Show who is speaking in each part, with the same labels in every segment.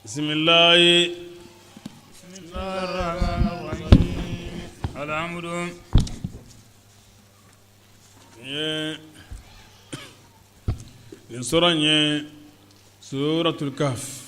Speaker 1: Bisimilayi.
Speaker 2: Alhamdu.
Speaker 1: Ye nin sura in ye suratul kahf.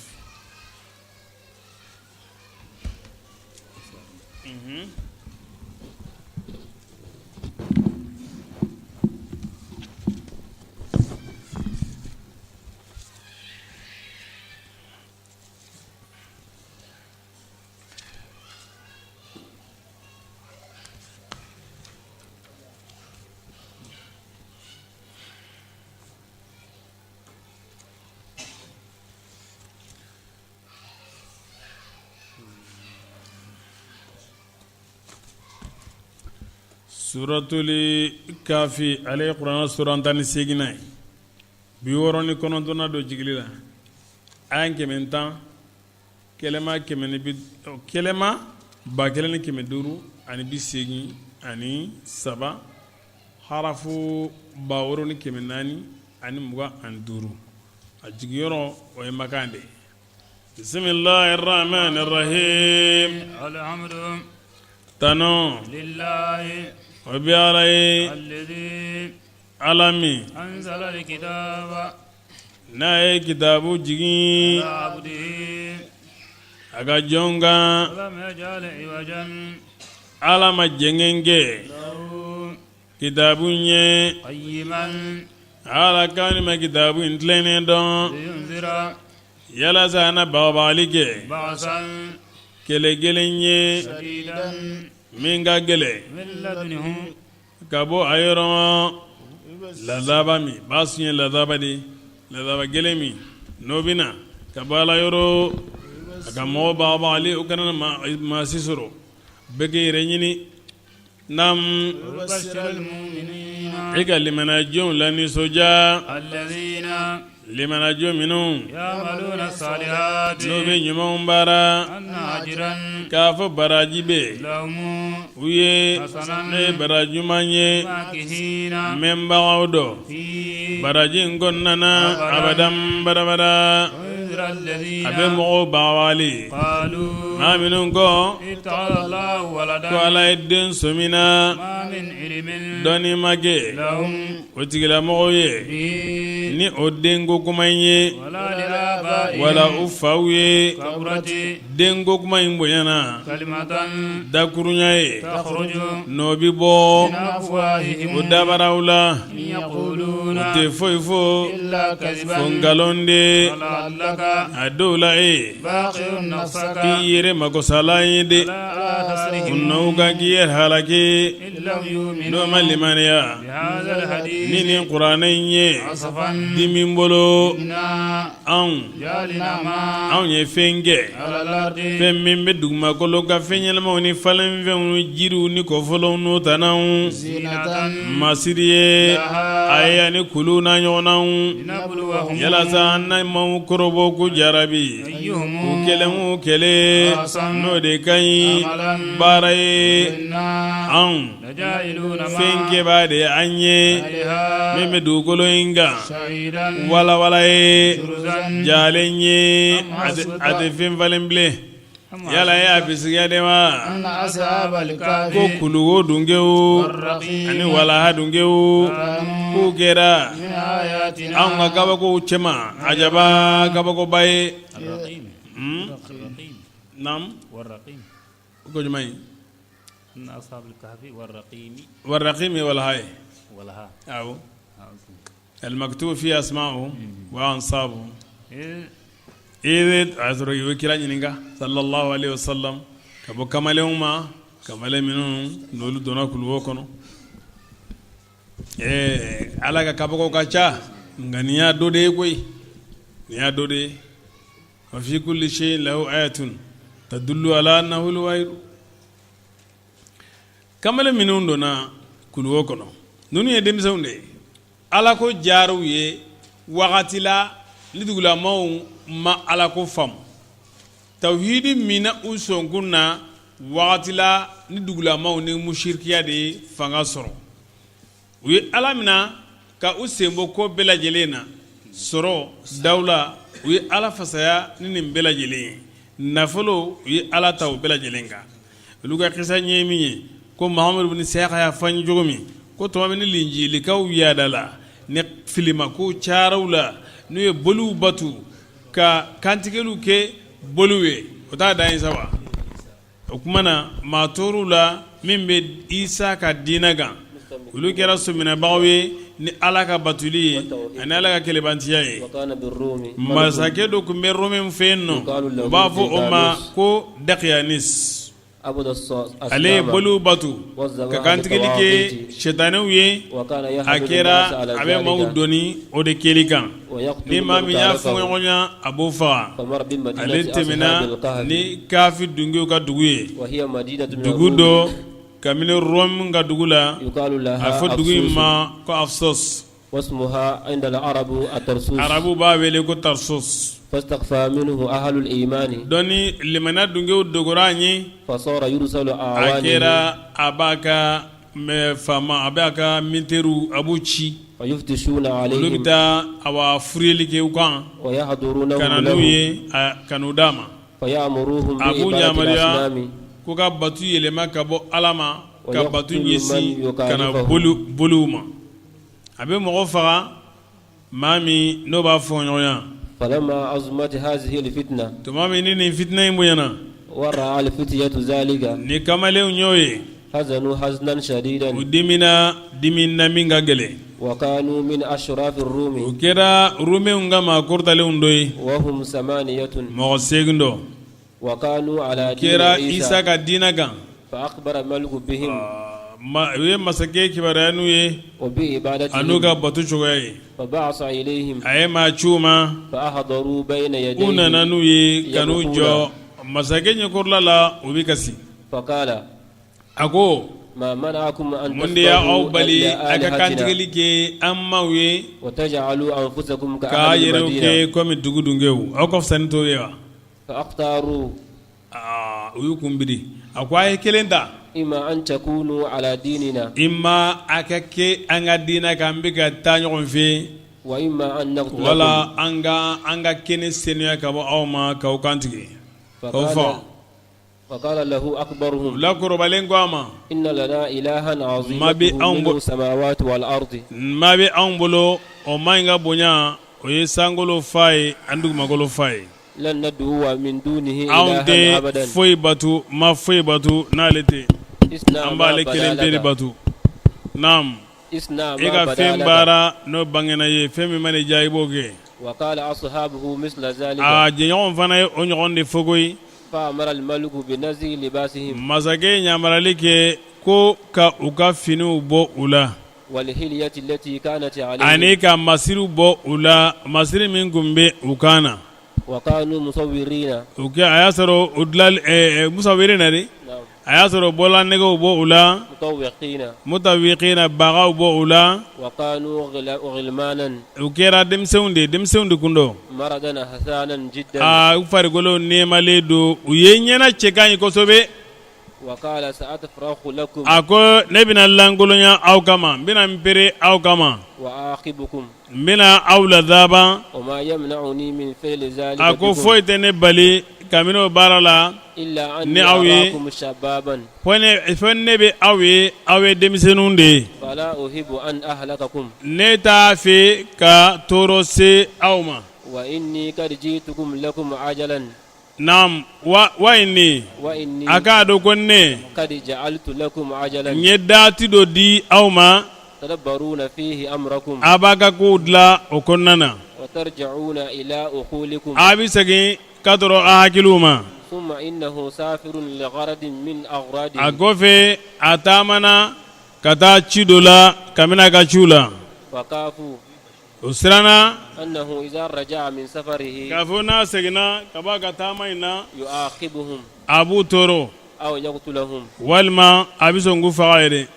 Speaker 1: Suratul kafi ale ye kuranɛ suran 18nan ye 69nan don jigili la aya 110 kɛlɛma kɛmɛ ni bi kɛlɛma 1583 harafu 6425 a jigiyɔrɔ o ye makan de ye bisimilahi rahmani rahim
Speaker 2: alhamdu
Speaker 1: tanu
Speaker 2: lillahi
Speaker 1: o bɛ ala ye
Speaker 2: alladhi
Speaker 1: ala min
Speaker 2: anzala alkitaba
Speaker 1: n'a ye kitabu jigin
Speaker 2: ala abdihi
Speaker 1: a ka jɔn kan
Speaker 2: walam yaj'al iwajan
Speaker 1: ala ma jɛngɛn kɛ
Speaker 2: lahu
Speaker 1: kitabu ye
Speaker 2: qayyiman
Speaker 1: ala k'an ma kitabu in tilennen dɔn
Speaker 2: liyunzira
Speaker 1: yalasa a na bagabagali kɛ
Speaker 2: ba'san
Speaker 1: kɛlɛ gɛlɛn ye
Speaker 2: shadidan
Speaker 1: min ka gɛlɛn
Speaker 2: min ladunhu
Speaker 1: ka bɔ a yɔrɔ ladaba min ba'sun ye ladaba de ladaba gɛlɛn min n'o bɛ na ka bɔ ala yɔrɔ a ka mɔgɔ bagabagali o kana maa si sɔrɔ bɛɛ k'i yɛrɛ ɲini Naamu e ka limaniyajɔnw lanisɔndiya limaniyajɔn minnu n'u bɛ ɲumanw baara k'a fɔ baraji bɛ u ye n'o ye baraji ɲuman ye mɛnbagaw dɔ baraji in kɔnɔna na abadan badabada a bɛ mɔgɔw bagabagali maa minnu ko ko ala ye den sɔmina dɔnni ma kɛ o tigilamɔgɔw ye ni o denko kuma in ye wala u faw ye denko kuma in bonyana dakurunya ye n'o bɛ bɔ u dabaraw la u tɛ foyi fɔ fo nkalon de a dɔw la e k'i yɛrɛ makosalan ye de u nɔw kan k'i yɛrɛ halaki n'o ma limaniya ni nin kuranɛ in ye dimi bolo anw anw ye fɛn kɛ fɛn min bɛ dugumakolo kan fɛn ɲɛnamaw ni falenfɛnw ni jiriw ni kɔfɔlɔw n'o tanaw masiri ye a ye ani kulu n'a ɲɔgɔnnaw yalasa an na maaw kɔrɔbɔ k'u jarabi u kelen o kelen n'o de ka ɲi baara ye anw fɛn kɛbaa de ye an ye min bɛ dugukolo in kan walawala ye jalen ye a tɛ fɛn falen bilen yala e y'a bisigiya de wa ko kuluwo dungew ani walaha dungew k'u kɛra anw ka kabakow cɛma ajaba kabakoba ye naamu ko jumɛn ye warraqimi walaha ye awɔ al-maktubu fi asma'uhum wa ansabuhum a y'a sɔrɔ u ye kira ɲininka sallallahu alaihi wasallam ka bɔ kamalenw ma kamalen minnu n'olu donna kuluwo kɔnɔ ɛɛ ala ka kabako ka ca nka nin y'a dɔ de ye koyi nin y'a dɔ de ye wa fi kulli shay'in lahu ayatun tadullu ala annahu al-wahid kamalen minnu donna kuluwo kɔnɔ ninnu ye denmisɛnw de ye ala ko diyar'u ye wagati la ni dugulamaw ma ala ko faamu tawhidi minna u sɔnkun na wagati la ni dugulamaw ni musirikiya de ye fanga sɔrɔ u ye ala minɛ ka u sen bɔ ko bɛɛ lajɛlen na sɔrɔ dawula U ye Ala fasaya ni nin bɛɛ lajɛlen ye. Nafolo, u ye Ala ta o bɛɛ lajɛlen kan. Olu ka kisa ɲɛ ye min ye, ko Mahamadu bin Isiyaka y'a fɔ an ye cogo min, ko tuma min ni linjilikaw yaadala, ni filimakow cayara u la, n'u ye boliw batu ka kantigɛliw kɛ boliw ye, o t'a dan ye sa wa? O tuma na maa tor'u la min bɛ Isa ka diinɛ kan, olu kɛra sominɛbagaw ye ni Ala ka batuli ye ani Ala ka kelenbantiya ye. Masakɛ dɔ tun bɛ Rome fɛ yen nɔ, u b'a fɔ o ma ko Dakiyanus. Ale ye boliw batu ka kantigɛli kɛ sitanɛw ye, a kɛra a bɛ maaw doni o de kɛli kan. Ni maa min y'a fɔɲɔgɔnya, a b'o faga. Ale tɛmɛna ni kafi dungew ka dugu ye, dugu dɔ kabini Rome ka dugu la, a fɔ dugu in ma ko Afsos. Arabu b'a wele ko Tarsus. Dɔnni limaniya dungew dogora a ɲɛ, a kɛra a b'a ka faama, a b'a ka militairew a b'u ci, olu bɛ taa awa furuyeli kɛ u kan ka na n'u ye, ka n'u d'a ma. A b'u yamaruya ko ka batu yɛlɛma ka bɔ Ala ma, ka batu ɲɛsin ka na boliw ma. A bɛ mɔgɔ faga maa min n'o b'a fɔɲɔgɔnya. Tuma min ni nin fitinɛ in bonyana, ni kamalenw y'o ye, u dimina dimi na min ka gɛlɛn. U kɛra Romainw ka maa kɔrɔtalenw dɔ ye, mɔgɔ 8 dɔ. Kɛra Isa ka diinɛ kan, u ye masakɛ kibaruya n'u ye an'u ka bato cogoya ye. A ye maa ci u ma, u nana n'u ye ka n'u jɔ masakɛ ɲɛkɔrɔla la, u bɛ kasi. A ko mun de y'aw bali a ka kantigɛli kɛ an maw ye, k'a yɛrɛw kɛ kɔmi dugu dungew? Aw ka fisa ni tɔw ye wa? U y'u kun biri. A ko a ye kelen ta,
Speaker 2: imma an takunu ala dinina,
Speaker 1: imma a ka kɛ an ka diinɛ kan, an bɛ ka taa ɲɔgɔn fɛ,
Speaker 2: wa imma an naqtulakum,
Speaker 1: wala an ka kɛnɛ senuya ka bɔ aw ma k'aw kantigɛ, k'aw faga.
Speaker 2: Faqala lahu akbaruhum,
Speaker 1: u la kɔrɔbalen ko a ma,
Speaker 2: inna lana ilahan azimatuhu mil'u samawati wal ardi,
Speaker 1: maa bɛ anw bolo, o maa in ka bonya o ye sankolo fa ye ani dugumakolo fa ye.
Speaker 2: Lan nad'uwa min dunihi
Speaker 1: Anw
Speaker 2: ilahan
Speaker 1: tɛ
Speaker 2: abadan,
Speaker 1: foyi batu, ma foyi batu n'ale tɛ,
Speaker 2: isna
Speaker 1: an
Speaker 2: ma
Speaker 1: b'ale kelen pe de
Speaker 2: badalaka,
Speaker 1: batu. Naam,
Speaker 2: isna
Speaker 1: e
Speaker 2: ma
Speaker 1: ka fɛn
Speaker 2: badalaka,
Speaker 1: baara n'o bangena ye, fɛn min mana i diya i b'o kɛ.
Speaker 2: Wa qala ashabuhu misla zalika,
Speaker 1: A jɛɲɔgɔn fana ye o ɲɔgɔn de fɔ koyi. Masakɛ ye yamaruyali kɛ ko ka u ka finiw bɔ u la, ani ka masiriw bɔ u la, masiri min tun bɛ u kan na. U a y'a sɔrɔ musawirina de, a y'a sɔrɔ bololanɛgɛw bɔ u la, mutawiqina, bagaw bɔ u la. U kɛra denmisɛnw de, denmisɛnw de kun don. Aa, u farikolo nɛɛmalen don, u ye ɲɛna cɛ ka ɲi kosɛbɛ. A ko ne bɛna lankolonya aw kama, n bɛna n pere aw kama, n bɛna aw lazaban. A ko foyi tɛ ne bali kabini o baara la ni aw ye, fo ne bɛ aw ye, aw ye denmisɛnninw de ye. Ne t'a fɛ ka tɔɔrɔ se aw ma. Naam, wa inni, a k'a dɔn ko ne n ye dati dɔ di aw ma, a b'a ka kow dilan o kɔnɔna na, a bɛ segin ka tɔrɔ a hakiliw ma. A kɔfɛ a taamana ka taa ci dɔ la kabini a ka ciw la. O siranna k'a fɔ n'a seginna ka bɔ a ka taama in na, a b'u tɔɔrɔ walima a bɛ sɔn k'u faga yɛrɛ.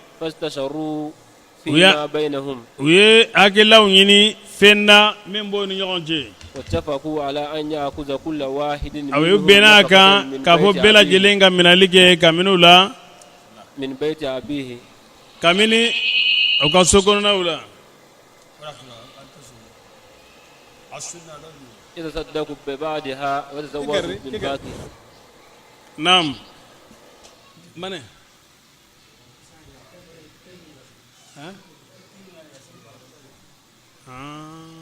Speaker 1: U ye hakililaw ɲini fɛn na min b'o ni ɲɔgɔn cɛ. U bɛnna a kan k'a fɔ bɛɛ lajɛlen ka minɛli kɛ kabini u la, kabini u ka so kɔnɔnaw la.
Speaker 2: يتصدق ببعضها ويتزود بالباقي.
Speaker 1: نعم mane ha ah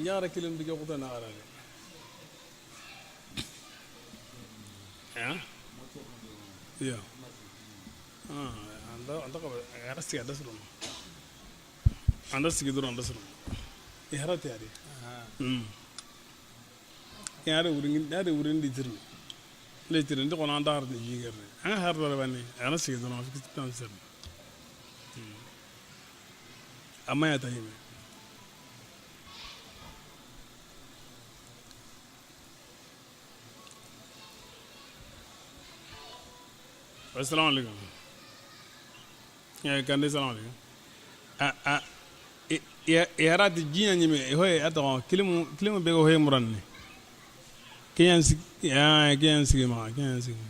Speaker 1: ñaara kilim dige xuta na arale ha yo ah anda anda ko ara siga dasru anda sigi dɔrɔn anda suru i hara tɛ adi yare wurin yare wurin litir litir ndi kono anda har ni jigerne an har dole bani ana sigi dɔrɔn fi tan sir amma ya tayi assalamu alaikum ya kande assalamu alaikum a a yara ti jinya nyime hoye ato kilimu kilimu be hoye muranne kenyan ya kenyan sigi ma kenyan sigi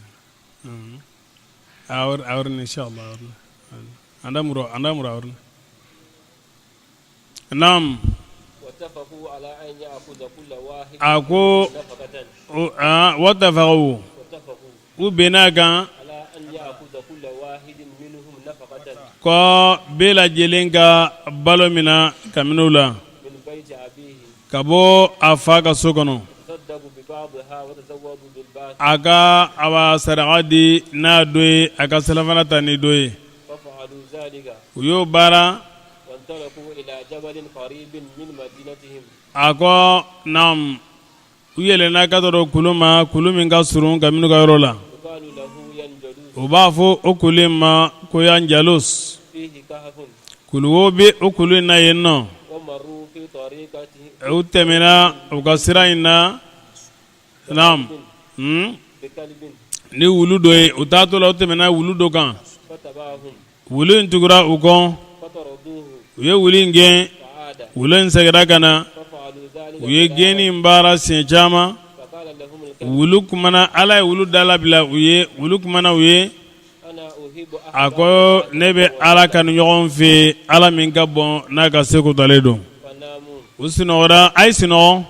Speaker 1: awr awr inshallah awr anda muro anda muro awr nam
Speaker 2: واتفقوا على أن يأخذ كل واحد
Speaker 1: ako
Speaker 2: نفقة.
Speaker 1: wattafaqu
Speaker 2: واتفقوا
Speaker 1: u bɛn'a kan
Speaker 2: على أن يأخذ كل واحد منهم نفقة
Speaker 1: ko bɛɛ lajɛlen ka balo mina kabini u la
Speaker 2: من بيت أبيه
Speaker 1: ka bɔ a fa ka so kɔnɔ
Speaker 2: يتصدق ببعضها وتزود بالباقي.
Speaker 1: A ka awa saraka di n'a dɔ ye, a ka selafana ta ni dɔ ye.
Speaker 2: ففعلوا ذلك.
Speaker 1: U y'o baara.
Speaker 2: وانطلقوا إلى جبل قريب من مدينتهم.
Speaker 1: A ko naam, u yɛlɛnna ka tɔrɔ kulu ma, kulu min ka surun ka minnu ka yɔrɔ la.
Speaker 2: يقال له ينجلوس.
Speaker 1: U b'a fɔ o kulu in ma ko Yanjalus.
Speaker 2: فيه كهف.
Speaker 1: Kuluwo bɛ o kulu in na yen nɔ.
Speaker 2: ومروا في طريقته.
Speaker 1: U tɛmɛna u ka sira in na, naam,
Speaker 2: بكلب.
Speaker 1: Ni wulu dɔ ye, u taatɔ la, u tɛmɛna wulu dɔ kan.
Speaker 2: فتبعهم.
Speaker 1: Wulu in tugura u kɔ.
Speaker 2: فطردوه.
Speaker 1: U ye wulu in gɛn.
Speaker 2: فعاد.
Speaker 1: Wulu in seginna ka na.
Speaker 2: ففعلوا ذلك.
Speaker 1: U ye gɛnni in baara siɲɛ caman.
Speaker 2: فقال لهم الكلب
Speaker 1: Wulu kumana, Ala ye wulu dalabila u ye, wulu kumana u ye.
Speaker 2: أنا أحب
Speaker 1: A ko ne bɛ Ala kanu ɲɔgɔn fɛ, Ala min ka bon n'a ka seko talen don.
Speaker 2: فناموا.
Speaker 1: U sunɔgɔra, a ye sunɔgɔ.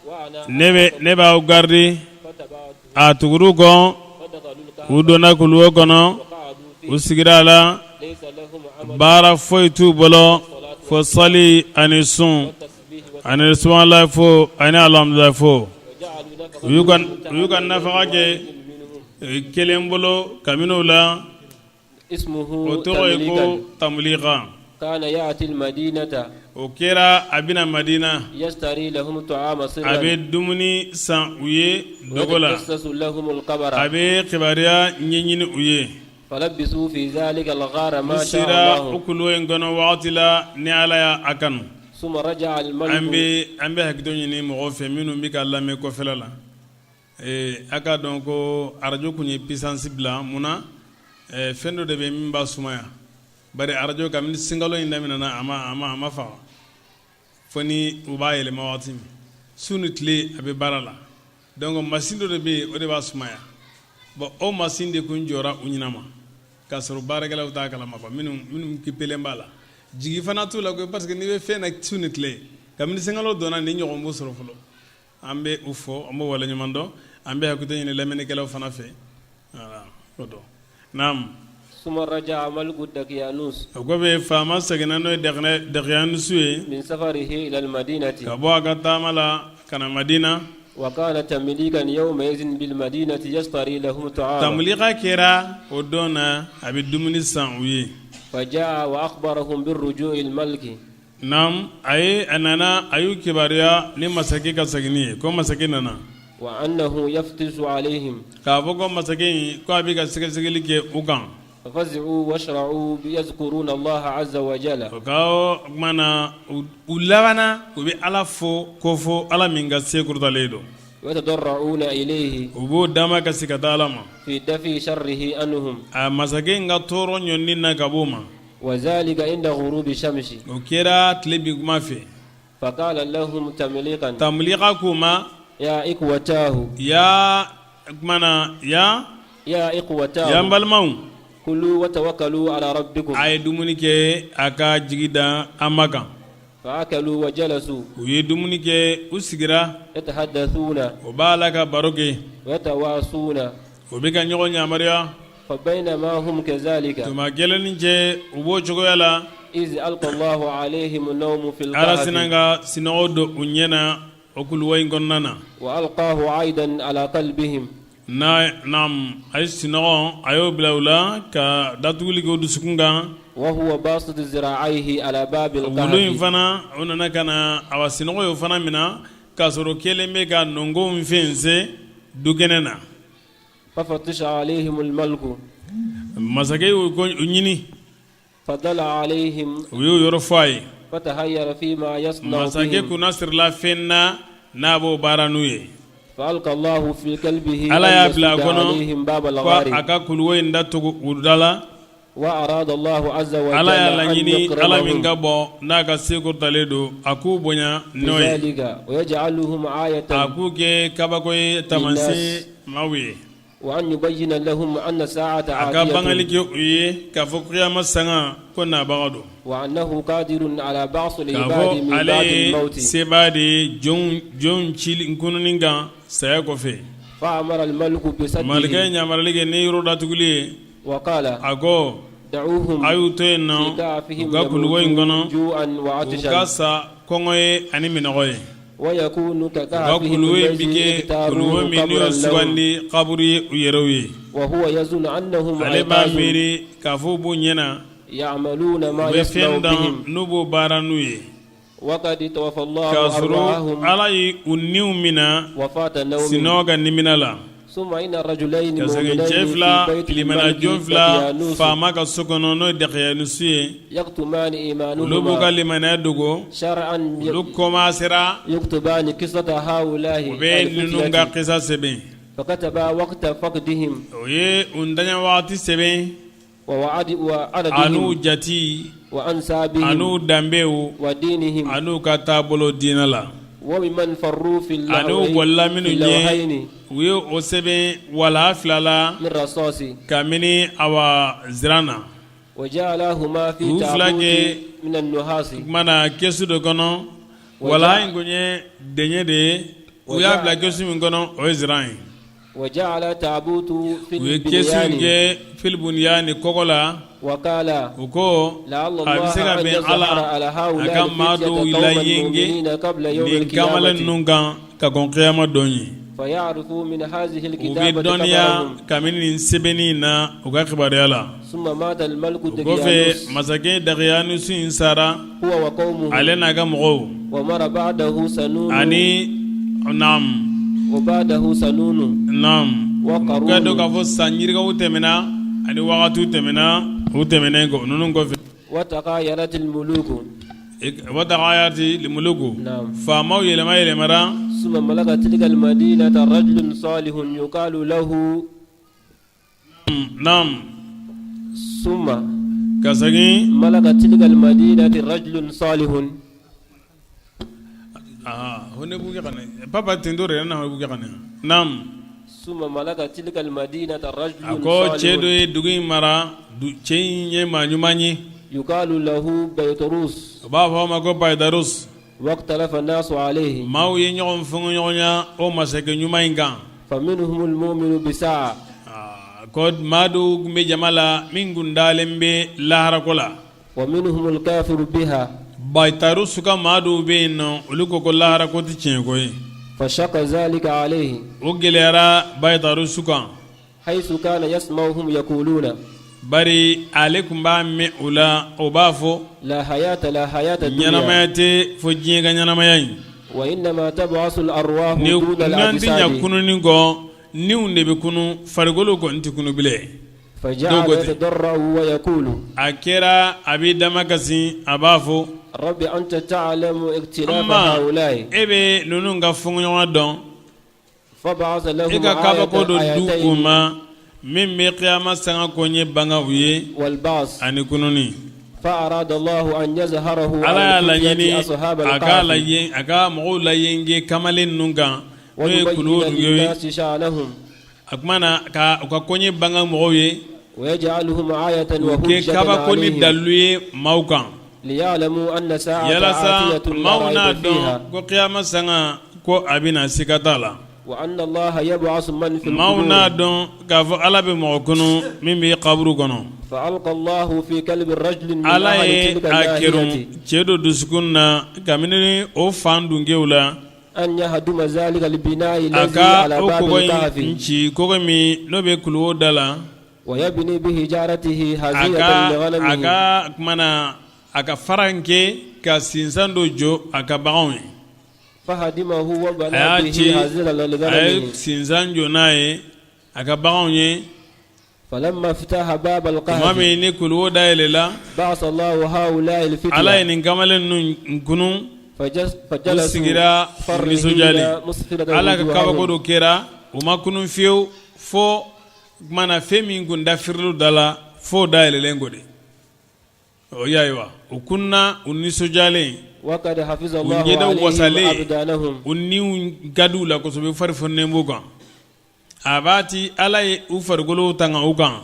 Speaker 2: وأنا
Speaker 1: Ne b'aw garder.
Speaker 2: فتبعته.
Speaker 1: A tugur'u kɔ.
Speaker 2: فدخلوا الكهف.
Speaker 1: U donna kuluwo kɔnɔ.
Speaker 2: وقعدوا فيه.
Speaker 1: U sigira a la.
Speaker 2: ليس لهم عمل
Speaker 1: Baara foyi t'u bolo fo sali ani sun
Speaker 2: والتسبيح
Speaker 1: ani subahanallahi fo ani alhamdulilayi fo.
Speaker 2: وجعلوا نفقة
Speaker 1: U y'u ka nafaga kɛ
Speaker 2: منهم
Speaker 1: kelen bolo kabini o la.
Speaker 2: اسمه
Speaker 1: O tɔgɔ ye
Speaker 2: تمليكا.
Speaker 1: ko Tamulika.
Speaker 2: كان يأتي المدينة.
Speaker 1: O kɛra a bɛna Madina.
Speaker 2: يشتري لهم الطعام
Speaker 1: A
Speaker 2: سرا.
Speaker 1: bɛ dumuni san u ye dogo la.
Speaker 2: ويتجسس لهم القبر.
Speaker 1: A bɛ kibaruya ɲɛɲini u ye.
Speaker 2: فلبثوا في ذلك الغار
Speaker 1: U
Speaker 2: ما شاء
Speaker 1: sera o
Speaker 2: الله.
Speaker 1: kuluwo in kɔnɔ wagati la ni Ala y'a kanu.
Speaker 2: ثم رجع
Speaker 1: An
Speaker 2: الملك.
Speaker 1: bɛ an bɛ hakɛto ɲini mɔgɔw fɛ minnu bɛ ka lamɛn kɔfɛla la. A k'a dɔn ko arajo kun ye puissance bila mun na, fɛn dɔ de bɛ min b'a sumaya, bari arajo kabini sinkalo in daminɛna, a ma faga fo ni u b'a yɛlɛma waati min. Su ni tile a bɛ baara la, donc machine dɔ de bɛ yen, o de b'a sumaya. Bon, o machine de kun jɔra u ɲɛna ma k'a sɔrɔ baarakɛlaw t'a kalama quoi, minnu kipelen b'a la, jigi fana t'u la koyi, parce que n'i bɛ fɛn na su ni tile, kabini sinkalo donna, nin ɲɔgɔn b'o sɔrɔ fɔlɔ. An bɛ u fɔ, an b'o waleɲuman dɔn, an bɛ hakɛto ɲini lamɛnnikɛlaw fana fɛ. Voilà, o dɔn, naam.
Speaker 2: ثم رجع ملك دقيانوس
Speaker 1: O kɔfɛ, faama seginna, n'o ye Dɛkiyanusu ye
Speaker 2: من سفره إلى المدينة.
Speaker 1: ka bɔ a ka taama la ka na Madina.
Speaker 2: وكان تمليكا يومئذ بالمدينة يشتري لهم طعاما.
Speaker 1: Tamulika kɛra o don na, a bɛ dumuni san u ye.
Speaker 2: فجاء وأخبرهم بالرجوع الملك.
Speaker 1: Naam, a ye a nana, a y'u kibaruya ni masakɛ ka seginni ye, ko masakɛ nana.
Speaker 2: وأنه يفتش عليهم.
Speaker 1: K'a fɔ ko masakɛ in ko a bɛ ka sɛgɛsɛgɛli kɛ u kan.
Speaker 2: ففزعوا وشرعوا يذكرون الله عز وجل.
Speaker 1: O ka o tuma na, u labanna, u bɛ Ala fo ko fo Ala min ka se kɔrɔtalen don.
Speaker 2: ويتضرعون إليه.
Speaker 1: U b'o dama ka se ka taa Ala ma.
Speaker 2: في دفع شره عنهم.
Speaker 1: A masakɛ in ka tɔɔrɔ ɲɔni na ka b'o ma.
Speaker 2: وذلك عند غروب الشمس.
Speaker 1: O kɛra tile bin kuma fɛ.
Speaker 2: فقال لهم تمليقا
Speaker 1: Tamulika k'u ma
Speaker 2: يا إخوتاه
Speaker 1: ya tuma na ya
Speaker 2: يا
Speaker 1: ya n
Speaker 2: إخوتاه
Speaker 1: balimaw
Speaker 2: كلوا وتوكلوا على ربكم.
Speaker 1: A ye dumuni kɛ, a ka jigi da an ma kan.
Speaker 2: فأكلوا وجلسوا
Speaker 1: U ye dumuni kɛ, u sigira.
Speaker 2: يتحدثون
Speaker 1: O b'a la ka baro kɛ.
Speaker 2: ويتواصون.
Speaker 1: U bɛ ka ɲɔgɔn yamaruya.
Speaker 2: فبينما هم كذلك
Speaker 1: Tuma kelen ni cɛ, u b'o cogoya la,
Speaker 2: إذ ألقى الله عليهم النوم في
Speaker 1: Ala sina
Speaker 2: الكهف
Speaker 1: ka sinɔgɔ don u ɲɛ na o kuluwa in kɔnɔna na.
Speaker 2: وألقاه أيضا على قلبهم.
Speaker 1: Na naam, a ye sinɔgɔ, a y'o bila u la ka datuguli kɛ u dusukun kan.
Speaker 2: وهو باسط ذراعيه على باب
Speaker 1: Wulu in
Speaker 2: الكهف.
Speaker 1: fana, o nana ka na, awa, sinɔgɔ y'o fana minɛ k'a sɔrɔ kelen bɛ ka nɔngɔnw fɛnsɛn dukɛnɛ na.
Speaker 2: ففتش عليهم الملك.
Speaker 1: Masakɛ y'u u ɲini.
Speaker 2: فدل عليهم.
Speaker 1: U y'o yɔrɔ fɔ a ye.
Speaker 2: فتحير فيما يصنع
Speaker 1: Masakɛ
Speaker 2: بهم.
Speaker 1: kunna sirila fɛn na n'a b'o baara n'u ye.
Speaker 2: فألقى الله في قلبه
Speaker 1: Ala y'a
Speaker 2: أن
Speaker 1: bila a
Speaker 2: يسد
Speaker 1: kɔnɔ
Speaker 2: عليهم باب
Speaker 1: ko
Speaker 2: الغار.
Speaker 1: a ka kuluwo in datugu u da la.
Speaker 2: وأراد الله عز وجل
Speaker 1: Ala y'a
Speaker 2: أن
Speaker 1: laɲini, Ala min
Speaker 2: يكرمهم
Speaker 1: ka bɔ n'a ka seko talen don, a k'u bonya n'o ye,
Speaker 2: بذلك ويجعلهم آية
Speaker 1: a k'u kɛ kabako ye, taamasiyɛn maaw ye,
Speaker 2: وأن يبين لهم أن الساعة
Speaker 1: a ka bangali
Speaker 2: عاتية
Speaker 1: kɛ u ye k'a fɔ kiyama sanga ko nabaga don,
Speaker 2: وأنه قادر على بعث
Speaker 1: k'a
Speaker 2: العباد
Speaker 1: fɔ
Speaker 2: من
Speaker 1: ale
Speaker 2: بعد
Speaker 1: ye
Speaker 2: الموت.
Speaker 1: sebaa de ye jɔnw cili kununni kan saya kɔfɛ.
Speaker 2: فأمر الملك
Speaker 1: Malikɛ ye
Speaker 2: بسده.
Speaker 1: yamaruyali kɛ ni yɔrɔ datuguli ye.
Speaker 2: وقال
Speaker 1: A ko
Speaker 2: دعوهم
Speaker 1: a y'u to yen
Speaker 2: في
Speaker 1: nɔ
Speaker 2: كهفهم
Speaker 1: u ka kuluwo in
Speaker 2: يموتوا
Speaker 1: kɔnɔ,
Speaker 2: جوعا
Speaker 1: u ka
Speaker 2: وعطشا
Speaker 1: sa kɔngɔ ye ani minɔgɔ ye.
Speaker 2: ويكون
Speaker 1: U ka
Speaker 2: ككهفهم
Speaker 1: kuluwo in bi
Speaker 2: الذي
Speaker 1: kɛ kuluwo
Speaker 2: اختاروه
Speaker 1: min n'u y'o
Speaker 2: قبرا لهم.
Speaker 1: sugandi kaburu ye u yɛrɛw ye.
Speaker 2: وهو يظن أنهم
Speaker 1: Ale b'a
Speaker 2: أيقاظ
Speaker 1: miiri k'a fɔ u b'u ɲɛna,
Speaker 2: يعملون
Speaker 1: u
Speaker 2: ما
Speaker 1: bɛ
Speaker 2: يصنع
Speaker 1: fɛn dan
Speaker 2: بهم.
Speaker 1: n'u b'o baara n'u ye,
Speaker 2: وقد توفى الله
Speaker 1: k'a sɔrɔ
Speaker 2: أرواحهم
Speaker 1: Ala ye u niw mina
Speaker 2: وفاة نوم.
Speaker 1: sinɔgɔ ka nimina la.
Speaker 2: ثم إن الرجلين
Speaker 1: Ka segin,
Speaker 2: المؤمنين
Speaker 1: cɛ
Speaker 2: في
Speaker 1: fila
Speaker 2: بيت
Speaker 1: limana
Speaker 2: الملك
Speaker 1: jɔn fila
Speaker 2: دقيانوس
Speaker 1: faama ka so kɔnɔ, n'o ye Dɛkɛyanusu ye,
Speaker 2: يكتمان
Speaker 1: olu b'u ka
Speaker 2: إيمانهما
Speaker 1: limaniya dogo.
Speaker 2: شرعا
Speaker 1: Olu kɔmasera
Speaker 2: يكتبان قصة هؤلاء
Speaker 1: u bɛ ninnu ka
Speaker 2: الفتية.
Speaker 1: kisa sɛbɛn.
Speaker 2: فكتبا وقت فقدهم
Speaker 1: O ye u ntanya wagati sɛbɛn
Speaker 2: ووعد
Speaker 1: an'u
Speaker 2: وعددهم
Speaker 1: jati
Speaker 2: وأنسابهم
Speaker 1: an'u danbew
Speaker 2: ودينهم
Speaker 1: an'u ka taabolo diinɛ la
Speaker 2: وممن فروا في
Speaker 1: an'u bolila minnu
Speaker 2: في
Speaker 1: ɲɛ.
Speaker 2: اللوحين
Speaker 1: U ye o sɛbɛn wala fila la
Speaker 2: من رصاص.
Speaker 1: kabini awa ziran na.
Speaker 2: وجعلهما في
Speaker 1: U fila
Speaker 2: تابوت
Speaker 1: kɛ
Speaker 2: من النحاس.
Speaker 1: kuma na kɛsu dɔ kɔnɔ. Wala in kun ye dɛɲɛ de ye. U y'a bila kɛsu min kɔnɔ, o ye ziran ye.
Speaker 2: وجعل تابوت في
Speaker 1: U ye kɛsu in
Speaker 2: البنيان.
Speaker 1: kɛ في البنيان kɔgɔ la.
Speaker 2: وقال
Speaker 1: U ko
Speaker 2: لعل
Speaker 1: a bɛ se
Speaker 2: الله
Speaker 1: ka
Speaker 2: أن
Speaker 1: bɛn
Speaker 2: يظهر
Speaker 1: Ala
Speaker 2: على
Speaker 1: a
Speaker 2: هؤلاء
Speaker 1: ka maa
Speaker 2: الفتية
Speaker 1: dɔw
Speaker 2: قوما
Speaker 1: layenge
Speaker 2: مؤمنين قبل يوم
Speaker 1: nin kamalen
Speaker 2: القيامة
Speaker 1: ninnu kan ka kɔn kiyama don ye,
Speaker 2: فيعرفوا من هذه
Speaker 1: u bɛ
Speaker 2: الكتابة
Speaker 1: dɔnniya
Speaker 2: خبرهم.
Speaker 1: kabini nin sɛbɛnni in na u ka kibaruya la.
Speaker 2: ثم مات الملك
Speaker 1: O kɔfɛ,
Speaker 2: دقيانوس
Speaker 1: masakɛ Dakiyanusu in sara,
Speaker 2: هو وقومه.
Speaker 1: ale n'a ka mɔgɔw.
Speaker 2: ومر بعده سنون
Speaker 1: Ani naam.
Speaker 2: وبعده سنون
Speaker 1: Naam,
Speaker 2: وقارون.
Speaker 1: ka dɔn k'a fɔ san yirikaw tɛmɛna ani wagatiw tɛmɛna u tɛmɛnen kɔ ninnu kɔfɛ.
Speaker 2: وتغايرت الملوك.
Speaker 1: وتغايرت الملوك.
Speaker 2: نعم.
Speaker 1: Faamaw yɛlɛma yɛlɛmara.
Speaker 2: ثم ملك تلك المدينة رجل صالح يقال له
Speaker 1: Naam.
Speaker 2: ثم
Speaker 1: Ka segin.
Speaker 2: ملك تلك المدينة رجل صالح.
Speaker 1: Ah, hone buge kana papa tindore na hone buge kana. Naam.
Speaker 2: ثم ملك تلك المدينة رجل
Speaker 1: A ko cɛ dɔ
Speaker 2: صالح
Speaker 1: ye dugu in mara, cɛ in ye maa ɲuman ye.
Speaker 2: يقال له بيتروس.
Speaker 1: U b'a fɔ a ma ko Baydarus.
Speaker 2: واختلف الناس عليه.
Speaker 1: Maaw ye ɲɔgɔn fɔɲɔgɔnya o masakɛ ɲuman in kan.
Speaker 2: فمنهم المؤمن بالساعة.
Speaker 1: Ah, ko maa dɔw tun bɛ jama la min kun dalen bɛ laharako la.
Speaker 2: ومنهم الكافر بها.
Speaker 1: Baytarus ka maa dɔw bɛ yen nɔ, olu ko ko laharako tɛ tiɲɛ ko ye.
Speaker 2: فشق ذلك عليه.
Speaker 1: O gɛlɛyara Baytarus kan.
Speaker 2: حيث كان يسمعهم يقولون
Speaker 1: Bari ale tun b'a mɛn o la, o b'a fɔ
Speaker 2: لا حياة لا حياة الدنيا.
Speaker 1: ɲɛnamaya tɛ fo diɲɛ ka ɲɛnamaya in.
Speaker 2: وإنما تبعث الأرواح
Speaker 1: Ni
Speaker 2: دون
Speaker 1: n'an tɛ ɲa
Speaker 2: الأجساد.
Speaker 1: kununi kɔ, niw de bɛ kunu, farikolo kɔni tɛ kunu bilen.
Speaker 2: فجعل
Speaker 1: Dɔw ko ten.
Speaker 2: يتضرع ويقول
Speaker 1: A kɛra a b'i dama kasi, a b'a fɔ
Speaker 2: رب أنت تعلم اختلاف
Speaker 1: Amma
Speaker 2: هؤلاء.
Speaker 1: e bɛ ninnu ka fɔɲɔgɔn dɔn.
Speaker 2: فبعث
Speaker 1: E
Speaker 2: لهم
Speaker 1: ka kabako dɔ
Speaker 2: آية
Speaker 1: du u
Speaker 2: آيتين
Speaker 1: ma min bɛ kiyama sanga ko ɲɛ banga u ye
Speaker 2: والبعث.
Speaker 1: ani kununi.
Speaker 2: فأراد الله أن يظهره
Speaker 1: Ala y'a
Speaker 2: على
Speaker 1: laɲini
Speaker 2: الفتية أصحاب
Speaker 1: a ka
Speaker 2: الكهف
Speaker 1: laɲini a ka mɔgɔw layenge kamalen ninnu kan, n'o ye kulu
Speaker 2: ويبين
Speaker 1: dugu ye.
Speaker 2: للناس شأنهم.
Speaker 1: A kuma na ka u ka koɲɛ banga mɔgɔw ye,
Speaker 2: ويجعلهم آية
Speaker 1: u kɛ
Speaker 2: وحجة
Speaker 1: kabako ni
Speaker 2: عليهم.
Speaker 1: dalilu ye maaw kan. Yalasa maaw n'a dɔn ko kiyama sanga ko a bɛ na siga t'a la maaw n'a dɔn k'a fɔ ala bɛ mɔgɔ kunu min bɛ kaburu kɔnɔ ala ye a kerun cɛ dɔ dusukun na kabini o fan dungew la a ka o kogo in ci kogo min n'o bɛ kuluwo da la a ka kuma na a ka fara in kɛ ka sinsan dɔ jɔ a ka baganw ye a y'a ci a ye sinsan jɔ n'a ye a ka baganw ye tuma min ni kuluwo dayɛlɛla ala ye nin kamalen ninnu kunun u sigira nisɔndiyalen ala ka kabako dɔ kɛra u ma kunun fiyewu fo kuma na fɛn min kun dafirilen da la fo dayɛlɛlen ko de o y'a ye wa u kununna u nisɔndiyalen u ɲɛdaw wasalen u niw ka di u la kosɛbɛ fari foninen b'u kan a b'a ti ala ye u farikolo tanga u kan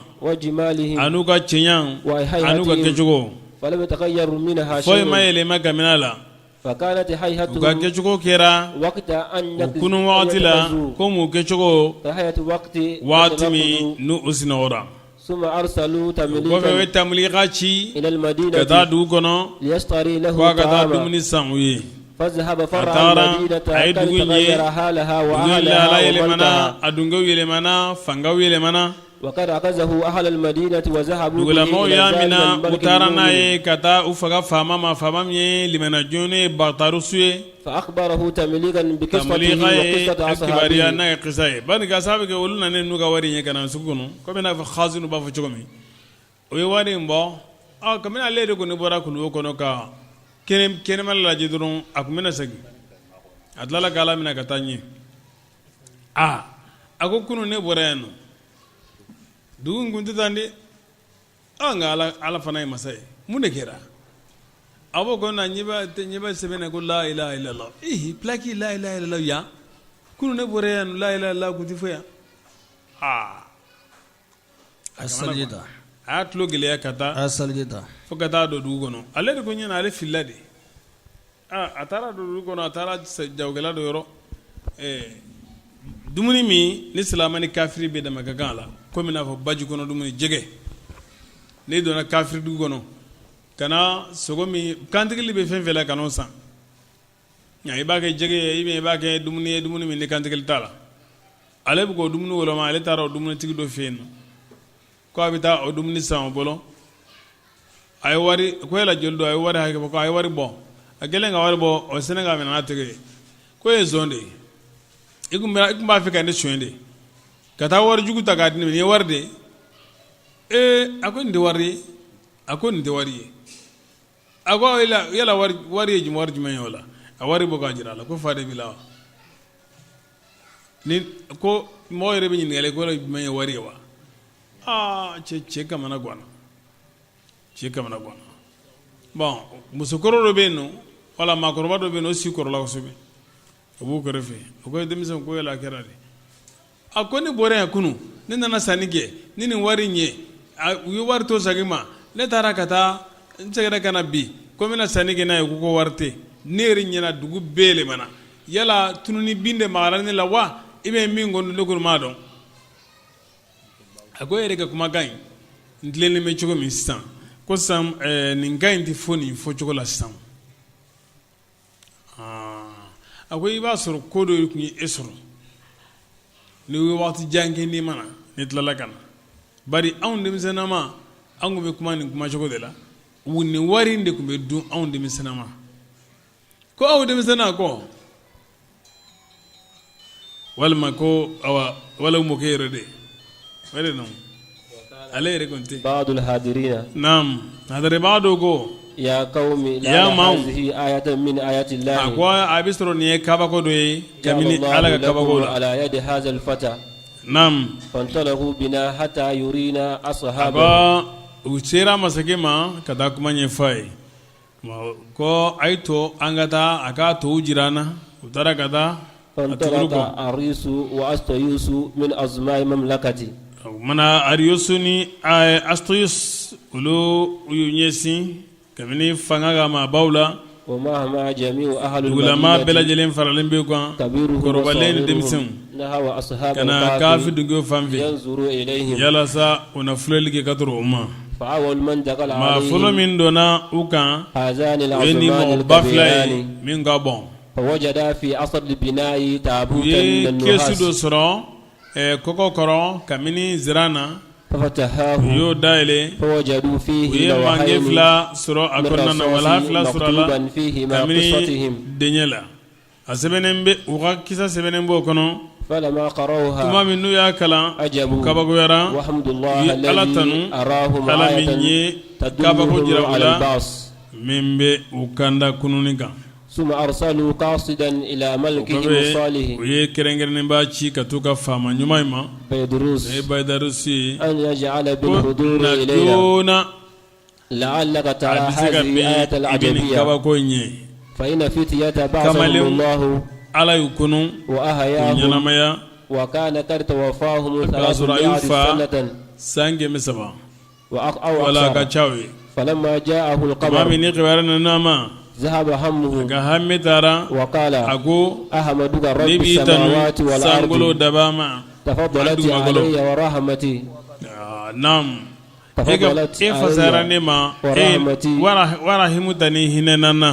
Speaker 1: an'u ka cɛɲa an'u ka kɛcogo foyi ma yɛlɛma kabini a la u ka kɛcogo kɛra u kunun wagati la komi u kɛcogo waati min n'u u sunɔgɔra kɔfɛ u ye tamulika ci ka taa dugu kɔnɔ ko a ka taa dumuni san u ye a taara a ye dugu in ye dugu in lahala yɛlɛmana a dungew yɛlɛmana fangaw yɛlɛmana Dugulamɔgɔw y'a minɛ u taara n'a ye ka taa u faga faama ma faama min ye limana jɔn ye Batarusu ye kibaruya n'a ye kisa ye bani ka sababu kɛ olu nana n'u ka wari ye ka na sugu kɔnɔ komi n'a fɔ xazinu b'a fɔ cogo min o ye wari in bɔ kabini ale de kɔni bɔra kuluwo kɔnɔ ka kɛnɛma lajɛ dɔrɔn a tun bɛna segin a tilala k'ala minɛ ka taa ɲɛ aa a ko kunun ne bɔra yan nɔ dugu in kun tɛ tan dɛ nka ala fana ye masa ye mun de kɛra a b'o kɔnɔ ɲɛ bɛ sɛbɛn na ko la ilaha illallah ee plaque la ilaha illallah yan kunun ne bɔra yan la ilaha illallah kun tɛ fɔ yan aa
Speaker 3: a seliji ta
Speaker 1: a y'a tulo gɛlɛya ka taa
Speaker 3: a seliji ta
Speaker 1: fo ka taa don dugu kɔnɔ ale de ko ɲɛna ale filila de a taara don dugu kɔnɔ a taara jagokɛla dɔ yɔrɔ dumuni min ni silamɛ ni kafiri bɛɛ dama ka kan a la komi n'a fɔ baji kɔnɔ dumuni jɛgɛ n'i donna kafiri dugu kɔnɔ kana sogo min kantigɛli bɛ fɛn fɛn la kan'o san nka i b'a kɛ jɛgɛ ye i b'a kɛ dumuni ye dumuni min ni kantigɛli t'a la ale bɛ k'o dumuni woloma ale taara o dumunitigi dɔ fɛ yen nɔ ko a bɛ taa o dumuni san o bolo a ye wari ko yala joli don a ye wari hakɛ fɔ ko a ye wari bɔ a kɛlen ka wari bɔ o sinna k'a minɛ n'a tɛgɛ ye ko e ye zon de ye i kun b'a fɛ ka ne sonya de ka taa wari jugu ta k'a di ne ma nin ye wari de ye ee a ko nin tɛ wari ye a ko nin tɛ wari ye a ko yala wari ye wari jumɛn ye o la a wari bɔ k'a jira a la ko fa de b'i la wa ni ko mɔgɔ yɛrɛ bɛ ɲininkali ko jumɛn ye wari ye wa aa cɛ cɛ kamana ganna cɛ kamana ganna bon musokɔrɔ dɔ bɛ yen nɔ wala maakɔrɔba dɔ bɛ yen o si kɔrɔla kosɛbɛ o b'u kɛrɛfɛ o ko denmisɛn ko yala a kɛra di a ko ne bɔra yan kunun ne nana sanni kɛ ni nin wari in ye u ye wari to segin ma ne taara ka taa n seginna ka na bi ko n bɛna sanni kɛ n'a ye ko ko wari tɛ ne yɛrɛ ɲɛna dugu bɛɛ yɛlɛmana yala tununi bin de magara ne la wa i bɛ min kɔni ne kɔni m'a dɔn a ko e yɛrɛ ka kumakan in n tilennen bɛ cogo min sisan ko sisan nin kan in tɛ fɔ nin fɔcogo la sisan a ko i b'a sɔrɔ ko dɔ tun ye e sɔrɔ n'i ye waati jan kɛ n'i ma na n'i tilala ka na bari anw denmisɛnnama an tun bɛ kuma nin kumacogo de la nin wari in de tun bɛ dun anw denmisɛnnama ko aw denmisɛnnin kɔ walima ko awa wala mɔkɛ yɛrɛ de o de nɔ ale yɛrɛ kɔni tɛ
Speaker 2: ba'dul hadirina
Speaker 1: naam hadiribaa dɔ ko
Speaker 2: ya qawmi
Speaker 1: ya maaw
Speaker 2: hazihi ayatun min ayati llahi
Speaker 1: a ko a bɛ sɔrɔ nin ye kabako dɔ ye kabini ala ka kabako la
Speaker 2: ala yadi hazal fata
Speaker 1: naam
Speaker 2: fantalaqu bina hatta yurina
Speaker 1: ashaba u sera masakɛ ma ka taa kuma ɲɛfɔ a ye Ko a ye to an ka taa a k'a tɔw jira an na u taara ka taa
Speaker 2: fantalaqa arisu wa astoyusu min azmai mamlakati
Speaker 1: o mana arisu ni astoyus olu u y'u ɲɛsin Kabini fanga ka maabaw la, dugulamaa bɛɛ lajɛlen faralen bɛ kan, kɔrɔbalen ni denmisɛnw, ka na kafi dungew fan fɛ yalasa u na filɛli kɛ ka tɔrɔ u ma. Maa fɔlɔ min donna u kan, o ye nin mɔgɔba fila ye min ka bon. U ye kɛsu dɔ sɔrɔ kɔgɔ kɔrɔ kabini ziran na. U y'o dayɛlɛ, u ye mange fila sɔrɔ a kɔnɔna na, walaha fila sɔrɔ a la kabini deɲɛ la, a sɛbɛnnen bɛ u ka kisa sɛbɛnnen b'o kɔnɔ. Tuma min n'u y'a kalan, u kabakoyara, u ye Ala tanu, Ala min ye kabako jira u la min bɛ u kanda kununni kan.
Speaker 2: Summa arsalu qasidan ila malikihim salih
Speaker 1: u ye kɛrɛnkɛrɛnnenba ci ka t'u ka faama ɲuman in ma
Speaker 2: Baydrus
Speaker 1: n'o ye Baydarusi ye
Speaker 2: an yaj'ala bil huduri
Speaker 1: na
Speaker 2: ilayna
Speaker 1: joona
Speaker 2: la'allaka
Speaker 1: a
Speaker 2: tara
Speaker 1: bɛ se ka
Speaker 2: hadhihi
Speaker 1: bɛn
Speaker 2: ayat al
Speaker 1: i bɛ nin
Speaker 2: ajabiyya
Speaker 1: kabako in ye
Speaker 2: fa inna fityata ba'athahum
Speaker 1: kamalen
Speaker 2: Allahu
Speaker 1: Ala y'u kunun
Speaker 2: wa
Speaker 1: k'u
Speaker 2: ahyahum
Speaker 1: ɲɛnamaya
Speaker 2: wa kana qad tawaffahum
Speaker 1: k'a sɔrɔ a y'u
Speaker 2: 300
Speaker 1: fa
Speaker 2: sanatan
Speaker 1: san 300
Speaker 2: wa aw
Speaker 1: wala a ka
Speaker 2: akthar
Speaker 1: ca o ye
Speaker 2: falamma ja'ahu al
Speaker 1: tuma
Speaker 2: khabar
Speaker 1: min ni kibaruya nana a ma
Speaker 2: zahaba hammuhu
Speaker 1: ka hami taara
Speaker 2: wa qala
Speaker 1: a ko
Speaker 2: ahmaduka
Speaker 1: ne
Speaker 2: rabbi
Speaker 1: b'i tanu
Speaker 2: samawati wal
Speaker 1: sankolo
Speaker 2: ardi
Speaker 1: dabaa ma
Speaker 2: tafaddalat
Speaker 1: dugumakolo.
Speaker 2: alayya wa rahmati
Speaker 1: Ah, naam e ka
Speaker 2: tafaddalat
Speaker 1: e fasayara
Speaker 2: alayya
Speaker 1: ne ma
Speaker 2: wa
Speaker 1: e
Speaker 2: rahmati
Speaker 1: warahimu tani hinɛ na na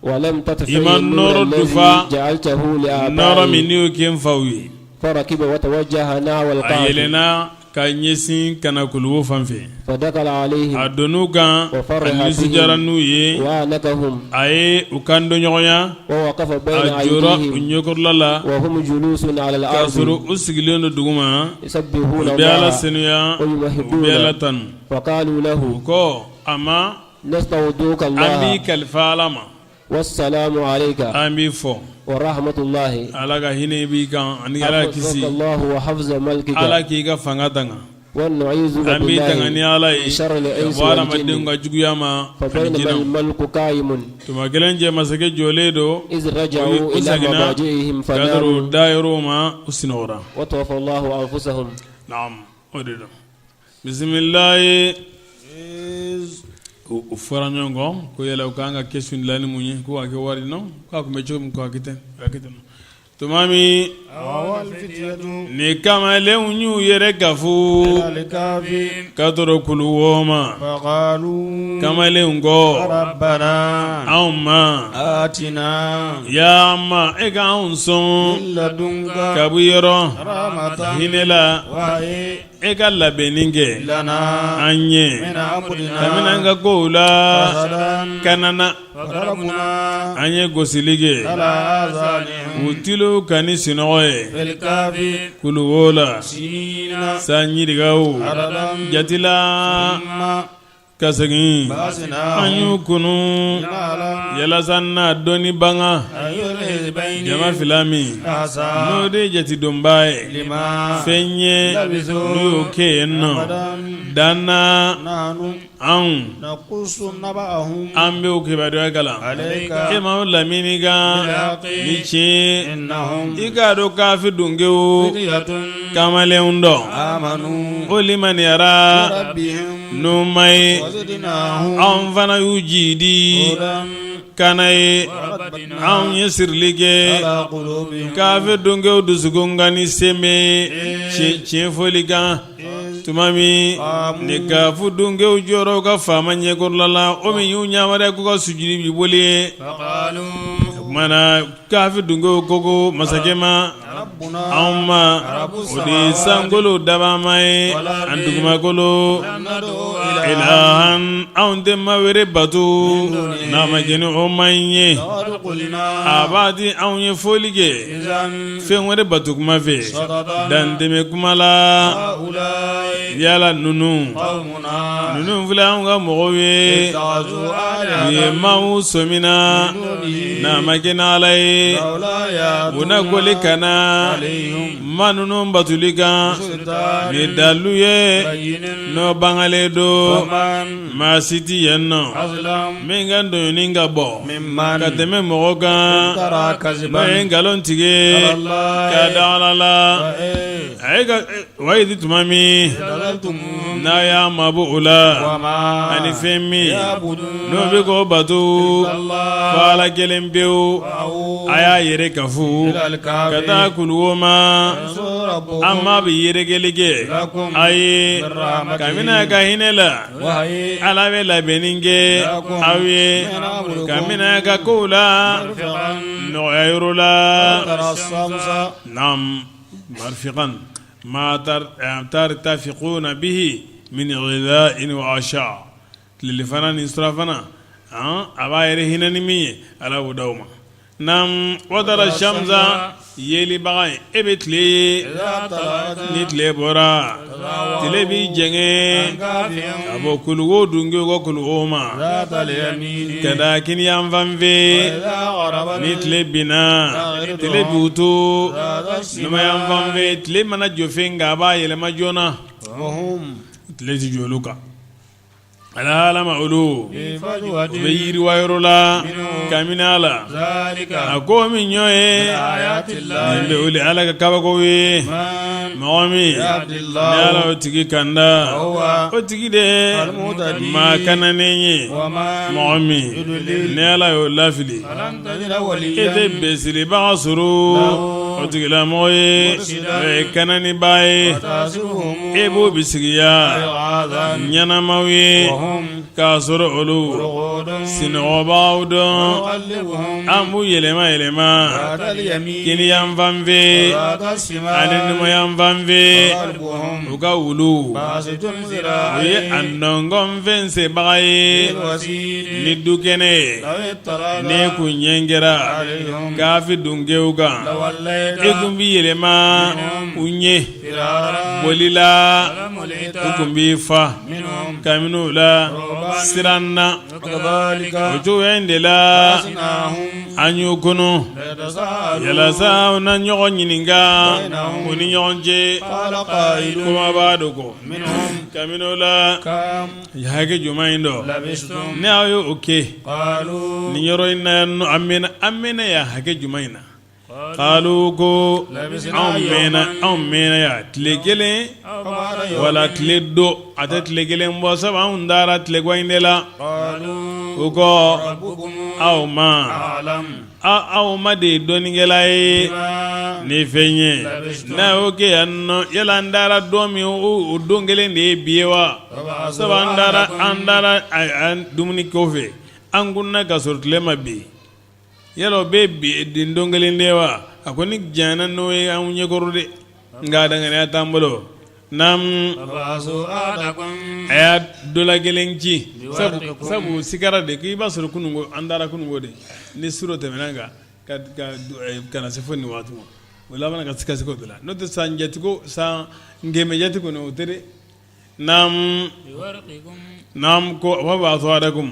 Speaker 2: wa lam tutfi
Speaker 1: I ma
Speaker 2: an-nur
Speaker 1: nɔɔrɔ
Speaker 2: alladhi
Speaker 1: dufa
Speaker 2: ja'altahu li
Speaker 1: nɔɔrɔ min
Speaker 2: abai
Speaker 1: n'i y'o kɛ n faw ye
Speaker 2: farakiba wa tawajjaha nahwa
Speaker 1: a
Speaker 2: al-kahfi
Speaker 1: yɛlɛnna ka ɲɛsin ka na kuluwo fan fɛ
Speaker 2: fadakala alayhim
Speaker 1: a donn'u kan
Speaker 2: wa
Speaker 1: a
Speaker 2: farraha
Speaker 1: nisɔndiyara
Speaker 2: bihim
Speaker 1: n'u ye
Speaker 2: wa anakahum
Speaker 1: a ye u kan don ɲɔgɔnya
Speaker 2: wa waqafa bayna
Speaker 1: a jɔra u
Speaker 2: aydihim
Speaker 1: ɲɛkɔrɔla la
Speaker 2: wa hum julusun ala
Speaker 1: k'a
Speaker 2: al-ardi
Speaker 1: sɔrɔ u sigilen don duguma u
Speaker 2: yusabbihuna
Speaker 1: bɛ Ala
Speaker 2: Allah
Speaker 1: senuya
Speaker 2: wa
Speaker 1: u bɛ
Speaker 2: yumahidduna
Speaker 1: Ala tanu
Speaker 2: faqalu lahu
Speaker 1: u ko a ma
Speaker 2: nastawdi'uka
Speaker 1: an b'i
Speaker 2: Allah
Speaker 1: kalifa Ala ma
Speaker 2: wassalamu alayka
Speaker 1: an b'i fɔ
Speaker 2: wa rahmatullahi
Speaker 1: Ala ka hinɛ b'i kan ani Ala ka kisi
Speaker 2: hafizaka Allah wa hafiza malkika
Speaker 1: Ala k'i ka fanga tanga
Speaker 2: wa nu'izuka
Speaker 1: an b'i tanga ni
Speaker 2: billahi
Speaker 1: Ala ye
Speaker 2: min sharri
Speaker 1: ka
Speaker 2: al-insi
Speaker 1: bɔ
Speaker 2: wal
Speaker 1: hadamadenw
Speaker 2: jinni
Speaker 1: ka juguya ma ani
Speaker 2: fa baynama
Speaker 1: jinɛw
Speaker 2: al-malku qa'imun
Speaker 1: tuma kelen cɛ masakɛ jɔlen don
Speaker 2: iz raja'u
Speaker 1: u
Speaker 2: ila
Speaker 1: seginna
Speaker 2: madaji'ihim
Speaker 1: k'a sɔrɔ u
Speaker 2: fanamu
Speaker 1: dayɔrɔw ma u sunɔgɔra
Speaker 2: wa tawaffa Allahu anfusahum
Speaker 1: naam o de don bisimilayi u fɔra ɲɔgɔn kɔ ko yala u kan ka kɛsu dilan ni mun ye ko k'a kɛ wari nɔ k'a tun bɛ cogo min k'a kɛ ten k'a kɛ ten tuma min ni kamalenw y'u yɛrɛ kafo ka tɔrɔ kuluwo ma kamalenw ko anw ma ya ma e ka anw sɔn ka bɔ yɔrɔ hinɛ la E ka labɛnni kɛ an ye kabini an ka kow la ka na an ye gosili kɛ u tulo kan ni sunɔgɔ ye kuluwo la san yirikaw jate la ka segin an y'u kunun yalasa na dɔnni banga jama fila min n'o de ye jatidonba ye fɛn ye n'u y'o kɛ yen nɔ danna anw an bɛ o kibaruya kalan e ma o lamini kan ni tiɲɛ i k'a dɔn kafi dungew kamalenw dɔ o limaniyara n'o ma ye anw fana y'u jidi kana ye anw ye sirili kɛ kafi dungew dusukun kan ni sɛmɛ tiɲɛ fɔli kan tuma min ni kafi dungew jɔra u ka faama ɲɛkɔrɔla la o min y'u yamaruya k'u ka sujudi bi boli ye o tuma na kafi dungew ko masakɛ ma anw ma o de ye sankolo dabama ye ani dugumakolo ilahan anw tɛ ma wɛrɛ bato n'a ma kɛ ni o ma in ye a b'a di anw ye foli kɛ fɛn wɛrɛ bato kuma fɛ dantɛmɛ kuma la yala ninnu ninnu filɛ anw ka mɔgɔw ye u ye maaw sɔmina n'a ma kɛ n'Ala ye u na kɔli ka na maa ninnu batoli kan ni dalu ye n'o bangalen don maa si tɛ yen nɔ min ka tɔɲɔni ka bon ka tɛmɛ mɔgɔ kan n'o ye nkalon tigɛ ka da Ala la. A ye ka wa izi tuma min n'a y'a mabɔ o la ani fɛn min n'o bɛ k'o bato fo Ala kelen pewu a y'a yɛrɛ kafo ka taa kuluwo ma an ma bɛ yɛrɛkɛli kɛ a ye kabini a ka hinɛ la Ala bɛ labɛnni kɛ aw ye kabini a ka kow la nɔgɔya yɔrɔ la marfiqan ma tartafiquna bihi min ghidha'in wa 'asha tilelafana ni surafana a b'a yɛrɛ hinɛ ni min ye Ala b'o d'aw ma naam wa tara shamsa yelibaga ye e bɛ tile ye ni tile bɔra tile b'i jɛngɛ ka bɔ kuluwo dungew ka kuluwo ma ka da kiniyanfan fɛ ni tile binna tile b'u to numanyanfan fɛ tile mana jɔ fɛn kan a b'a yɛlɛma joona tile tɛ jɔ olu kan Ala olu u bɛ yiriwa yɔrɔ la kabini a la a ko min ɲɔ ye nin bɛ o Ala ka kabako ye mɔgɔ min ni Ala o tigi kanda o tigi de maa kananen ye mɔgɔ min ni Ala y'o lafili e tɛ bɛsiribaga sɔrɔ o tigilamɔgɔ ye o ye kananibaa ye e b'o bisigiya ɲɛnamaw ye k'a sɔrɔ olu sinɔgɔbaw don an b'u yɛlɛma yɛlɛma kiniyanfan fɛ ani numanyanfan fɛ u ka wulu u ye a nɔngɔnfɛn sebaga ye ni dukɛnɛ ye n'e kun ɲɛngɛra kafi dunkew kan e kun b'i yɛlɛma u ɲɛ boli la u kun b'i fa kabini u la siran na o cogoya in de la an y'u kunu yalasa u na ɲɔgɔn ɲininka u ni ɲɔgɔn cɛ kuma b'a dɔ ko kabini u la hakɛ jumɛn in dɔ ne aw ye o kɛ nin yɔrɔ in na yan an mɛnna yan hakɛ jumɛn in na qalu ko anw mɛnna yan tile kelen wala tile dɔ a tɛ tile kelen bɔ sabu anw dara tilegan in de la o ko aw ma aw ma de ye dɔnnikɛla ye ni fɛn ye n'a y'o kɛ yan nɔ yala an dara don min o don kelen de ye bi ye wa sabu an dara an dara dumuni kɔfɛ an kunna ka sɔrɔ tile ma bin yala o bɛ bi den don kelen de wa a ko ni janyana n'o ye anw ɲɛkɔrɔ dɛ nka danganiya t'an bolo naam a y'a dɔ la kelen ci sabu sigara de k'i b'a sɔrɔ kunun an dara kununko de ni su dɔ tɛmɛna kan ka na se fo nin waati ma o laban ka sika sika o de la n'o tɛ san jate ko san kɛmɛ jate kɔni o tɛ dɛ naam naam ko fab'athu ahadakum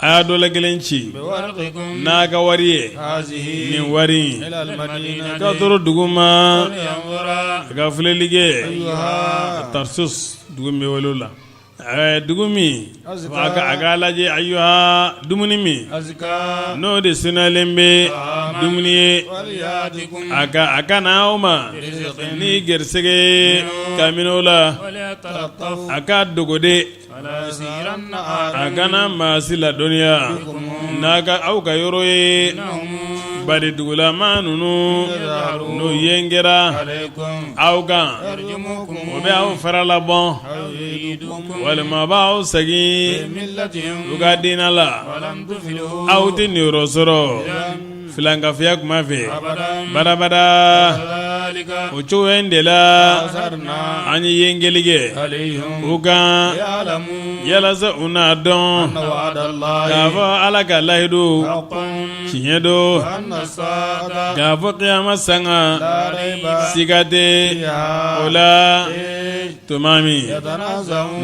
Speaker 1: a y'a dɔ la kelen ci n'a ka wari ye nin wari in ka toro dugu ma a ka filɛli kɛ Tarsus dugu min bɛ wele o la dugu min a k'a lajɛ ayyuha dumuni min n'o de senuyalen bɛ dumuni ye a a ka na aw ma ni garisɛgɛ kabini o la a ka dogo de a kana maa si ladɔnniya n'a ka aw ka yɔrɔ ye bari dugulamaa ninnu n'o yen kɛra aw kan o bɛ aw faralabɔ walima b'aw segin u ka diinɛ la aw tɛ niyɔrɔ sɔrɔ filankafoya kuma fɛ badabada o cogo in de la an ye yengeli kɛ u kan yalasa u n'a dɔn k'a fɔ ala ka layidu tiɲɛ don k'a fɔ kiyama sanga siga tɛ o la tuma min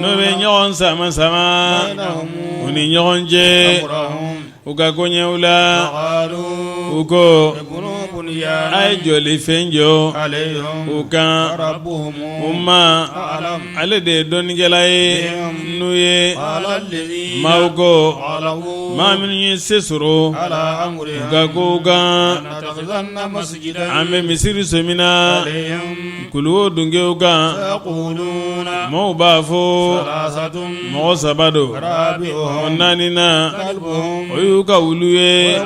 Speaker 1: n'o bɛ ɲɔgɔn sama sama u ni ɲɔgɔn cɛ u ka koɲɛw la u ko. A ye jɔli fɛn jɔ u kan u ma ale de ye dɔnnikɛla ye n'u ye maaw ko maa minnu ye se sɔrɔ u ka kow kan an bɛ misiri sɔmina kuluwo dungew kan maaw b'a fɔ mɔgɔ saba don o naaninan o y'u ka wulu ye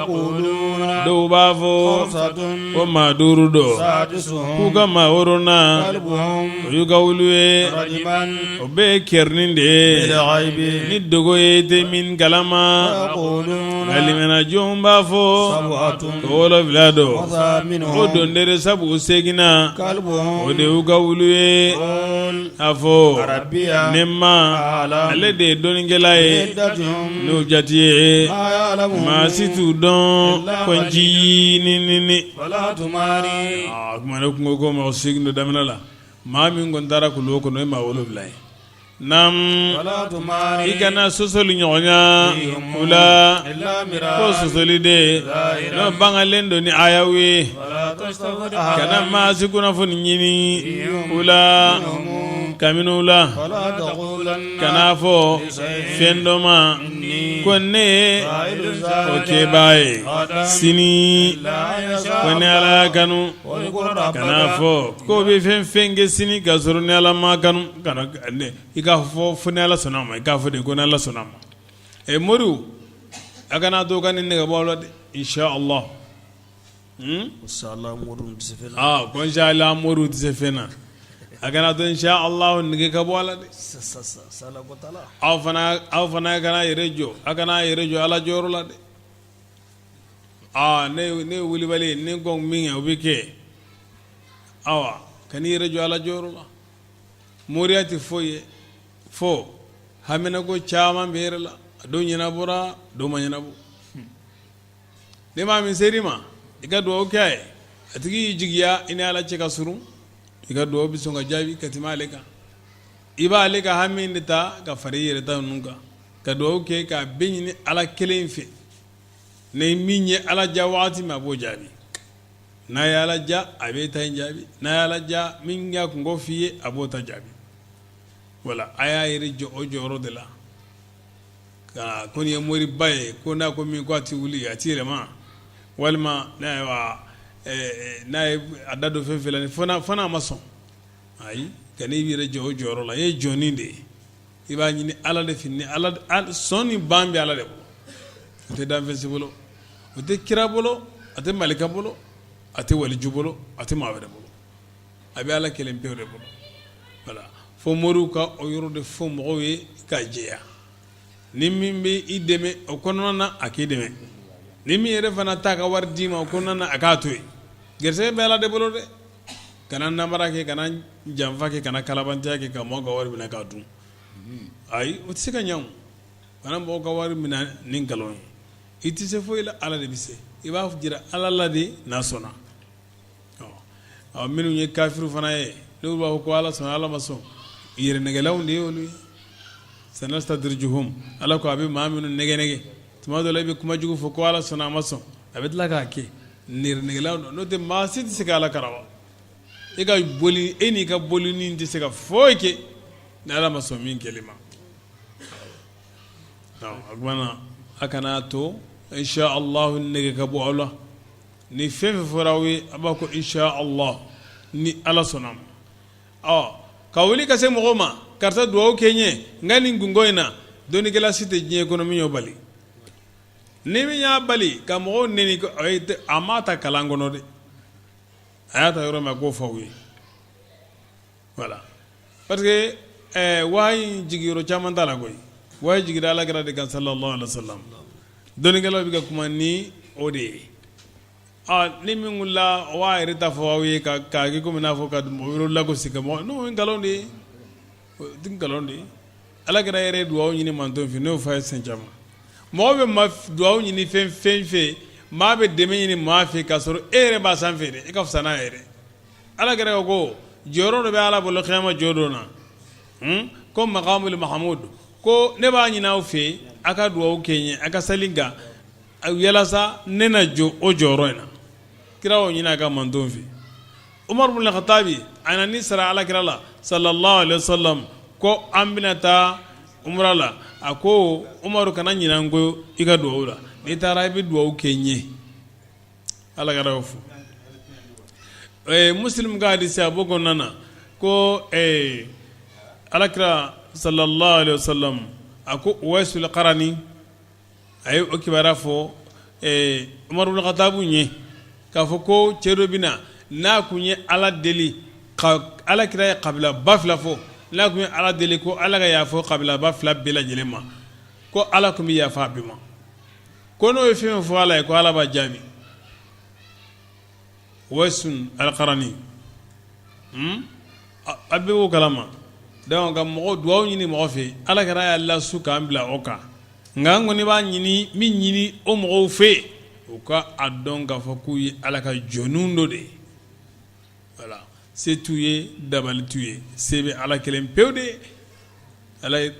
Speaker 1: dɔw b'a fɔ ko maa duuru don k'u ka maa wɔɔrɔnan o y'u ka wulu ye o bɛɛ ye kɛrɛnin de ye ni dogo ye tɛ min kalama nka limanajɔnw b'a fɔ ko wolonwula don o dondere sabu seginnan o de y'u ka wulu ye a fɔ ne ma ale de ye dɔnnikɛla ye n'o jate ye maa si t'u dɔn ko nci ni ni a kuma ne kun ko mɔgɔ seegin don daminɛ la maa min kɔni taara kuluwo kɔnɔ o ye maa wolonwula ye naamu i kana sɔsɔli ɲɔgɔnya u la ko sɔsɔli de n'o bangalen don ni ayaw ye kana maa si kunnafoni ɲini u la kabini u la kan'a fɔ fɛn dɔ ma ko ne ye o kɛbaa ye sini ko ni Ala y'a kanu kan'a fɔ ko bɛ fɛn fɛn kɛ sini ka sɔrɔ ni Ala m'a kanu kana i k'a fɔ fo ni Ala sɔnna a ma i k'a fɔ de ko ni Ala sɔnna a ma ɛ moriw a kana to ka nin nege bɔ aw la dɛ inshallah
Speaker 3: Inshallah moriw tɛ se fɛn na
Speaker 1: ko inshallah moriw tɛ se fɛn na a kana to inshallah nege ka bɔ a la dɛ aw fana kana yɛrɛ jɔ a kana yɛrɛ jɔ Ala jɔyɔrɔ la dɛ aa ne ye wulibali ye ni ko min kɛ o bɛ kɛ awa kan'i yɛrɛ jɔ Ala jɔyɔrɔ la moriya tɛ foyi ye fo haminako caman bɛ yɛrɛ la a dɔw ɲɛnabɔra dɔw ma ɲɛnabɔ ni maa min ser'i ma i ka dugawu kɛ a ye a tigi y'i jigiya i ni Ala cɛ ka surun i ka dugawu bɛ sɔn ka jaabi ka tɛmɛ ale kan i b'ale ka hami de ta ka fara i yɛrɛ ta ninnu kan ka dugawu kɛ k'a bɛɛ ɲini Ala kelen fɛ ni min ye Ala diya waati min a b'o jaabi n'a ye Ala diya a b'e ta in jaabi n'a ye Ala diya min y'a kunko f'i ye a b'o ta jaabi wala a y'a yɛrɛ jɔ o jɔyɔrɔ de la ka ko nin ye moriba ye ko n'a ko min ko a tɛ wuli a tɛ yɛlɛma walima n'a ye a da don fɛn fɛn la fo n'a ma sɔn ayi kan'i yɛrɛ jɔ o jɔyɔrɔ la i ye jɔnnin de ye i b'a ɲini Ala de fɛ ni Ala sɔn ni ban bɛ Ala de bolo o tɛ danfɛn si bolo o tɛ kira bolo a tɛ malika bolo a tɛ waliju bolo a tɛ maa wɛrɛ bolo a bɛ Ala kelen pewu de bolo wala fo moriw ka o yɔrɔ de fɔ mɔgɔw ye ka jɛya ni min bɛ i dɛmɛ o kɔnɔna na a k'i dɛmɛ ni min yɛrɛ fana t'a ka wari d'i ma o kɔnɔna na a k'a to yen garisɛgɛ bɛ Ala de bolo dɛ kana namara kɛ kana janfa kɛ kana kalabantiya kɛ ka mɔgɔw ka wari minɛ k'a dun ayi o tɛ se ka ɲɛ o kana mɔgɔw ka wari minɛ ni nkalon ye i tɛ se foyi la Ala de bɛ se i b'a jira Ala la de n'a sɔnna ɔ minnu ye kafiriw fana ye n'olu b'a fɔ ko Ala sɔnna Ala ma sɔn yɛrɛnɛgɛlaw de ye olu ye sanastadrijuhum Ala ko a bɛ maa minnu nɛgɛ nɛgɛ tuma dɔ la i bɛ kuma jugu fɔ ko Ala sɔnna a ma sɔn a bɛ tila k'a kɛ yɛrɛnɛgɛlaw don n'o tɛ maa si tɛ se ka Ala karaba e ka boli e n'i ka bolinin tɛ se ka foyi kɛ ni Ala ma sɔn min kɛli ma o tuma na a kana to insha Allah nege ka bɔ aw la ni fɛn fɛn fɔra aw ye a b'a ko insha Allah ni Ala sɔnna ma ɔ ka wuli ka se mɔgɔw ma karisa dugawu kɛ n ye n ka nin kunko in na dɔnnikɛla si tɛ diɲɛ kɔnɔ min y'o bali ni min y'a bali ka mɔgɔw neni a m'a ta kalan kɔnɔ dɛ a y'a ta yɔrɔ min a k'o fɔ aw ye voilà parce que wahayi jigiyɔrɔ caman t'a la koyi wahayi jigira ala kira de kan sallallahu alaihi wasallam dɔnnikɛlaw bɛ ka kuma ni o de ye ni min wulila o b'a yɛrɛ ta fɔ aw ye ka k'a kɛ komi n'a fɔ ka mɔgɔ wɛrɛw lagosi ka mɔgɔ n'o ye nkalon de ye o tɛ nkalon de ye ala kira yɛrɛ ye dugawu ɲini mantɔn fɛ n'o f'a ye siɲɛ caman mɔgɔ bɛ ma dugawu ɲini fɛn fɛn fɛ maa bɛ dɛmɛ ɲini maa fɛ k'a sɔrɔ e yɛrɛ b'a sanfɛ dɛ e ka fisa n'a yɛrɛ ala kira ko jɔyɔrɔ dɔ bɛ ala bolo kiyama jɔ don na ko makamul mahamud ko ne b'a ɲini aw fɛ a ka dugawu kɛ n ye a ka sali n kan yalasa ne na jɔ o jɔyɔrɔ in na. Kira y'o ɲini a ka mantonw fɛ. Umaru bin Khatabi a nan'i sara ala kira la sallallahu alaihi wasallam ko an bɛna taa umra la. A ko Umaru, kana ɲinɛ n kɔ i ka dugawu la. N'i taara, i bɛ dugawu kɛ n ye. Ala kira y'o fɔ. Muslim ka hadisi, a b'o kɔnɔna na ko ala kira sallallahu alaihi wasallam a ko Uwaisul Qarani, a ye o kibaruya fɔ Umaru bin Khatabu ye k'a fɔ ko cɛ dɔ bɛ na, n'a kun ye Ala deli ka ala kira ye kabila 2000 fɔ, n'a kun ye Ala deli ko Ala ka yafa kabila 2000 bɛɛ lajɛlen ma, ko Ala tun bɛ yafa a bɛɛ ma, ko n'o ye fɛn fɛn fɔ Ala ye, ko Ala b'a jaabi. Uwaisul Qarani, a bɛɛ b'o kalama. Donc ka mɔgɔ dugawu ɲini mɔgɔ fɛ, ala kira y'a lasu k'an bila o kan. Nka an kɔni b'a ɲini min ɲini o mɔgɔw fɛ, u ka a dɔn k'a fɔ k'u ye Ala ka jɔninw dɔ de ye. Voilà, se t'u ye, dabali t'u ye, se bɛ Ala kelen pewu de ye.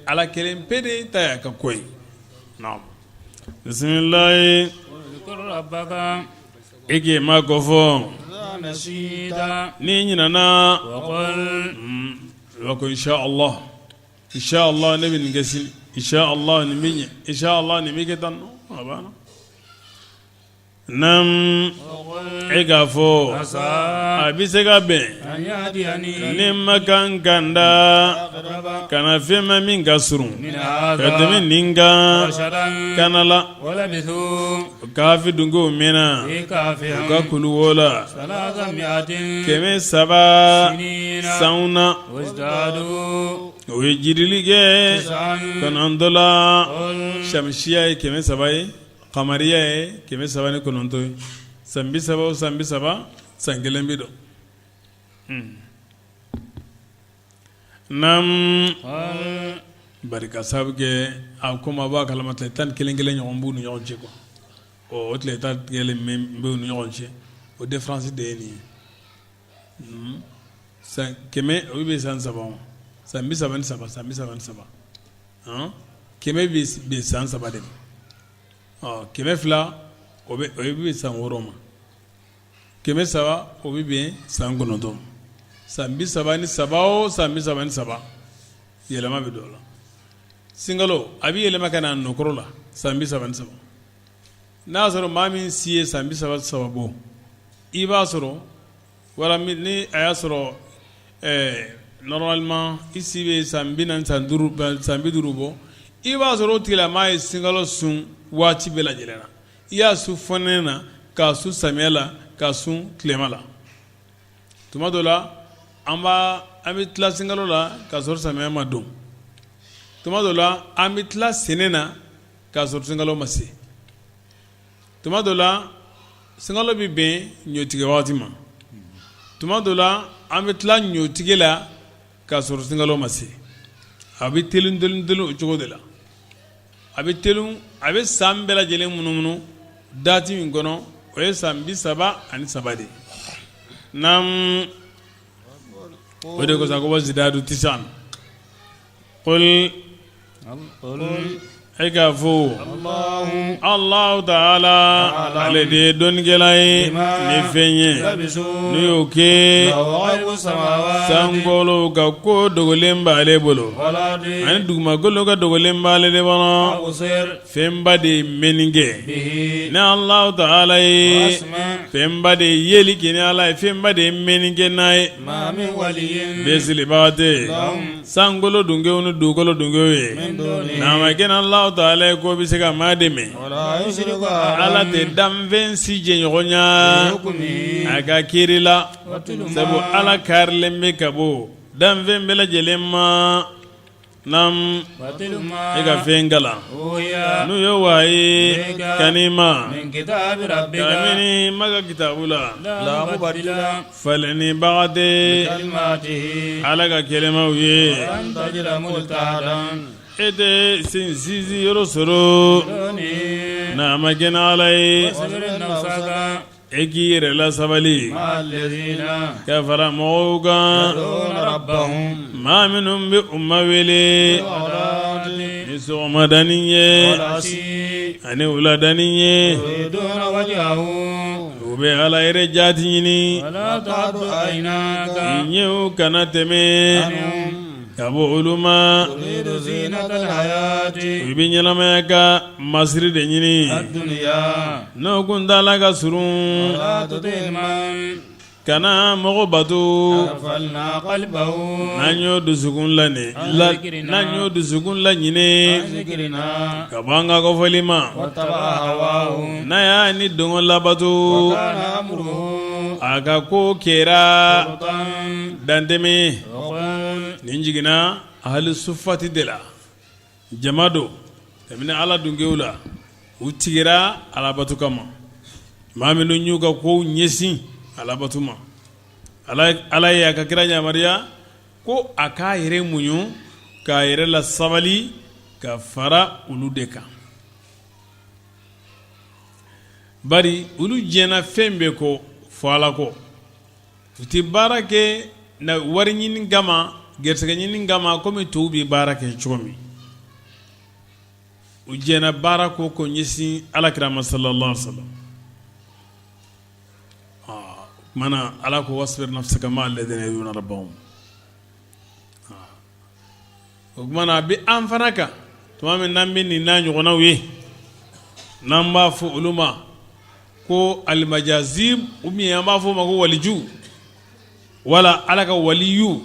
Speaker 1: Ala kelen pe de ta y'a ka ko ye. Bisimilayi, e k'i ma ko fɔ n'i ɲinɛna ko inshallah, inshallah ne bɛ nin kɛ sini, inshallah nin bɛ ɲɛ, inshallah nin bɛ kɛ tan. A banna. Naam, e k'a fɔ a bɛ se ka bɛn ni ma kan kanda ka na fɛn ma min ka surun ka tɛmɛ nin kan kana la. Kafi dungew mɛnna u ka kuluwo la 300 sanw na, u ye jiidili kɛ 9 la. Samisiya ye 300 ye, kamariya ye 309 ye. San 30 o san 30, san kelen bɛ dɔn. Naam, bari ka sababu kɛ a komi a b'a kalama, tile 11 kelen ɲɔgɔn b'u ni ɲɔgɔn cɛ quoi. O tile 11 min b'u ni ɲɔgɔn cɛ, o différence de ye nin ye. San 100, o bɛ san saba, san 33, san 33, 100 bɛ san 3 de ma. 200, o bɛ san 6 ma. 300, o bɛ bɛn san 9. San 33 o san 33, yɛlɛma bɛ don la. Sunkalo a bɛ yɛlɛma ka na nɔkɔrɔ la san 33. N'a y'a sɔrɔ maa min si ye san 33 bɔ, i b'a sɔrɔ wala ni a y'a sɔrɔ normalement i si bɛ san 40, san 5, san 50 bɔ, i b'a sɔrɔ o tigilamaa ye sunkalo sun waati bɛɛ lajɛlen na. I y'a sun fɔnɛ na, k'a sun samiya la, k'a sun tilema la. Tuma dɔ la, an b'a an bɛ tila sunkalo la k'a sɔrɔ samiya ma don. Tuma dɔ la, an bɛ tila sɛnɛ na k'a sɔrɔ sunkalo ma se. Tuma dɔ la, sunkalo bɛ bɛn ɲɔtigɛ waati ma. Tuma dɔ la, an bɛ tila ɲɔtigɛ la k'a sɔrɔ sunkalo ma se. A bɛ teli teli teli o cogo de la. A bɛ teli, a bɛ san bɛɛ lajɛlen munumunu date min kɔnɔ, o ye san 33 de ye. Naam, o de kosɔn ko wazdadu tisan. Qul, e k'a fɔ Alahu taala, ale de ye dɔnnikɛla ye ni fɛn ye n'u y'o kɛ. Sankolo ka ko dogolen b'ale bolo, ani dugumakolo ka dogolen b'ale de bolo. Fɛnba de ye mɛnni kɛ ni Alahu taala ye, fɛnba de ye yeli kɛ ni Ala ye, fɛnba de ye mɛnni kɛ n'a ye. Bisimilaba tɛ sankolo dunkew ni dugukolo dunkew ye, n'a ma kɛ Alahu taala ye k'o bɛ se ka maa dɛmɛ. Ala tɛ danfɛn si jɛɲɔgɔnya a ka kiri la, sabu Ala karilen bɛ ka bɔ danfɛn bɛɛ lajɛlen ma. Naam, e ka fɛn kalan n'u ye wahayi ka n'i ma kabini ma ka kitabu la, falennibaga tɛ Ala ka kɛlɛmaw ye. E tɛ sen sinsin yɔrɔ sɔrɔ n'a ma kɛ Ala ye. E k'i yɛrɛ lasabali ka fara mɔgɔw kan, maa minnu bɛ u ma wele ni sɔgɔmadanin ye ani wuladanin ye. U bɛ Ala yɛrɛ jaati ɲini i ɲɛw kana tɛmɛ ka bɔ olu ma u bɛ ɲɛnamaya ka masiri de ɲini n'o kuntaala ka surun Kana mɔgɔ bato n'an y'o dusukun la n'an y'o dusukun laɲinɛ ka bɔ an ka kofɔli ma n'a y'a ni dungɔ labato a ka ko kɛra dantɛmɛ nin jiginna ahali sufati de la jama don kabini ala dunkew la u tigɛra alabato kama maa minnu y'u ka kow ɲɛsin alabato ma ala ye a ka kira yamaruya ko a k'a yɛrɛ muɲu k'a yɛrɛ la sabali ka fara olu de kan bari olu jɛnna fɛn bɛɛ kɔ fo ala kɔ u tɛ baara kɛ na wari ɲini kama garisɛgɛ ɲini kama komi tɔw bɛ baara kɛ cogo min u jɛnna baara kɔ k'u ɲɛsin alakira ma sallallahu alaihi wasallam tuma na ala ko wasbir nafsaka ma'a alladhina yad'una rabbahum o tuma na a bɛ an fana kan tuma min n'an bɛ nin n'a ɲɔgɔnnaw ye n'an b'a fɔ olu ma ko alimajazib ou bien an b'a fɔ o ma ko waliju wala ala ka waliyu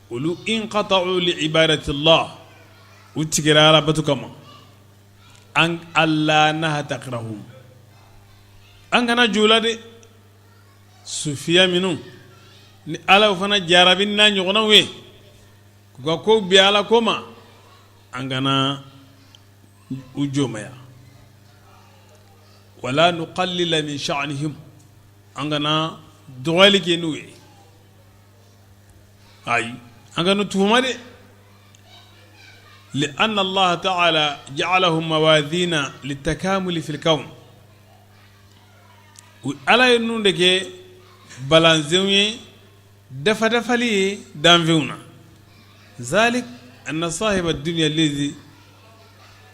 Speaker 1: olu inqata'u li ibadatillah u tigɛra ala bato kama an alla nahtaqirahum an kana jɔ u la dɛ sufiya minnu ni ala fana jarabi n'a ɲɔgɔnnaw ye k'u ka kow bɛn ala ko ma an kana u jɔnmaya wala nuqallila min sha'nihim an kana dɔgɔyali kɛ n'u ye ayi an kana tuhuma dɛ li'anna Allah ta'ala ja'alahum mawazina litakamuli fil kawn ala ye ninnu de kɛ balansenw ye dafa dafali ye danfɛnw na zalik anna sahiba dunya allazi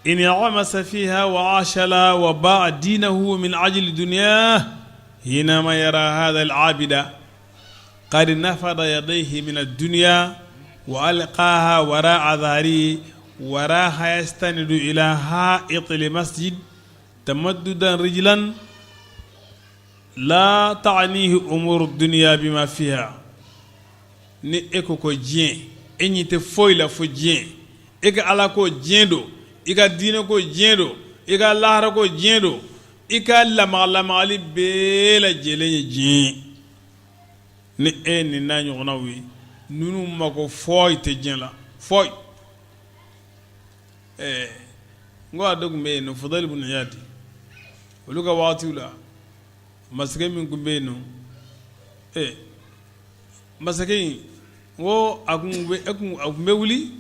Speaker 1: inghamasa fiha wa asha laha wa ba'a dinahu min ajli dunya hinama yara hadha al-abida qad nafada yadayhi min ad-dunya wa alqaha wara'a dhahrihi wa raha yastanidu ila ha'it al-masjid tamaddudan rijlan la ta'nihi umuru dunya bima fiha ni e ko ko diɲɛ e ɲɛ tɛ foyi la fo diɲɛ e ka ala ko diɲɛ don i ka diinɛ ko diɲɛ don i ka lahara ko diɲɛ don i ka lamagalamagali bɛɛ lajɛlen ye diɲɛ ni e nin n'a ɲɔgɔnnaw ye ninnu mako foyi tɛ diɲɛ la foyi ɛɛ n ko a dɔ tun bɛ yen nɔ Fudayili bun Iyadi olu ka waatiw la masakɛ min tun bɛ yen nɔ ee masakɛ in n ko a tun bɛ wuli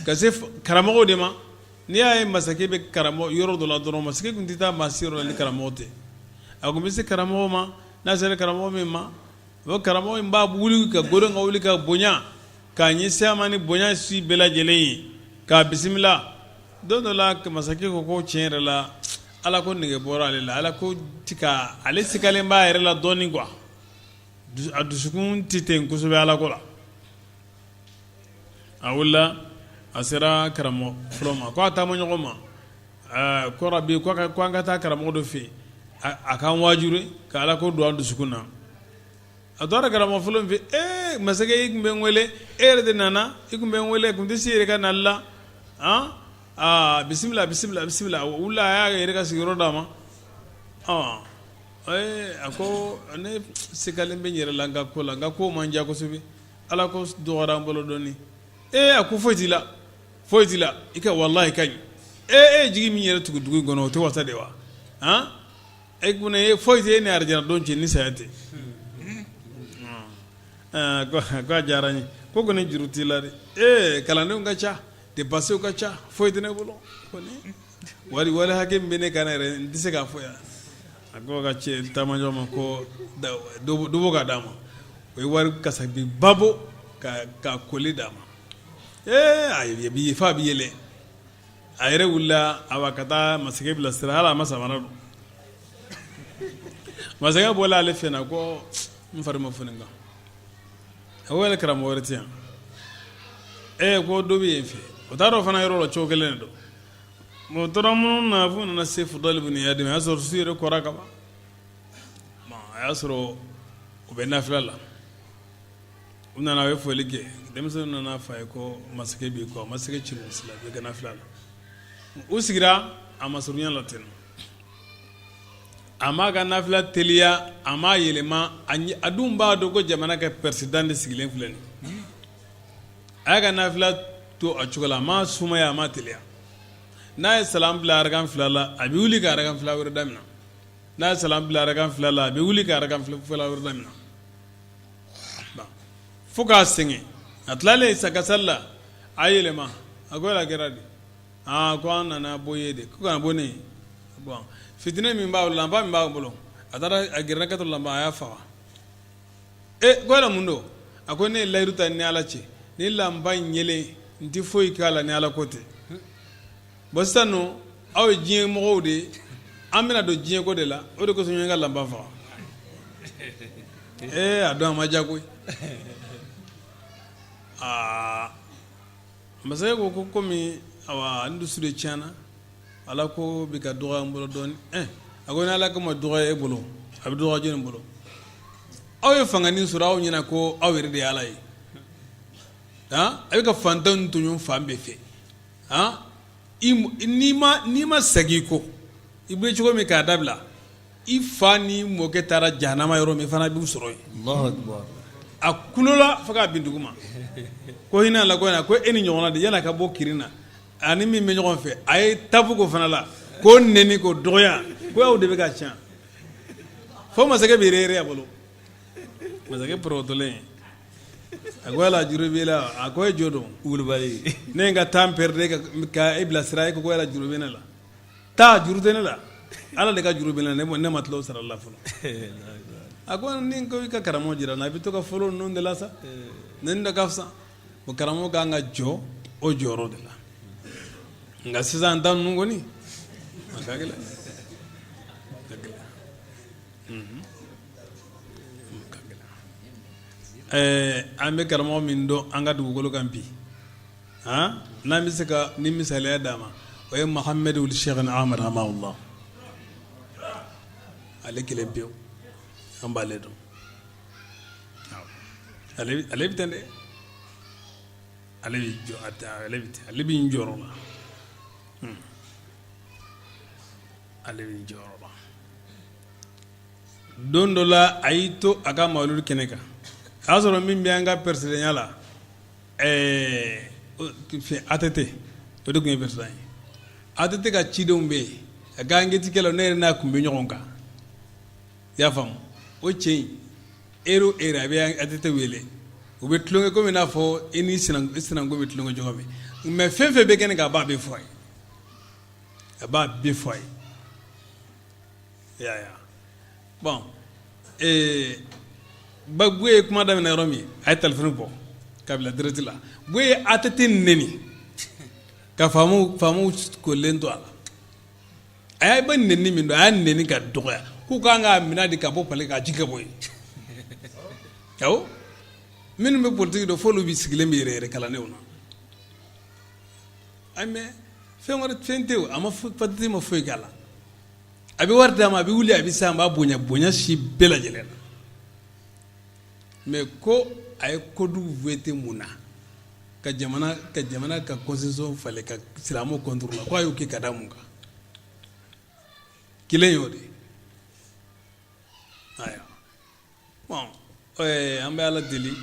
Speaker 1: ka se karamɔgɔw de ma n'i y'a ye masakɛ bɛ karamɔgɔ yɔrɔ dɔ la dɔrɔn masakɛ tun tɛ taa maa si yɔrɔ la ni karamɔgɔ tɛ a tun bɛ se karamɔgɔ ma n'a sera karamɔgɔ min ma o karamɔgɔ in b'a wuli ka godon ka wuli ka bonya k'a ɲɛsin a ma ni bonya si bɛɛ lajɛlen ye k'a bisimila don dɔ la masakɛ ko ko tiɲɛ yɛrɛ la ala ko nege bɔra ale la ala ko tika ale sigalen b'a yɛrɛ la dɔɔnin quoi a dusukun tɛ ten kosɛbɛ ala ko la a wulila a sera karamɔgɔ fɔlɔ ma ko a taama ɲɔgɔn ma kɔrɔ bi ko an ka taa karamɔgɔ dɔ fɛ yen a k'an waaju ka ala ko don an dusukun na a taara karamɔgɔ fɔlɔ min fɛ ee masakɛ i tun bɛ n wele e yɛrɛ de nana i tun bɛ n wele tun tɛ se yɛrɛ ka nali la aa bisimila bisimila bisimila a wulila a y'a yɛrɛ ka sigiyɔrɔ d'a ma a ko ne sigalen bɛ n yɛrɛ la n ka ko la n ka ko man diya kosɛbɛ ala ko dɔgɔyara n bolo dɔɔnin ee a ko foyi t'i la foyi t'i la i ka walahi ka ɲi ee e jigi min yɛrɛ tugu dugu in kɔnɔ o tɛ wasa de wa e kun e foyi tɛ e ni arijana don cɛ ni saya tɛ ko a diyara n ye ko kɔni juru t'i la dɛ ee kalandenw ka ca dépenses ka ca foyi tɛ ne bolo wari wari hakɛ min bɛ ne kan yɛrɛ n tɛ se k'a fɔ yan a ko ka cɛ taamajɔ ma ko dɔ bɔ ka d'a ma o ye wari kasabi ba bɔ ka koli d'a ma ee a bi fa bɛ yɛlɛ a yɛrɛ wulila a ka taa masakɛ bilasira hali a ma samara don Masakɛ bɔla ale fɛ na ko n fari ma foni kan. A ko yala karamɔgɔ wɛrɛ tɛ yan? Ee ko dɔ bɛ yen fɛ. O taara o fana yɔrɔ la cogo kelen de don. Bon tora minnu na f'u nana se Fudali bin Iyadi ma, a y'a sɔrɔ su yɛrɛ kora ka ban. Bon a y'a sɔrɔ u bɛ nafila la. U nana a ye foli kɛ, denmisɛnninw nana f'a ye ko masakɛ b'i kɔ, masakɛ ci la bɛ ka nafila la. U sigira a masurunya la ten. A m'a ka nafila teliya, a m'a yɛlɛma, a dun b'a dɔn ko jamana ka président de sigilen filɛ nin ye. A y'a ka nafila to a cogo la, a m'a sumaya, a m'a teliya. N'a ye salam bila arakan fila la, a bɛ wuli ka arakan fila wɛrɛ daminɛ. N'a ye salam bila arakan fila la, a bɛ wuli ka arakan fila wɛrɛ daminɛ. Fo k'a sɛgɛn. A tilalen sa ka sali la, a yɛlɛma, a ko yala a kɛra di? Aa ko an nana bɔ ye de, ko kana bɔ ne ye. Bon fitinɛ min b'a bolo, lanpa min b'a bolo, a taara a gɛrɛ ka lanpa a y'a faga. E ko yala mun don? A ko ne ye layidu ta ni Ala cɛ, ni lanpa in yelen n tɛ foyi k'a la ni Ala ko tɛ. Bon sisan nɔ aw ye diɲɛ mɔgɔw de ye, an bɛna don diɲɛ ko de la, o de kosɔn n ye n ka lanpa faga. Ee a don a ma diya koyi. Aa masakɛ ko ko komi awa n dusu de tiɲɛna, Ala ko bɛ ka dɔgɔya n bolo dɔɔnin. A ko ni Ala ko ma dɔgɔya e bolo, a bɛ dɔgɔya jɔni bolo? Aw ye fanganin sɔrɔ aw ɲɛna ko aw yɛrɛ de ye Ala ye. A bɛ ka fantanw tɔɲɔ fan bɛɛ fɛ. N'i ma segin i kɔ, i bɛ cogo min k'a dabila, i fa ni mɔkɛ taara jahanama yɔrɔ min, i fana b'u sɔrɔ yen. A kulola fo k'a bin dugu ma. Ko hinɛ la ko ko e ni ɲɔgɔn de yala ka bɔ kirin na, ani min bɛ ɲɔgɔn fɛ, a ye tafu k'o fana la, k'o nɛni, k'o dɔgɔya, ko aw de bɛ ka tiɲɛ. Fo masakɛ bɛ yɛrɛ a bolo. Masakɛ porokotolen a ko yala juru b'i la? A ko e jo don.
Speaker 3: Kulubali.
Speaker 1: Ne ye n ka temps perdu ka e bilasira, e ko yala juru bɛ ne la. Taa, juru tɛ ne la, Ala de ka juru bɛ ne la, ne ma tila o sara la fɔlɔ. A ko ni ko i ka karamɔgɔ jira n na, a bɛ to ka fɔlɔ ninnu de la sa, nin de ka fisa. O karamɔgɔ ka kan ka jɔ o jɔyɔrɔ de la. Nka sisan ta ninnu kɔni, a ka gɛlɛn, a ka gɛlɛn. Ka gɛlɛn. An bɛ karamɔgɔ min dɔn an ka dugukolo kan bi, n'an bɛ se ka ni misaliya d'a ma, o ye Mohamed Ould Cheikh Ahmed hamahullah. Ale kelen pewu, an b'ale dɔn. Ale bɛ ten dɛ, ale bɛ jɔ, ale bɛ ten, ale bɛ n jɔyɔrɔ la, ale bɛ n jɔyɔrɔ la. Don dɔ la a y'i to a ka mawuludu kɛnɛ kan, a y'a sɔrɔ min bɛ an ka peresidanya la, ATT, o de tun ye président ye. ATT ka cidenw bɛ yen, a ka enquête kɛlaw, ne yɛrɛ n'a tun bɛ ɲɔgɔn kan. I y'a faamu, o cɛ in, heure o heure a bɛ ATT wele, u bɛ tulonkɛ komi n'a fɔ i ni sinankun bɛ tulonkɛ cogo min, mais fɛn fɛn bɛ kɛnɛ kan, a b'a bɛɛ fɔ a ye, a b'a bɛɛ fɔ a ye. I y'a ye bon Buye ye kuma daminɛ yɔrɔ min, a ye téléphone bɔ ka bila direct la. Buye ye ATT neni ka faamaw kolen to a la. A y'a bɛ neni min don, a y'a neni ka dɔgɔya k'u kan k'a minɛ de ka bɔ palais k'a ji ka bɔ yen. Awɔ, minnu bɛ politique dɔn, f'olu bɛ sigilen bɛ yɛrɛ yɛrɛ kalandenw na. Ayi, mais fɛn wɛrɛ fɛn tɛ o, a ma ATT ma foyi k'a la. A bɛ wari d'a ma, a bɛ wuli, a bɛ se, an b'a bonya bonya si bɛɛ lajɛlen na. Mais ko a ye code voté mun na ka jamana ka constitution falen ka silamɛw contre la, ko a y'o kɛ ka da mun kan? Kelen y'o de ye. Ayiwa, bon an bɛ Ala deli,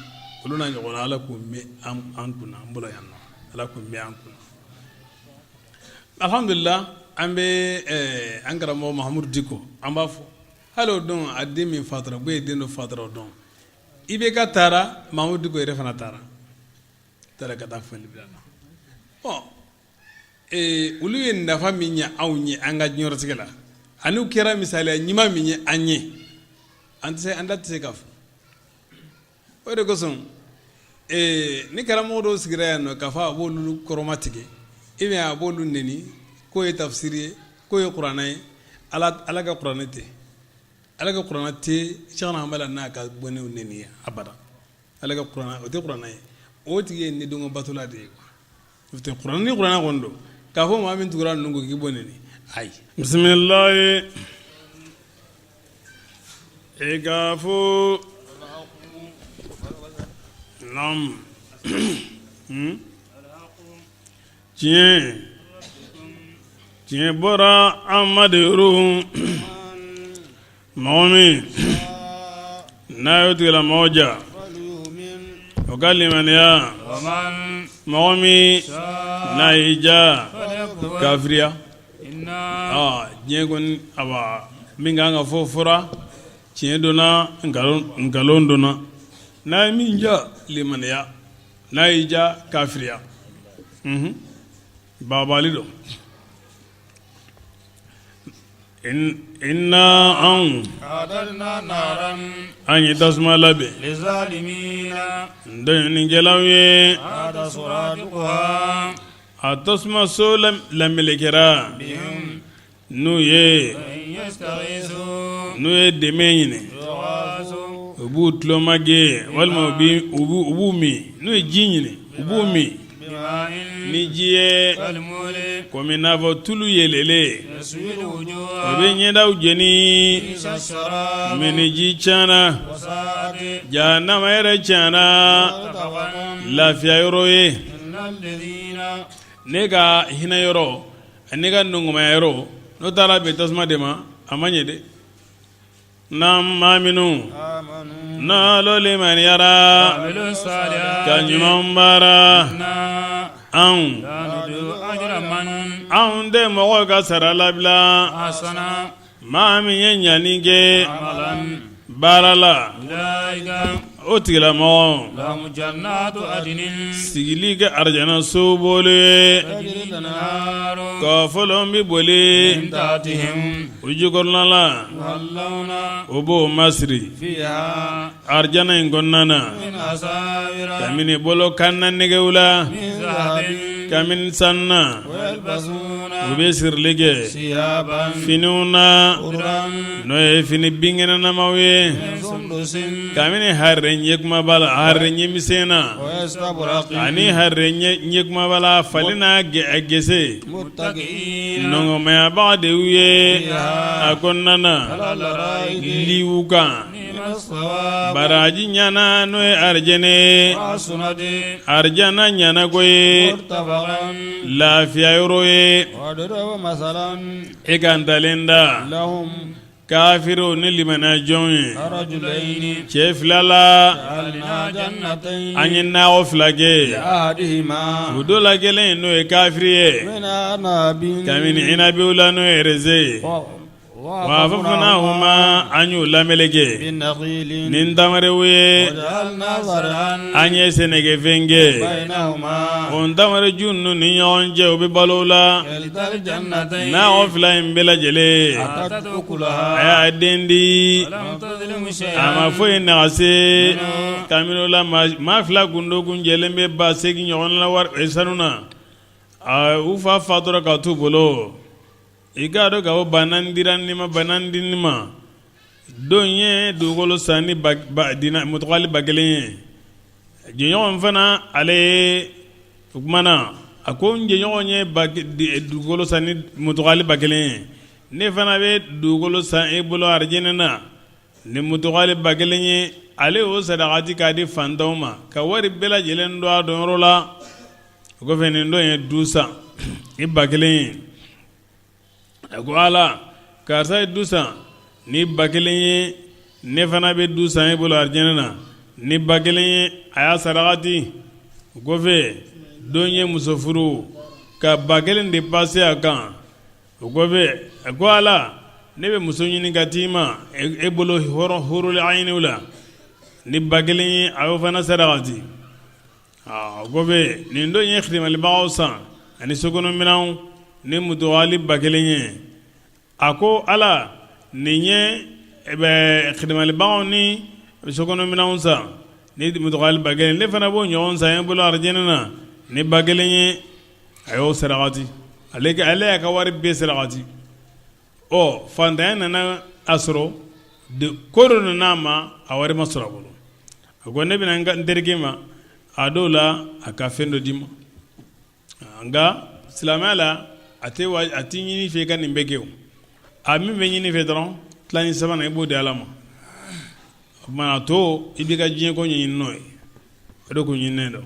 Speaker 1: olu n'a ɲɔgɔnna, Ala k'u mɛn an kunna, an bolo yan nɔ, Ala k'u mɛn an kunna. Alhamdulillah, an bɛ an karamɔgɔ Mahamudu Diko, an b'a fɔ hali o don, a den min fatura, Buye den dɔ fatura o don, IBK taara, Mahamudu Diko yɛrɛ fana taara ka taa foli bila la. Bon olu ye nafa min ɲɛ anw ye an ka diɲɛlatigɛ la, ani u kɛra misaliya ɲuman min ye an ye, an tɛ se, an da tɛ se ka fɔ. O de kosɔn ni karamɔgɔ dɔw sigira yan nɔ k'a fɔ a b'olu kɔrɔma tigɛ, ou bien a b'olu neni, k'o ye tafsiri ye, k'o ye kuranɛ ye, Ala ka kuranɛ tɛ. Ala ka kuranɛ tɛ Cheikhna Hamala n'a ka bɔnɛw neni ye abada. Ala ka kuranɛ o tɛ kuranɛ ye, o tigi ye nidungɔ batola de ye quoi. O tɛ kuranɛ ni kuranɛ kɔni don k'a fɔ maa min tugura ninnu kɔ k'i b'o neni, ayi. Bisimilayi e k'a fɔ naam tiɲɛ tiɲɛ bɔra an ma de yɔrɔ mɔgɔ min n'a y'o tigilamɔgɔ diya o ka limaniya, mɔgɔ min n'a y'i diya kafiriya. Diɲɛ kɔni awa min ka kan ka fɔ fɔra, tiɲɛ donna, nkalon donna. N'a ye min diya limaniya, n'a y'i diya kafiriya, babali don. Inna anw an ye tasuma labɛn tɔɲɔnikɛlaw ye. A tasuma so lamelekera n'u ye n'u ye dɛmɛ ɲini, u b'u tulomagɛn walima u b'u min. N'u ye ji ɲini, u b'u min ni ji ye komi n'a fɔ tulu yeelelen, o bɛ ɲɛdaw jeni. Minniji tiɲɛna, jahanama yɛrɛ tiɲɛna lafiya yɔrɔ ye. Ne ka hinɛ yɔrɔ ne ka nɔngɔnmaya yɔrɔ, n'o taara bɛn tasuma de ma, a ma ɲɛ dɛ. Na maa minnu n'olu limaniyara ka ɲuman baara, anw anw tɛ mɔgɔ ka sara labila. Maa min ye ɲani kɛ baara la, o tigilamɔgɔ sigili kɛ arijana so bolo ye, kɔfɔlɔn bɛ boli u jukɔrɔla la, o b'o masiri arijana in kɔnɔna na, kabini bolo kanna nɛgɛw la, kabini sanu na, u bɛ sirili kɛ finiw na, n'o ye fini binkɛnɛnamaw ye, kabini harire ɲɛ kumaba la, harire ɲɛmisɛn na, ani harire ɲɛ kumaba la, fali n'a gese. Nɔngɔnmayabaga de y'u ye a kɔnɔna na liw kan. Baraji ɲana n'o ye arijɛnɛ ye, arijana ɲana ko ye lafiya yɔrɔ ye. E ka ntalen da kafiriw ni limaniya jɔnw ye, cɛ fila la, an ye nakɔ fila kɛ u dɔ la kelen, n'o ye kafiri ye, kabini inabiw la, n'o ye raisin ye. Wa hafafnahuma, an y'u lameleke ni tamariw ye. An ye sɛnɛkɛfɛn kɛ o tamariju ninnu ni ɲɔgɔn cɛ, u bɛ balo la. Nakɔ fila in bɛɛ lajɛlen, a y'a den di, a ma foyi nagasi. Kabini o la, maa fila gundo kun jɛlen bɛ 8000 ɲɔgɔn la wari sanu na. U fa fatura ka t'u bolo. I k'a dɔn k'a fɔ 4000 dira nin ma, 4000 di nin ma. Dɔ ye dugukolo san ni mutukali 1000 ye. Jɛɲɔgɔn fana, ale ye o tuma na, a ko n jɛɲɔgɔn ye dugukolo san ni mutukali 1000 ye, ne fana bɛ dugukolo san e bolo arijinɛ na ni mutukali 1000 ye. Ale y'o sadakati k'a di fantanw ma, ka wari bɛɛ lajɛlen don a donyɔrɔ la. O kɔfɛ, nin dɔ ye du san ni 1000 ye. A ko ala, karisa ye du san ni 1000 ye, ne fana bɛ du san e bolo arijinɛ na ni 1000 ye. A y'a sarakati. O kɔfɛ, dɔ ye muso furu ka 1000 de pase a kan. O kɔfɛ, a ko ala, ne bɛ muso ɲini ka d'i ma e bolo hurul ayiniw la ni 1000 ye. A y'o fana sarakati. O kɔfɛ, nin dɔ ye xirimalibagaw san ani sokɔnɔminɛnw ni mutukali 1000 ye. A ko ala, nin ye xirimalibagaw ni sokɔnɔminɛnw san ni mutukali 1000, ne fana b'o ɲɔgɔn san e bolo arijinɛ na ni 1000 ye. A y'o sarakati. Ale y'a ka wari bɛɛ sarakati. Ɔ, fantanya nana a sɔrɔ. Ko dɔ nana a ma, a wari ma sɔrɔ a bolo. A ko ne bɛna n terikɛ ma, a dɔw la a ka fɛn dɔ di n ma. Nka silamɛya la, a tɛ a tɛ ɲini i fɛ i ka nin bɛɛ kɛ o. A min bɛ ɲini i fɛ dɔrɔn, tilancɛ sabanan i b'o di Ala ma. O tuma a tɔ, i b'i ka diɲɛ ko ɲɛɲini n'o ye. O de kun ɲininen don.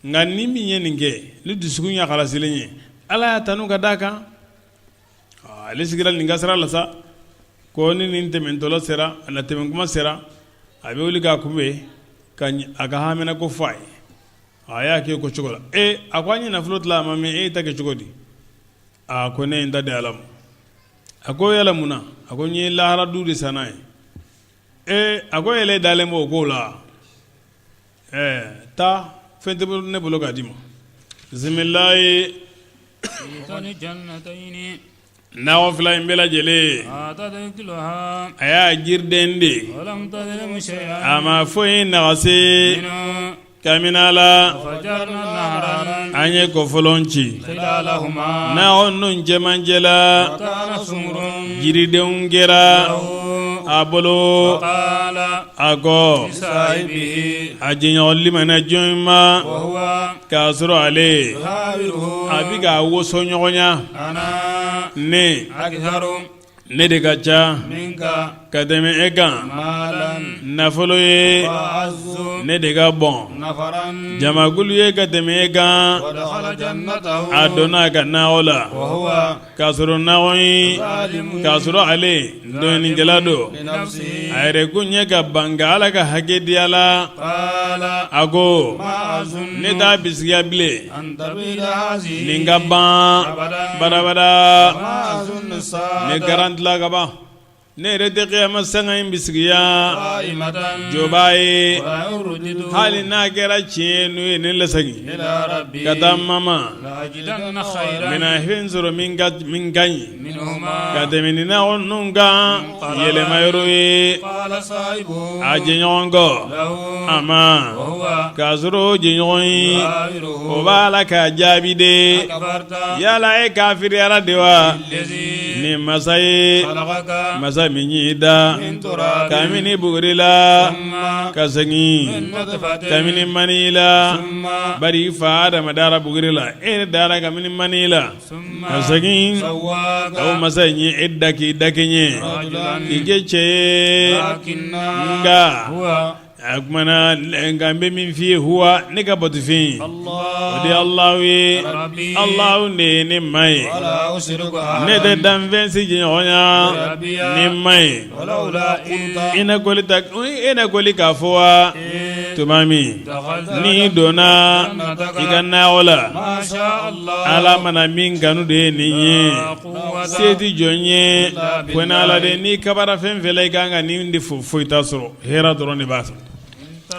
Speaker 1: Nka ni min ye nin kɛ ni dusukun y'a halasilen ye, Ala y'a tanu ka d'a kan. Ale sigira nin ka sira la sa ko ni nin tɛmɛntɔla sera, a na tɛmɛ kuma sera, a bɛ wuli k'a kunbɛn ka a ka hamina ko fɔ a ye. A y'a kɛ ko cogo la. E a ko an ye nafolo tila a ma mɛn, e ta kɛ cogo di? A ko ne ye n ta di Ala ma. A ko yala mun na? A ko n ye lahara du de san n'a ye. Ee a ko yɛlɛ dalen b'o ko la. Ɛɛ taa, fɛn tɛ ne bolo k'a d'i ma. Bisimilayi. Nakɔ fila in bɛɛ lajɛlen, a y'a jiriden de, a ma foyi nagasi kabini a la. An ye kɔfɔlɔn ci nakɔ ninnu cɛmancɛ la, jiridenw kɛra a bolo. A ko a jɛɲɔgɔn limaniya jɔn ma, k'a sɔrɔ ale a bɛ k'a wosoɲɔgɔnya, ne de ka ca ka tɛmɛ e kan nafolo ye, ne de ka bon jamakulu ye ka tɛmɛ e kan. A donna a ka nakɔ la k'a sɔrɔ nakɔ in, k'a sɔrɔ ale tɔɲɔnikɛla don a yɛrɛ kun ye ka ban ka Ala ka hakɛ di a la. A ko ne t'a bisigiya bilen nin ka ban badabada, ne garantila ka ban. Ne yɛrɛ tɛ kiyama sanga in bisigiya jɔbaa ye, hali n'a kɛra tiɲɛ ye n'u ye ne lasegin ka taa n ma, n bɛna fɛn sɔrɔ min ka ɲi ka tɛmɛ nin nakɔ ninnu kan yɛlɛma yɔrɔ ye. A jɛɲɔgɔn ko a ma, k'a sɔrɔ o jɛɲɔgɔn in o b'a la k'a jaabi de, yala e kafiriyara de wa ni masa ye, masa min y'i da kabini buguri la, ka segin kabini mani la? Bari i fa Adama dara buguri la, e yɛrɛ dara kabini mani la ka segin. O masa in ye e da k'i da kɛɲɛ, k'i kɛ cɛ ye. Nka a kumana, nka n bɛ min f'i ye, huwa ne ka batofɛn, o de ye Alahu ye. Alahu de ye ne ma ye. Ne tɛ danfɛn si jɛɲɔgɔnya ni ma ye. I na kɔli ta, e na kɔli k'a fɔ wa tuma min n'i donna i ka nakɔ la, Ala mana min kanu de ye nin ye, se tɛ jɔn ye ko ni Ala de. N'i kabara fɛn fɛn la, i ka kan ka nin de fo, foyi t'a sɔrɔ, hɛrɛ dɔrɔn de b'a sɔrɔ.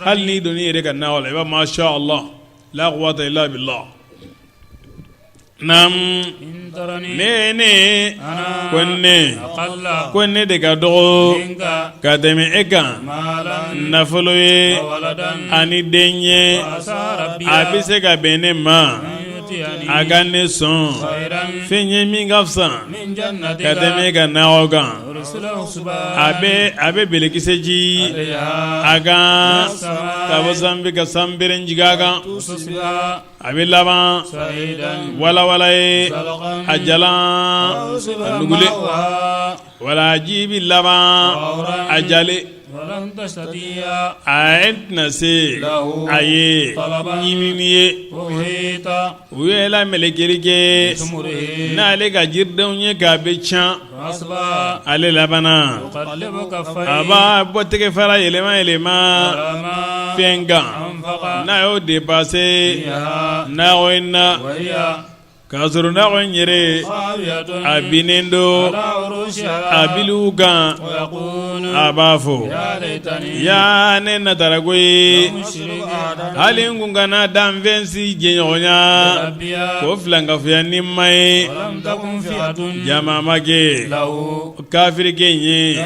Speaker 1: Hali n'i donna i yɛrɛ ka nakɔ la, i b'a masha Allah la quwwata illa billah. Naam, ne ko ne ko ne de ka dɔgɔ ka tɛmɛ e kan nafolo ye ani den ye, a bɛ se ka bɛn ne ma a ka ne sɔn fɛn ye min ka fisa ka tɛmɛ e ka nakɔ kan. A bɛ belekisɛ ci a kan ka bɔ sanfɛ ka sanbere jigin a kan, a bɛ laban walawala ye, a jalan, a nugulen, wala ji bɛ laban a jalen. A tɛna se a ye ɲinini ye. U ye lamelekeli kɛ n'ale ka jiridenw ye k'a bɛ ca. Ale labanna, a b'a bɔ tɛgɛ fara yɛlɛma yɛlɛma fɛn kan n'a y'o dépenser nakɔ in na, k'a sɔrɔ nakɔ in yɛrɛ a binnen don a biliw kan. A b'a fɔ: yaa ne natara koyi, hali n kun kana danfɛn si jɛɲɔgɔnya k'o filankafoya ni ma ye. Jama ma kɛ kafirikɛ in ye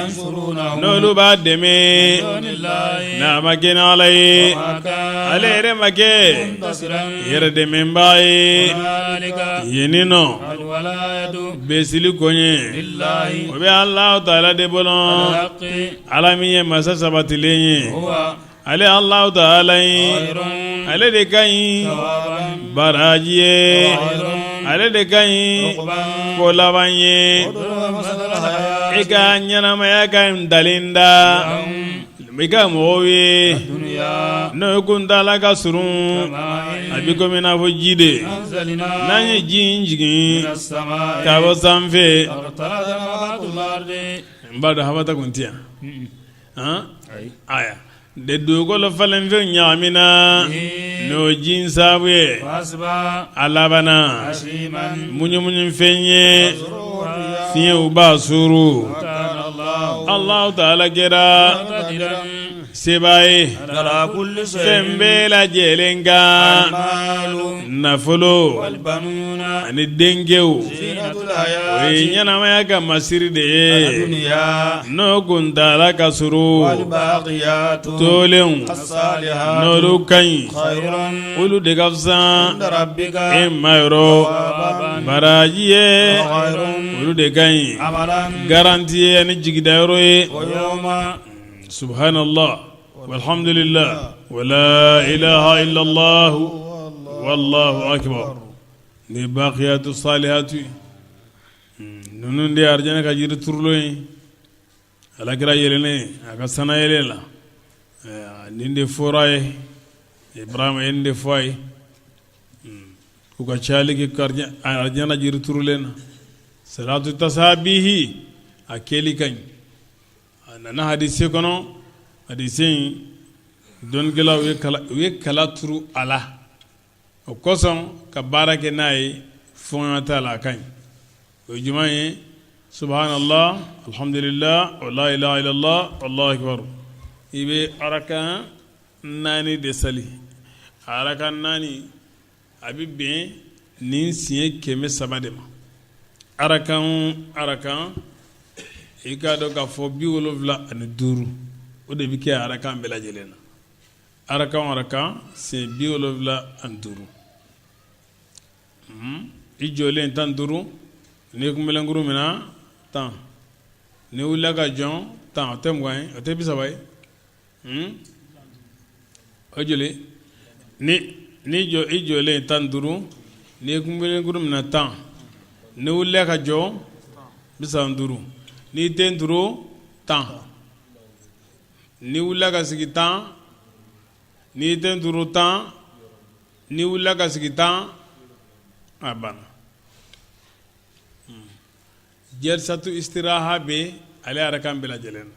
Speaker 1: n'olu b'a dɛmɛ n'a ma kɛ ni Ala ye. Ale yɛrɛ ma kɛ yɛrɛ dɛmɛbaa ye. Yen nɔ besili koɲɛ o bɛ Alahu taala de bolo Ala min ye masa sabatilen ye ale Alahu taala ye ale de ka ɲi baraji ye ale de ka ɲi ko laban ye i ka ɲɛnamaya ka ntalen da i ka mɔgɔw ye n'o ye kuntaala ka surun a bɛ komi n'a fɔ ji de n'an ye ji in jigin ka bɔ sanfɛ n b'a dɔn habata kun tɛ yan aya de dugukolo falenfɛn ɲagamina n'o ji in sababu ye a labanna muɲumuɲufɛn ye fiɲɛw b'a suuru Alahu taala kɛra sebaa ye fɛn bɛɛ lajɛlen kan nafolo ani denkɛw o ye ɲɛnamaya ka masiri de ye n'o kuntaala ka surun tolenw n'olu ka ɲi olu de ka fisa e ma yɔrɔ baraji ye olu de ka ɲi garanti ye ani jigidayɔrɔ ye subhanallah walhamdulillah wala ilaha illallah wallahu akbar ni baqiyatu salihatu ninnu de ye arijana ka jiri turulen ye Alakira yɛlɛlen a ka sanayɛlɛ la nin de fɔra a ye Ibrahima ye nin de fɔ a ye u ka cayali kɛ arijana jiri turulen na salatu tasabihi a kɛli ka ɲi a nana hadise kɔnɔ hadise in dɔnnikɛlaw u ye kala turu a la o kosɔn ka baara kɛ n'a ye fɔɲɔ t'a la a ka ɲi o ye jumɛn ye subhanallah alhamdulillah wa la ilaha illallah wallahu akbar i bɛ arakan naani de sali arakan naani a bɛ bɛn nin siɲɛ 300 de ma arakan arakan i k'a dɔn k'a fɔ 75 o de bɛ kɛ arakan bɛɛ lajɛlen na arakan arakan siɲɛ 75 i jɔlen 15 n'i ye kunbelenkuru minɛ 10 n'i wulila ka jɔ 10 o tɛ 20 ye o tɛ 30 ye o joli ni ni jɔ i jɔlen 15 n'i ye kunbelenkuru minɛ 10 n'i wulila ka jɔ 35 n'i ten turu 10 n'i wulila ka sigi 10 n'i ten turu 10 n'i wulila ka sigi 10 a banna jalsatu istiraha bɛ ale arakan bɛɛ lajɛlen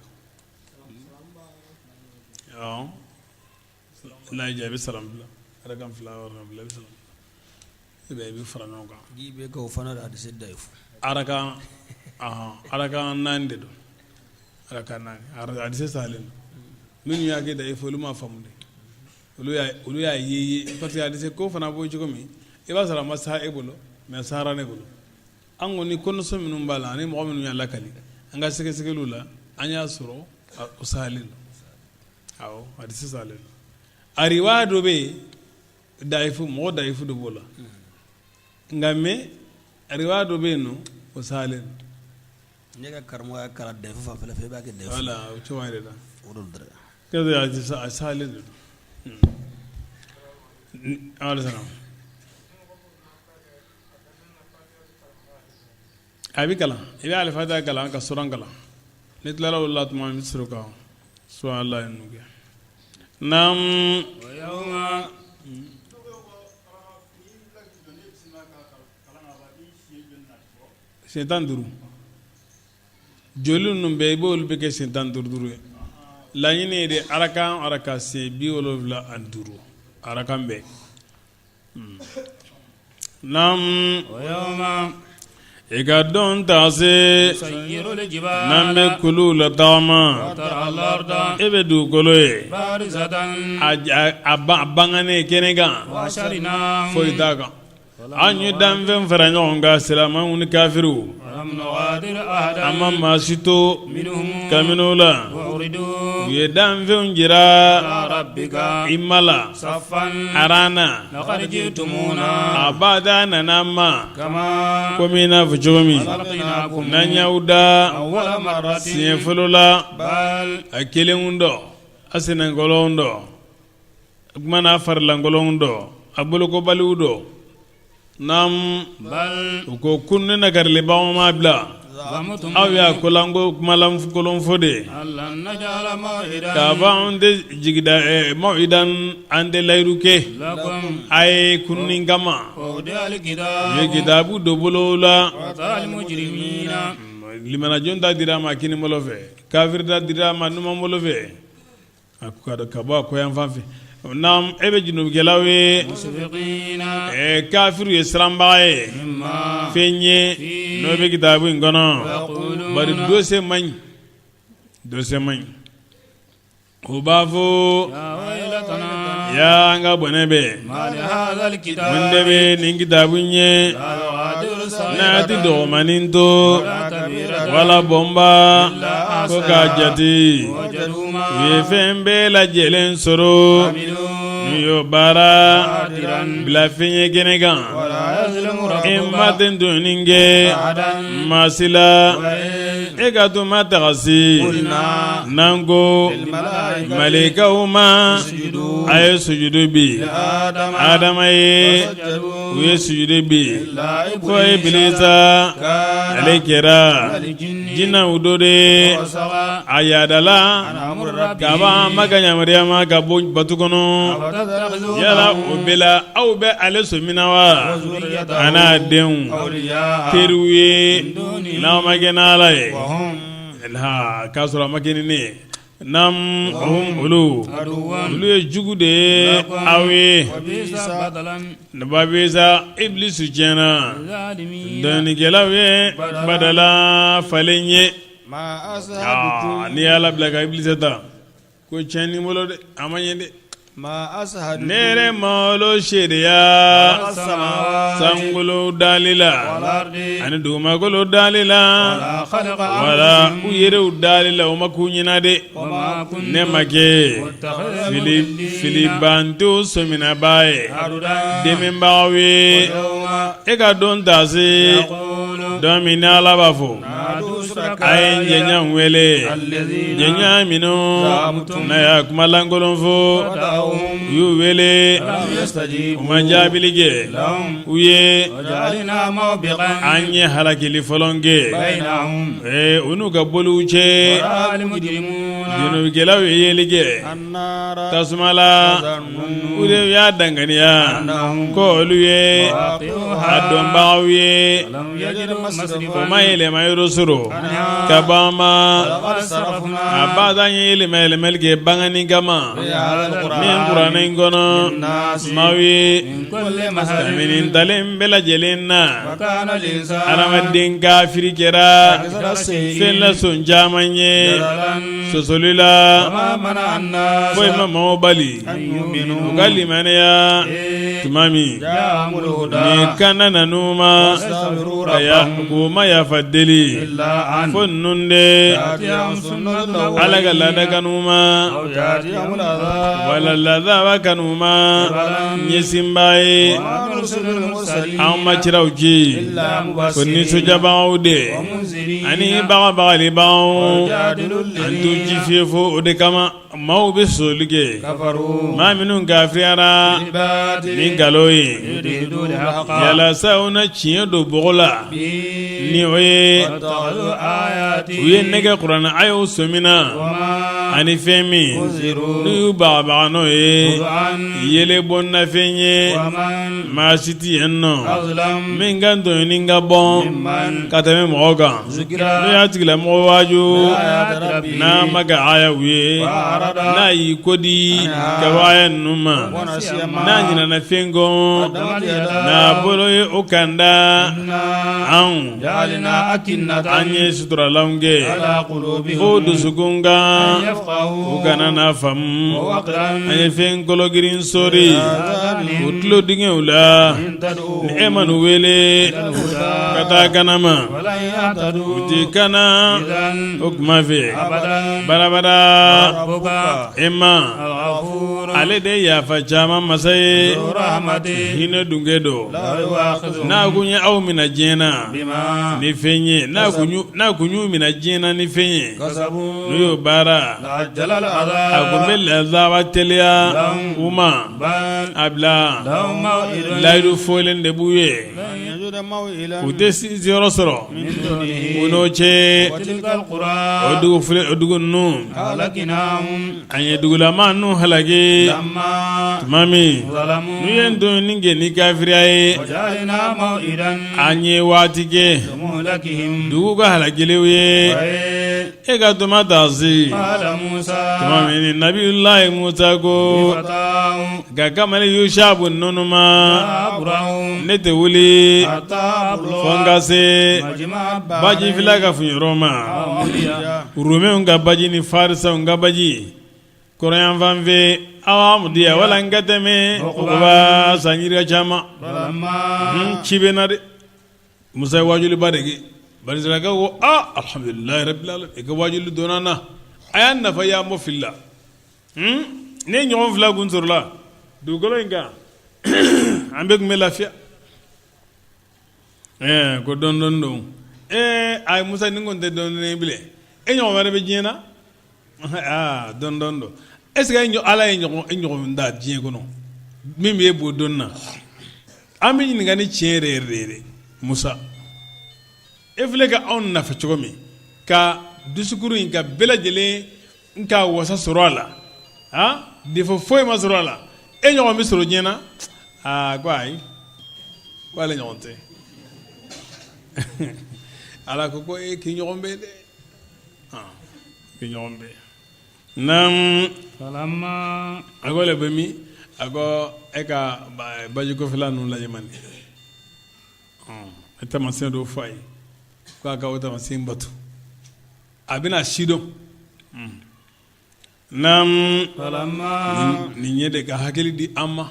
Speaker 1: na n'a y'i diya i bɛ salam bila arakan fila arakan fila i bɛ salam i bɛ i bɛ fara ɲɔgɔn kan
Speaker 3: i bɛ kɛ o fana de hadisi dayifu
Speaker 1: arakan arakan naani de don arakan naani hadisi salen don minnu y'a kɛ dayifu olu ma faamu de olu y'a ye parce que hadisi ko fana bɔ cogo min i b'a sɔrɔ a ma sa e bolo mais a sara ne bolo an kɔni connaissance minnu b'a la ani mɔgɔ minnu y'a lakali an ka sɛgɛsɛgɛliw la an y'a sɔrɔ o salen don awɔ hadisi salen don a riwaya dɔ bɛ yen dayifu mɔgɔ dayifu dɔ b'o la nka mais riwaya dɔ bɛ yen nɔ o salen
Speaker 3: don ne ka karamɔgɔ y'a kalan dayifu fanfɛla fɛ i b'a kɛ dayifu
Speaker 1: voilà o cogo de la
Speaker 3: o de don
Speaker 1: dɛ a salen de don aleykum a bɛ kalan i bɛ alifatiha kalan ka suran kalan n'i tilala o la tuma min i bɛ sɔrɔ ka subhanallah ninnu kɛ naam siɲɛ 15 joli ninnu bɛɛ i b'olu bɛɛ kɛ siɲɛ 15 duuru ye laɲini ye de arakan arakan siɲɛ 75 arakan bɛɛ Naam i ka don taa se n'an bɛ kulu latagama e bɛ dugukolo ye a bangannen kɛnɛ kan foyi t'a kan an ye danfɛn fara ɲɔgɔn kan silamɛw ni kafiriw an ma maa si to kabini u la. U ye danfɛnw jira i ma la aran na a bada nana an ma komi i n'a fɔ cogo min n'an y'aw da siɲɛ fɔlɔ la a kelenw dɔ a sennankolow dɔ o tuma n'a farilankolow dɔ a bolokobaliw dɔ naam u ko kununni nakarilibaw ma bila aw y'a kolanko kumalankolon fɔ de k'a fɔ anw tɛ jigida maw'idan an tɛ layiru kɛ a ye kununni kama u ye kitabu don bolo la limanajɔn ta dira a ma kini bolo fɛ kafiri ta dira a ma numan bolo fɛ A ka bɔ a kɔyan fan fɛ naam e bɛ junubukɛlaw ye kafiriw ye siranbaga ye fɛn ye n'o bɛ kitabu in kɔnɔ bari dossier man ɲi dossier man ɲi o b'a fɔ yaa an ka bɔnɛ bɛ mun de bɛ nin kitabu in ye n'a tɛ dɔgɔmanin to wala bɔnba ko k'a jate u ye fɛn bɛɛ lajɛlen sɔrɔ n'u y'o baara bila fɛn ye kɛnɛ kan i ma tɛ tɔɲɔni kɛ maa si la e ka tuma tagasi n'an ko malɛkaw ma a ye sujudu bin adama ye u ye sujudu bin fo ibilisa ale kɛra jinɛw dɔ de ye a yaadala ka bɔ a ma ka yamaruya ma ka bɔ batu kɔnɔ yala o bɛɛ la aw bɛ ale sɔmina wa a n'a denw teriw ye n'aw ma kɛ n'ala ye k'a sɔrɔ a ma kɛ ni ne ye Naam hum olu olu ye jugu de ye aw ye babisa ibilisi tiɲɛna tɔɲɔnikɛlaw ye badala falen ye n'i y'ala bila ka ibilisi ta ko tiɲɛn'i bolo dɛ a ma ɲɛ dɛ Ne yɛrɛ ma olu seereya sankolo dali la ani dugumakolo dali la wala u yɛrɛw dali la o ma k'u ɲɛna dɛ ne ma kɛ filibantow sɔminabaa ye dɛmɛbagaw ye e ka don ta se don min ni Ala b'a fɔ a ye n jɛɲɔgɔnw wele jɛɲɔgɔn minnu n'a y'a kuma lankolon fɔ u y'u wele u ma jaabili kɛ u ye an ye halakili fɔlɔ kɛ u n'u ka boliw cɛ junubukɛlaw ye yeli kɛ tasuma la u de y'a danganiya ko olu ye a dɔnbagaw ye u ma yɛlɛma yɔrɔ sɔrɔ ka bɔ an ma a bada ye yɛlɛma yɛlɛmali kɛ bangani kama min kuranɛ in kɔnɔ maaw ye kabini ntalen bɛɛ lajɛlen na adamaden kafiri kɛra fɛn lasɔn caman ye sɔsɔli la foyi ma maaw bali u ka limaniya tuma min ni kanda nan'u ma k'u ma yafa deli fo ninnu de ala ka laada ka n'u ma wala ladaba ka n'u ma ɲɛsinba ye an ma ciraw ci ko nisɔndiyabagaw de ani bagabagalibagaw an t'u ci fiye fo o de kama maaw bɛ sɔsɔli kɛ maa minnu kafiriyara ni nkalon ye yalasa u na tiɲɛ don bɔgɔ la ni o ye u ye ne ka kuranɛ ayaw sɔmina ani fɛn min n'u y'u bagabaga n'o ye yelen bɔnnafɛn ye maa si tɛ yen nɔ min ka tɔɲɔni ka bon ka tɛmɛ mɔgɔ kan n'o y'a tigilamɔgɔ waaju n'a ma ka ayaw ye n'a y'i kɔ di ka bɔ aya ninnu ma n'a ɲinana fɛn kɔ n'a bolo ye o kanda anw an ye suturalanw kɛ o dusukun kan. U kana n'a faamu. An ye fɛn kologirin sori u tulo dingɛw la. Ni e ma n'u wele ka taa kana ma, u tɛ kana o tuma fɛ barabara. E ma ale de ye yafa caman masa ye, hinɛ dunkɛ don. N'a kun ye aw minɛ diɲɛ na ni fɛn ye, n'a kun y'u minɛ diɲɛ na ni fɛn ye, n'u y'o baara, a kun bɛ lazaba teliya u ma. A bila layidu fɔlen de b'u ye, u tɛ sigiyɔrɔ sɔrɔ u n'o cɛ. O dugu ninnu, an ye dugulama ninnu halaki tuma min n'u ye tɔɲɔni kɛ ni kafiriya ye. An ye waati kɛ dugu ka halakiliw ye. E ka tuma taa se tuma min nabiyulayi Musa ko ka kamalen Yusa bun Nunu ma, ne tɛ wuli fo n ka se baji fila ka fuyɔrɔ ma, Rumɛw ka baji ni Farisaw ka baji kɔrɔnyanfan fɛ, aw amudiya wala n ka tɛmɛ hukuba san yirika caman. Ci bɛ na dɛ. Musa ye wajuliba de kɛ. Banisirayilakaw ko aa alhamdulilayi rabil alamin, i ka wajuli donna an na, a y'an nafa, y'an bɔ fili la. Ne ɲɔgɔn fila kun sɔrɔla dugukolo in kan, an bɛɛ tun bɛ lafiya. Ɛɛ ko dɔɔnin dɔɔnin don. Ee ayi Musa, nin kɔni tɛ dɔɔnin dɔɔnin ye bilen. E ɲɔgɔn wɛrɛ bɛ diɲɛ na? Aa dɔɔnin dɔɔnin don. Est ce que Ala ye e ɲɔgɔn da diɲɛ kɔnɔ min bɛ e bɔ dɔnni na? An bɛ ɲininka ni tiɲɛ yɛrɛ yɛrɛ de ye dɛ Musa. E filɛ ka anw nafa cogo min, ka discours in ka bɛɛ lajɛlen n ka wasa sɔrɔ a la, a défaut foyi ma sɔrɔ a la, e ɲɔgɔn bɛ sɔrɔ diɲɛ na? Aa ko ayi, ko ale ɲɔgɔn tɛ. Ala ko e k'i ɲɔgɔn bɛ dɛ, k'i ɲɔgɔn bɛ. Naamu, a ko le bɛ min? A ko e ka baji kɔfɛla ninnu lajɛ man di. Taamasiyɛn dɔw fɔ a ye k'a ka o taamasiyɛn bato, a bɛna sidɔn. Naamu, nin ye de ka hakili di an ma.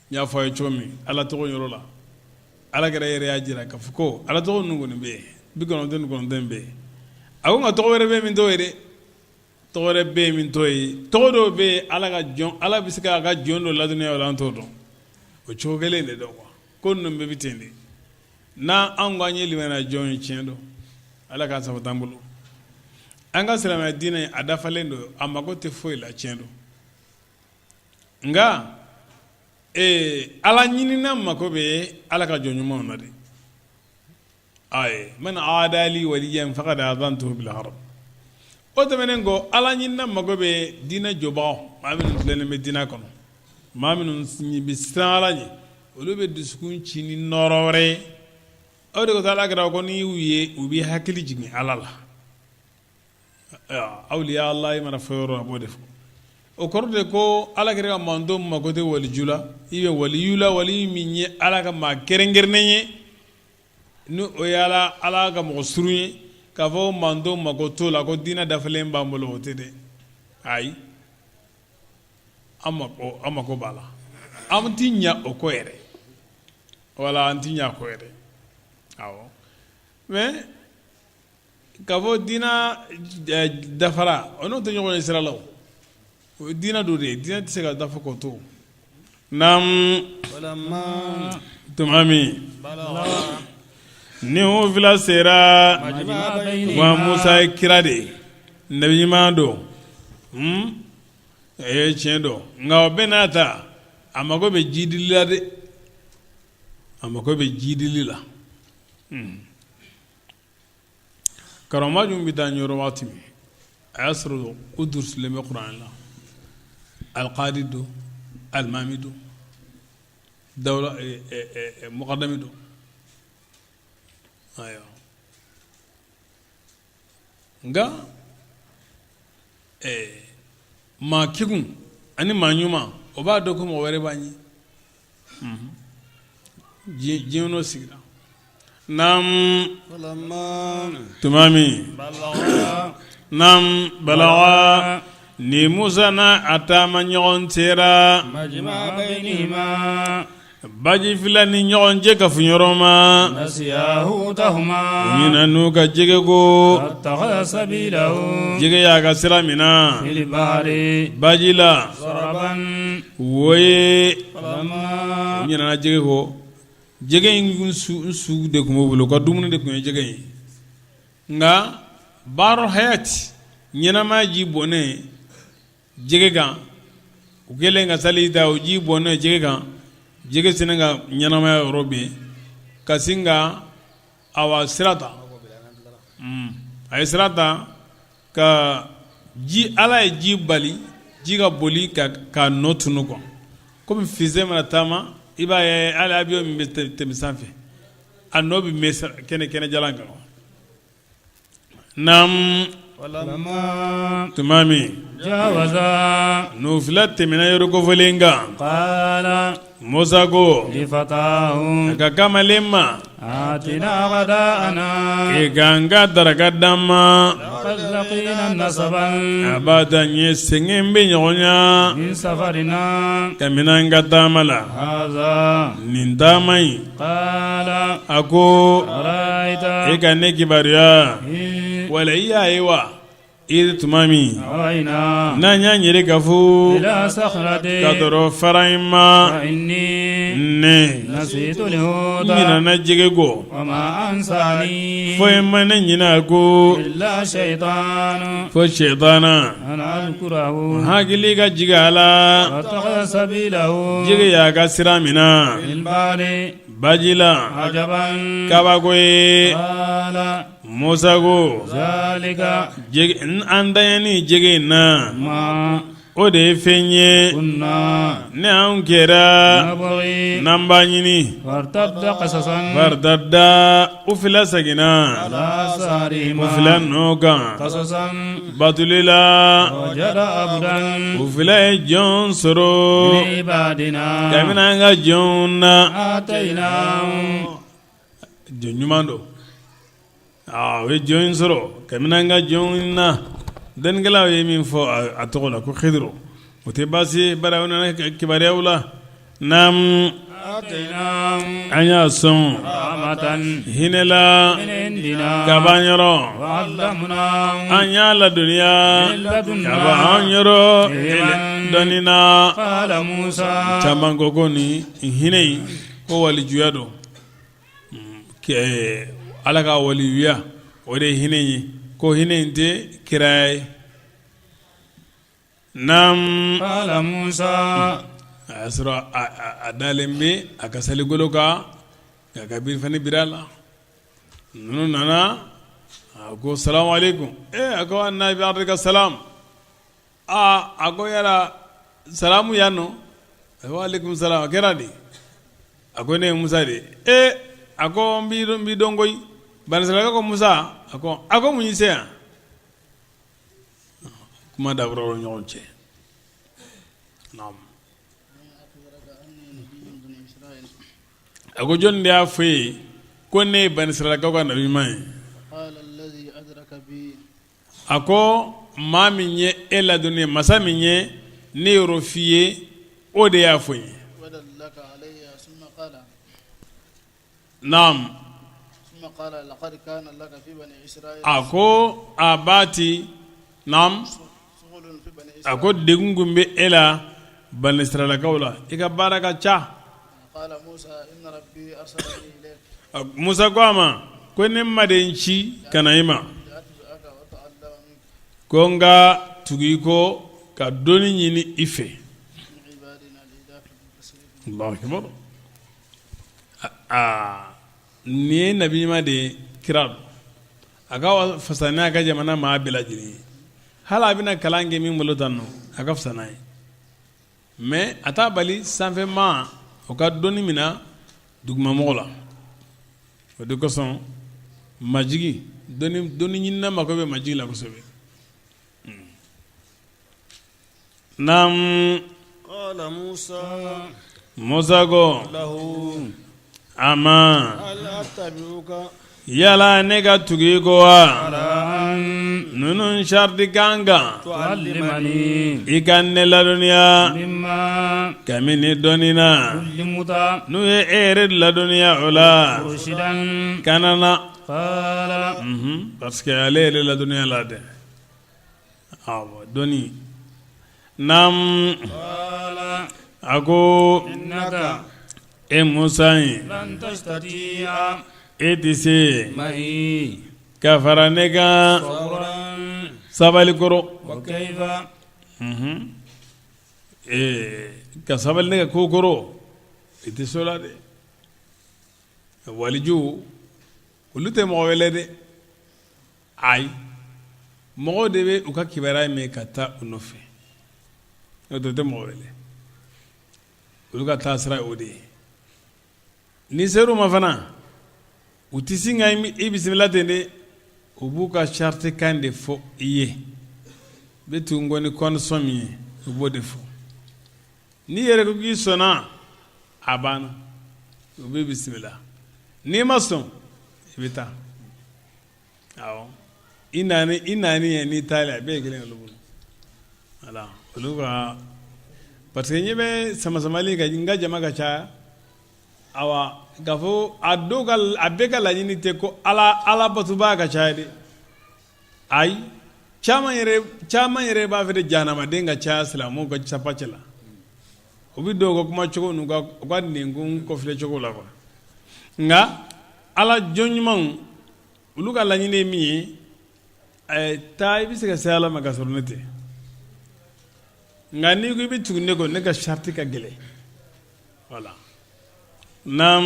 Speaker 1: N y'a fɔ a ye cogo min Ala tɔgɔ yɔrɔ la, Ala kira yɛrɛ y'a jira k'a fɔ ko Ala tɔgɔ ninnu kɔni bɛ yen, 99 bɛ yen. A ko nka tɔgɔ wɛrɛ bɛ min t'o ye dɛ, tɔgɔ wɛrɛ bɛ yen min t'o ye. Tɔgɔ dɔw bɛ yen, Ala ka jɔn, Ala bɛ se k'a ka jɔn dɔ ladɔnniya o la, an t'o dɔn. O cogo kelen de don quoi. Ko ninnu bɛɛ bɛ ten de. N'an anw ko an ye limaniya jɔn ye, tiɲɛ don, Ala k'a sabati an bolo. An ka silamɛya diinɛ, a dafalen don, a mago tɛ foyi la, tiɲɛ don. Nka ee Ala ɲinina mako bɛ Ala ka jɔn ɲumanw na dɛ. Ayi, man aadali waliyan faqad aadhantuhu bil harb. O tɛmɛnen kɔ, Ala ɲinina mako bɛ diinɛ jɔbagaw, maa minnu tilennen bɛ diinɛ kɔnɔ, maa minnu bɛ siran Ala ɲɛ, olu bɛ dusukun ci ni nɔɔrɔ wɛrɛ ye. O de kosɔn Ala kira ko n'i y'u ye, u b'i hakili jigin Ala la. Awliya Ala mana fɔ yɔrɔ a b'o de fɔ. O kɔrɔ de ko Ala kira ka mantɔn mako tɛ waliju la, i bɛ waliyu la, wali min ye Ala ka maa kɛrɛnkɛrɛnnen ye, ni o ye Ala ka mɔgɔ surun ye, k'a fɔ mantɔn mako t'o la, ko diinɛ dafalen b'an bolo, o tɛ dɛ. Ayi, an mako b'a la, an tɛ ɲɛ o kɔ yɛrɛ, wala an tɛ ɲɛ a kɔ yɛrɛ. Awɔ, mais k'a fɔ diinɛ dafara, o n'o tɛ ɲɔgɔn ye sira la, o ye diinɛ dɔ de ye, diinɛ tɛ se ka dafa k'o to. Naamu, tuma min ni o fila sera, wa Musa ye kira de ye, nabi ɲuman don, ee tiɲɛ don, nka o bɛɛ n'a ta, a mago bɛ jidili la dɛ, a mago bɛ jidili la. Karamɔgɔ jumɛn bɛ taa yɔrɔ waati min a y'a sɔrɔ u durusilen bɛ kuranɛ la, alikadi don, alimami don, dawula mukadami don. Ayiwa, nka maa kekun ani maa ɲuman, o b'a dɔn ko mɔgɔ wɛrɛ b'a ɲɛ. Diɲɛ n'o sigira. Naamu, tuma min Nam balaga ni Musa n'a a taama ɲɔgɔn sera baji fila ni ɲɔgɔn cɛ kafoyɔrɔ ma ɲinɛna n'u ka jɛgɛ kɔ jɛgɛ y'a ka sira minɛ baji la wo ye u ɲinɛna jɛgɛ kɔ jɛgɛ in su de tun b'u bolo ka dumuni de tun ye jɛgɛ ye nka baharul hayati ɲɛnamaya ji bɔnnen jɛgɛ kan u kɛlen ka sali ta o ji bɔnnen jɛgɛ kan jɛgɛ sinna ka ɲɛnamaya yɔrɔ bɛɛ ka sin ka awa sira ta a ye sira ta ka ji ala ye ji bali ji ka boli ka nɔ tunu quoi kɔmi fusée mana taama i b'a ye hali avion min bɛ tɛmɛ sanfɛ a nɔ bɛ mɛn kɛnɛ kɛnɛjalan kan Naam tuma min n'u fila tɛmɛna yɔrɔ kofɔlen kan Musa ko a ka kamalen ma e k'an ka daraka d'an ma a b'a ta n ye sɛgɛn bɛ ɲɔgɔn ya kabini an ka taama la nin taama in a ko e ka ne kibaruya wala i y'a ye wa i tuma min n'an y'an yɛrɛ kafo ka tɔrɔ fara in ma ne ɲinɛna jɛgɛ kɔ foyi ma ne ɲinɛ a kɔ fo sɛtana hakili ka jigin a la jɛgɛ y'a ka sira minɛ baji la kabako ye Musa ko an tanyani jɛgɛ in na o de ye fɛn ye ni anw kɛra n'an b'a ɲini faritadda u fila seginna u fila nɔ kan batuli la u fila ye jɔn sɔrɔ kabini an ka jɔnw na jɔn ɲuman don u ye jɔn in sɔrɔ kabini an ka jɔnw na dɔnnikɛlaw ye min fɔ a tɔgɔ la ko Khidiru o tɛ baasi ye bari o nana kibaruyaw la naam an y'a sɔn hinɛ la ka bɔ an yɔrɔ an y'a ladɔnniya ka bɔ an yɔrɔ dɔnni na caman ko ko nin hinɛ in ko walijuya don ala ka waliyuya o de ye hinɛ ye ko hinɛ in tɛ kiraya ye naam
Speaker 4: Musa
Speaker 1: a y'a sɔrɔ a dalen bɛ a ka saligolo kan k'a ka birifani biri a la ninnu nana a ko salamu aleykum a ko anna bi ardika salam aa a ko yala salamu yan nɔ wa aleykum salam a kɛra di a ko ne ye musa de ye ee a ko n b'i dɔn koyi banisirayilakaw ko musa a ko mun y'i se yan kuma dabɔra ɲɔgɔn cɛ a ko jɔn de y'a fɔ e ye ko ne ye banisirayilakaw ka nabi ɲuman ye a ko maa min ye e ladɔnniya masa min ye ne yɔrɔ f'i ye o de y'a fɔ n ye naam a ko a b'a ti naam a ko degun kun bɛ e la banisirayilakaw la i ka baara ka ca Musa ko a ma ko ne ma de n ci ka na i ma ko n ka tugu i kɔ ka dɔnni ɲini i fɛ aa nin ye nabi ɲuman de ye kira don a ka fisa n'a ka jamana maa bɛɛ lajɛlen ye hali a bɛna kalan kɛ min bolo tan nɔ a ka fisa n'a ye mais a t'a bali sanfɛ maa o ka dɔnni mina dugumamɔgɔ la o de kosɔn majigi dɔnni ɲinina mako bɛ majigi la kosɛbɛ naam Musa ko a ma yala ne ka tugu i kɔ wa Ninnu sariti kan kan i ka ne ladɔnniya kabini dɔnni na n'u ye e yɛrɛ ladɔnniya o la kana na parce que ale yɛrɛ ladɔnniya la dɛ dɔnni naamu a ko e Musa ye e tɛ se ka fara ne kan sabali kɔrɔ ka sabali ne ka ko kɔrɔ i tɛ se o la dɛ waliju olu tɛ mɔgɔ wele dɛ ayi mɔgɔw de bɛ u ka kibaruya mɛn ka taa u nɔfɛ n'o tɛ u tɛ mɔgɔ wele olu ka taa sira o de ye n'i ser'u ma fana u tɛ sin ka i bisimila ten dɛ u b'u ka sariti kan de fɔ i ye i bɛ tugu n kɔ ni condition min ye u b'o de fɔ n'i yɛrɛ ko k'i sɔnna a banna u b'i bisimila n'i ma sɔn i bɛ taa awɔ i nani i nani ye n'i taalen a bɛɛ ye kelen olu bolo voilà olu ka parce que ɲɛ bɛ samasamali ka n ka jama ka ca awa k'a fɔ a dɔw ka a bɛɛ ka laɲini tɛ ko ala ala batobaa ka ca dɛ ayi caman yɛrɛ caman yɛrɛ b'a fɛ de jahanamaden ka caya silamɛw ka sapa cɛ la u bɛ dɔw ka kuma cogo n'u ka u ka nɛnkun kɔfilɛ cogo la quoi nka ala jɔn ɲumanw olu ka laɲini ye min ye taa i bɛ se ka se ala ma ka sɔrɔ ne tɛ nka n'i ko i bɛ tugu ne kɔ ne ka sariti ka gɛlɛn voilà naam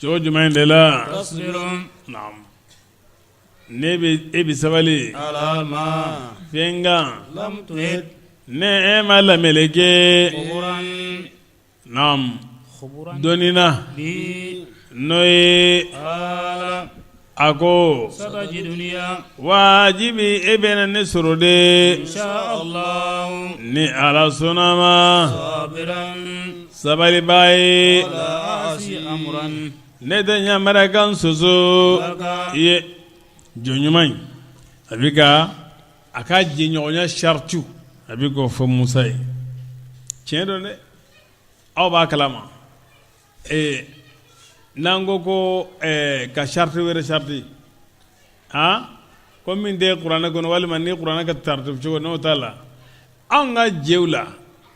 Speaker 1: cogo jumɛn de la naam ne bɛ e bɛ sabali fɛn kan ne e ma lameleke Naam dɔnni na n'o ye a ko wajibi e bɛna ne sɔrɔ de ni ala sɔnna ma sabalibaa ye ne tɛ yamarikan sɔsɔ i ye jɔn ɲuman in a bɛ ka a ka jɛɲɔgɔnya saritiw a bɛ k'o fɔ Musa ye tiɲɛ don dɛ aw b'a kalama ee n'an ko ko ka sariti wɛrɛ sariti han ko min tɛ kuranɛ kɔnɔ walima ni kuranɛ ka sariti cogo n'o t'a la anw ka jɛw la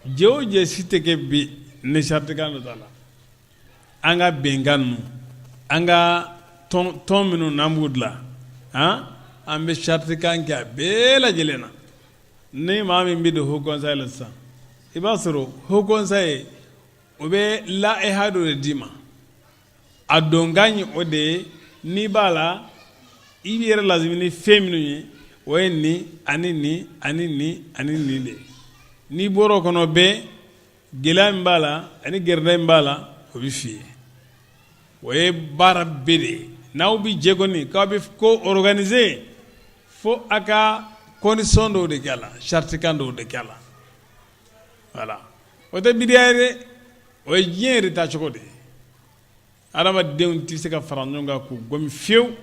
Speaker 1: jɛ o jɛ si tɛ kɛ bi ni saritikan dɔ t'a la an ka bɛnkan ninnu an ka tɔn minnu n'an b'u dilan an bɛ saritikan kɛ a bɛɛ lajɛlen na ni maa min bɛ don haut conseil la sisan i b'a sɔrɔ haut conseil o bɛ layiha dɔ de d'i ma a donkan ye o de ye n'i b'a la i b'i yɛrɛ lazimi ni fɛn minnu ye o ye nin ani nin ani nin ani nin de ye n'i bɔra o kɔnɔ bɛɛ gɛlɛya min b'a la ani gɛrɛndɛ min b'a la o bɛ f'i ye o ye baara bɛɛ de ye n'aw bɛ jɛ kɔni k'aw bɛ ko organiser fo a ka condition dɔw de kɛ a la saritikan dɔw de kɛ a la voilà o tɛ bidiya ye dɛ o ye diɲɛ yɛrɛ taacogo de ye adamadenw tɛ se ka fara ɲɔgɔn kan k'u gomi fiyewu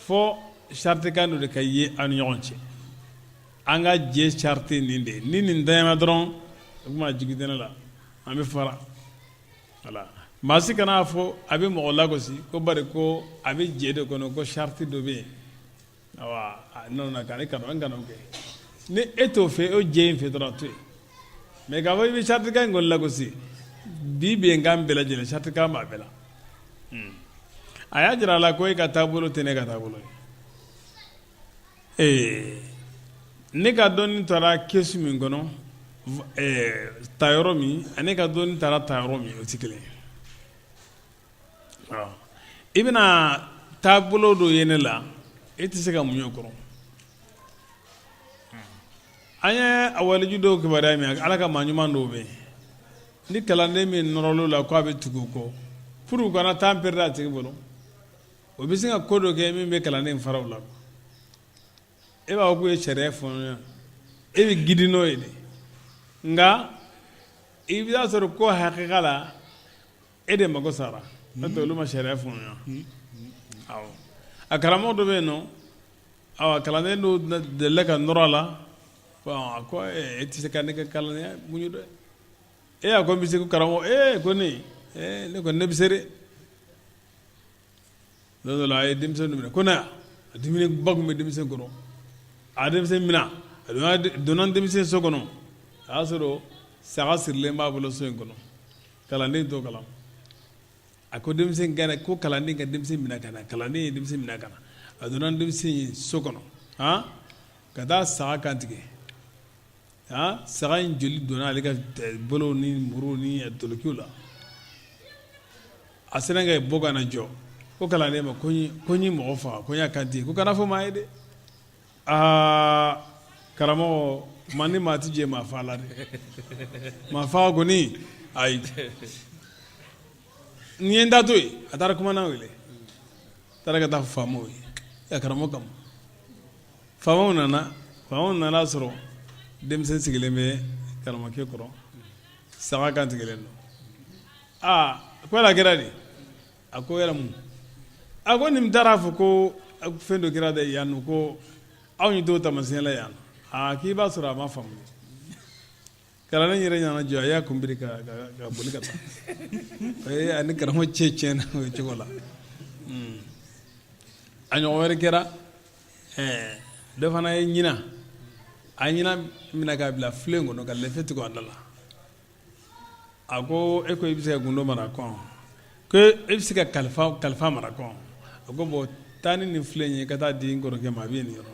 Speaker 1: fo saritikan dɔ de ka ye aw ni ɲɔgɔn cɛ an ka jɛ sariti nin de ye ni nin tɛmɛna dɔrɔn o tuma jigi tɛ ne la an bɛ fara voilà maa si kan'a fɔ a bɛ mɔgɔ lagosi ko bari ko a bɛ jɛ de kɔnɔ ko sariti dɔ bɛ yen awa non non kana kana kana o kɛ ni e t'o fɛ o jɛ in fɛ dɔrɔn a to yen mais k'a fɔ i bɛ saritikan in kɔni lagosi bi bɛnkan bɛɛ lajɛlen saritikan b'a bɛɛ la a y'a jira a la ko e ka taabolo tɛ ne ka taabolo ye ee ne ka dɔnni taara kɛsu min kɔnɔ ta yɔrɔ min ani ka dɔnni taara ta yɔrɔ min o tɛ kelen ye i bɛna taabolo dɔ ye ne la e tɛ se ka muɲu o kɔrɔ an ye a waliju dɔw kibaruya mɛn ala ka maa ɲuman dɔw bɛ yen ni kalanden min nɔrɔl'o la k'a bɛ tugu o kɔ pour u kana temps perdre a tigi bolo o bɛ se ka ko dɔ kɛ min bɛ kalanden fara u la e b'a fɔ k'u ye sariya fɔ ɲɔgɔn e bɛ gidi n'o ye de nka i bɛ taa sɔrɔ ko hakika la e de mago sara n'o tɛ olu ma sariya fɔ ɲɔgɔn awɔ a karamɔgɔ dɔ bɛ yen nɔ Awa, kalanden dɔw delila ka nɔrɔ a la. A ko e tɛ se ka ne ka kalandenya muɲu dɛ. E a ko n bɛ se. Ko karamɔgɔ, ee ko ne ne kɔni ne bɛ se dɛ. Don dɔ la, a ye denmisɛn dɔ minɛ ko na yan. A diminen ba tun bɛ denmisɛn kɔrɔ. A denmisɛn minɛ, a donna denmisɛn so kɔnɔ, a y'a sɔrɔ saga sirilen b'a bolo so in kɔnɔ. Kalanden t'o kalama. A ko denmisɛn ka na, ko kalanden ka denmisɛn minɛ ka na. Kalanden ye denmisɛn minɛ ka na. A donna denmisɛn ye so kɔnɔ, han, ka taa saga kantigɛ. Han, saga in joli donna ale ka bolo ni muru ni dolokiw la. A sera ka bɔ ka na jɔ, ko kalanden ma ko n ye mɔgɔ faga, ko n y'a kantigɛ, ko kana fɔ maa ye dɛ. Aa karamɔgɔ, maa ni maa tɛ jɛ maa fa la dɛ. Maa fa kɔni, ayi, nin ye n da to yen. A taara kumandan wele, taara ka taa faamaw ye ya karamɔgɔ kama. Faamaw nana, faamaw nana sɔrɔ denmisɛn sigilen bɛ karamɔgɔkɛ kɔrɔ, saga kantigɛlen don. Aa, ko yala kɛra di? A ko yɛrɛ mun? A ko nin taara fɔ ko fɛn dɔ kɛra dɛ yan nɔ, ko aw ɲɛ t'o taamasiyɛn la yan. Aa, k'i b'a sɔrɔ a ma faamu. Kalanden yɛrɛ nana jɔ, a y'a kun biri ka boli ka taa. O ye ani karamɔgɔ cɛ tiɲɛna o cogo la. A ɲɔgɔn wɛrɛ kɛra, dɔ fana ye ɲinan, a ye ɲinan minɛ k'a bila filen kɔnɔ ka lɛfɛ tugu a da la. A ko e ko i bɛ se ka gundo mara kɔn, ko e bɛ se ka kalifa kalifa mara kɔn. A ko bon, taa ni nin filen ye ka taa di n kɔrɔkɛ ma, a bɛ nin yɔrɔ.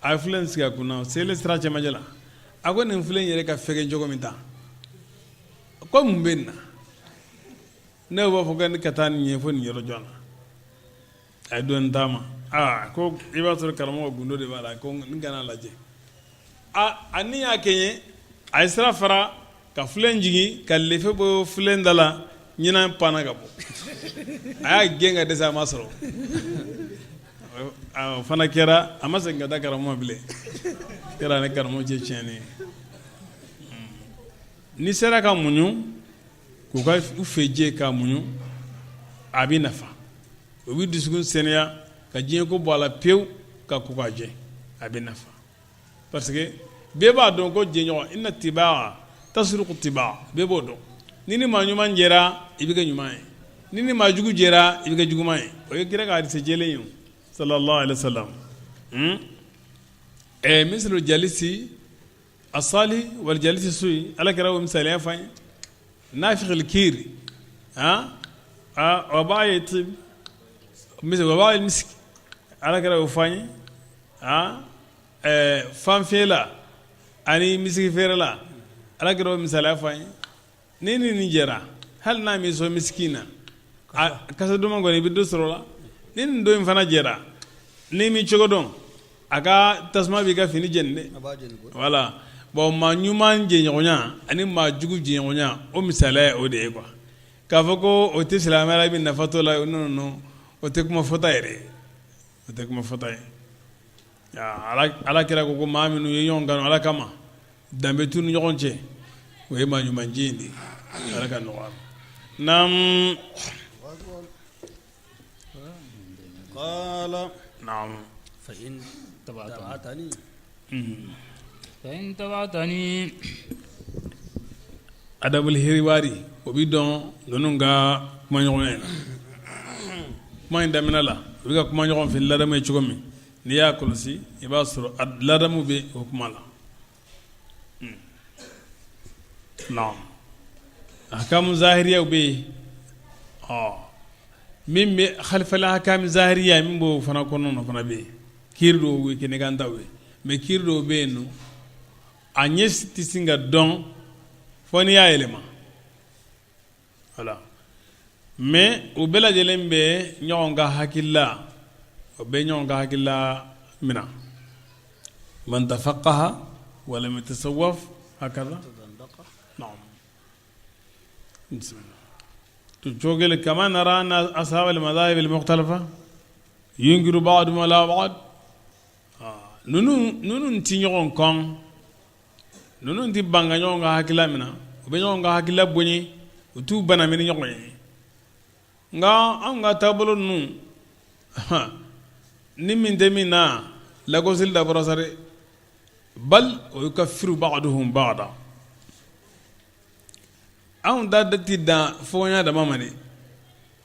Speaker 1: A ye filen sigi a kunna, selen sira cɛmancɛ la, a ko nin filen yɛrɛ ka fɛgɛn cogo min ta, ko mun bɛ nin na? Ne b'a fɔ ko ne ka taa nin ye fo nin yɔrɔ jɔn na. A ye dɔɔnin taama. Aa, ko i b'a sɔrɔ karamɔgɔ gundo de b'a la, ko n kana lajɛ. A a ni y'a kɛɲɛ, a ye sira fara ka filen jigin ka lefe bɔ filen da la. Ɲinan panna ka bɔ. A y'a gɛn ka dɛsɛ, a ma sɔrɔ. O fana kɛra, a ma segin ka taa karamɔgɔ bilen. Kɛra ni karamɔgɔ cɛ tiɲɛni ye. N'i sera ka muɲu k'u ka u fɛ jɛ ka muɲu, a bɛ nafa. O bɛ dusukun sɛnɛya ka diɲɛ ko bɔ a la pewu ka ko ka jɛ, a bɛ nafa, parce que bɛɛ b'a dɔn ko jɛɲɔgɔn, inna tibaa tasruqu tibaa, bɛɛ b'o dɔn. Ni ni maa ɲuman jɛra, i bɛ kɛ ɲuman ye. Ni ni maa jugu jɛra, i bɛ kɛ juguman ye. O ye kira ka hadisi jɛlen ye, sallallahu alaihi wasallam. Mislu jalisi asali wal jalisi suyi, ala kira o misaliya fɔ an ye. Nafikhil kiri wa bayi tib wa bayi misiki, ala kira o fɔ an ye. Fanfiyɛla ani misiki feerela, ala kira o misaliya fɔ an ye. Ni ni nin jɛra, hali n'a m'i sɔn misiki na, a kasa duman kɔni, i bɛ dɔ sɔrɔ la. Ni nin dɔ in fana jɛra, n'i m'i cogo dɔn, a ka tasuma b'i ka fini jeni dɛ. Voilà. Bon, maa ɲuman jɛɲɔgɔnya ani maa jugu jɛɲɔgɔnya, o misaliya ye o de ye quoi. K'a fɔ ko o tɛ silamɛya la, i bɛ nafa t'o la, non non, o tɛ kuma fɔta yɛrɛ ye, o tɛ kuma fɔta ye. Ala kira ko ko maa minnu ye ɲɔgɔn kanu ala kama, danbe t'u ni ɲɔgɔn cɛ, o ye maa ɲuman jɛ de ye. Ala ka nɔgɔya. Naam.
Speaker 3: Qala.
Speaker 1: Naam.
Speaker 3: Fa in tabatani.
Speaker 4: Fa in tabatani.
Speaker 1: Adabul hiwari, o bɛ dɔn ninnu ka kumaɲɔgɔnya in na. Kuma in daminɛ la, u bɛ ka kuma ɲɔgɔn fɛ ladamu ye cogo min, n'i y'a kɔlɔsi, i b'a sɔrɔ ladamu bɛ o kuma la. Naam, ahkamu zahiriyaw bɛ yen. Ɔ min bɛ khalifala ahkamu zahiriya min b'o fana kɔnɔ na fana bɛ yen. Kiiri dɔw bɛ kɛnɛkantaw ye, mais kiiri dɔw bɛ yen nɔ, a ɲɛ tɛ sin ka dɔn fo n'i y'a yɛlɛma. Voilà, mais u bɛɛ lajɛlen bɛ ɲɔgɔn ka hakilila, o bɛ ɲɔgɔn ka hakilila minɛ. Man tafaqaha wa lam yatasawwaf hakaza. Naam, bismillah. Cogel kama nara anna ashab al-madahib al-mukhtalifa yunkiru ba'dhum ala ba'd. Ninnu tɛ ɲɔgɔn kɔn, ninnu tɛ ban ka ɲɔgɔn ka hakilila minɛ, u bɛ ɲɔgɔn ka hakilila bonya, u t'u banami ni ɲɔgɔn ye. Nka anw ka taabolo ninnu Ni min tɛ min na, lagosili dabɔra sa dɛ. Bal wa yukaffiru ba'duhum ba'da. Anw ta tɛ dan fɔɲɔgɔnya dama ma dɛ.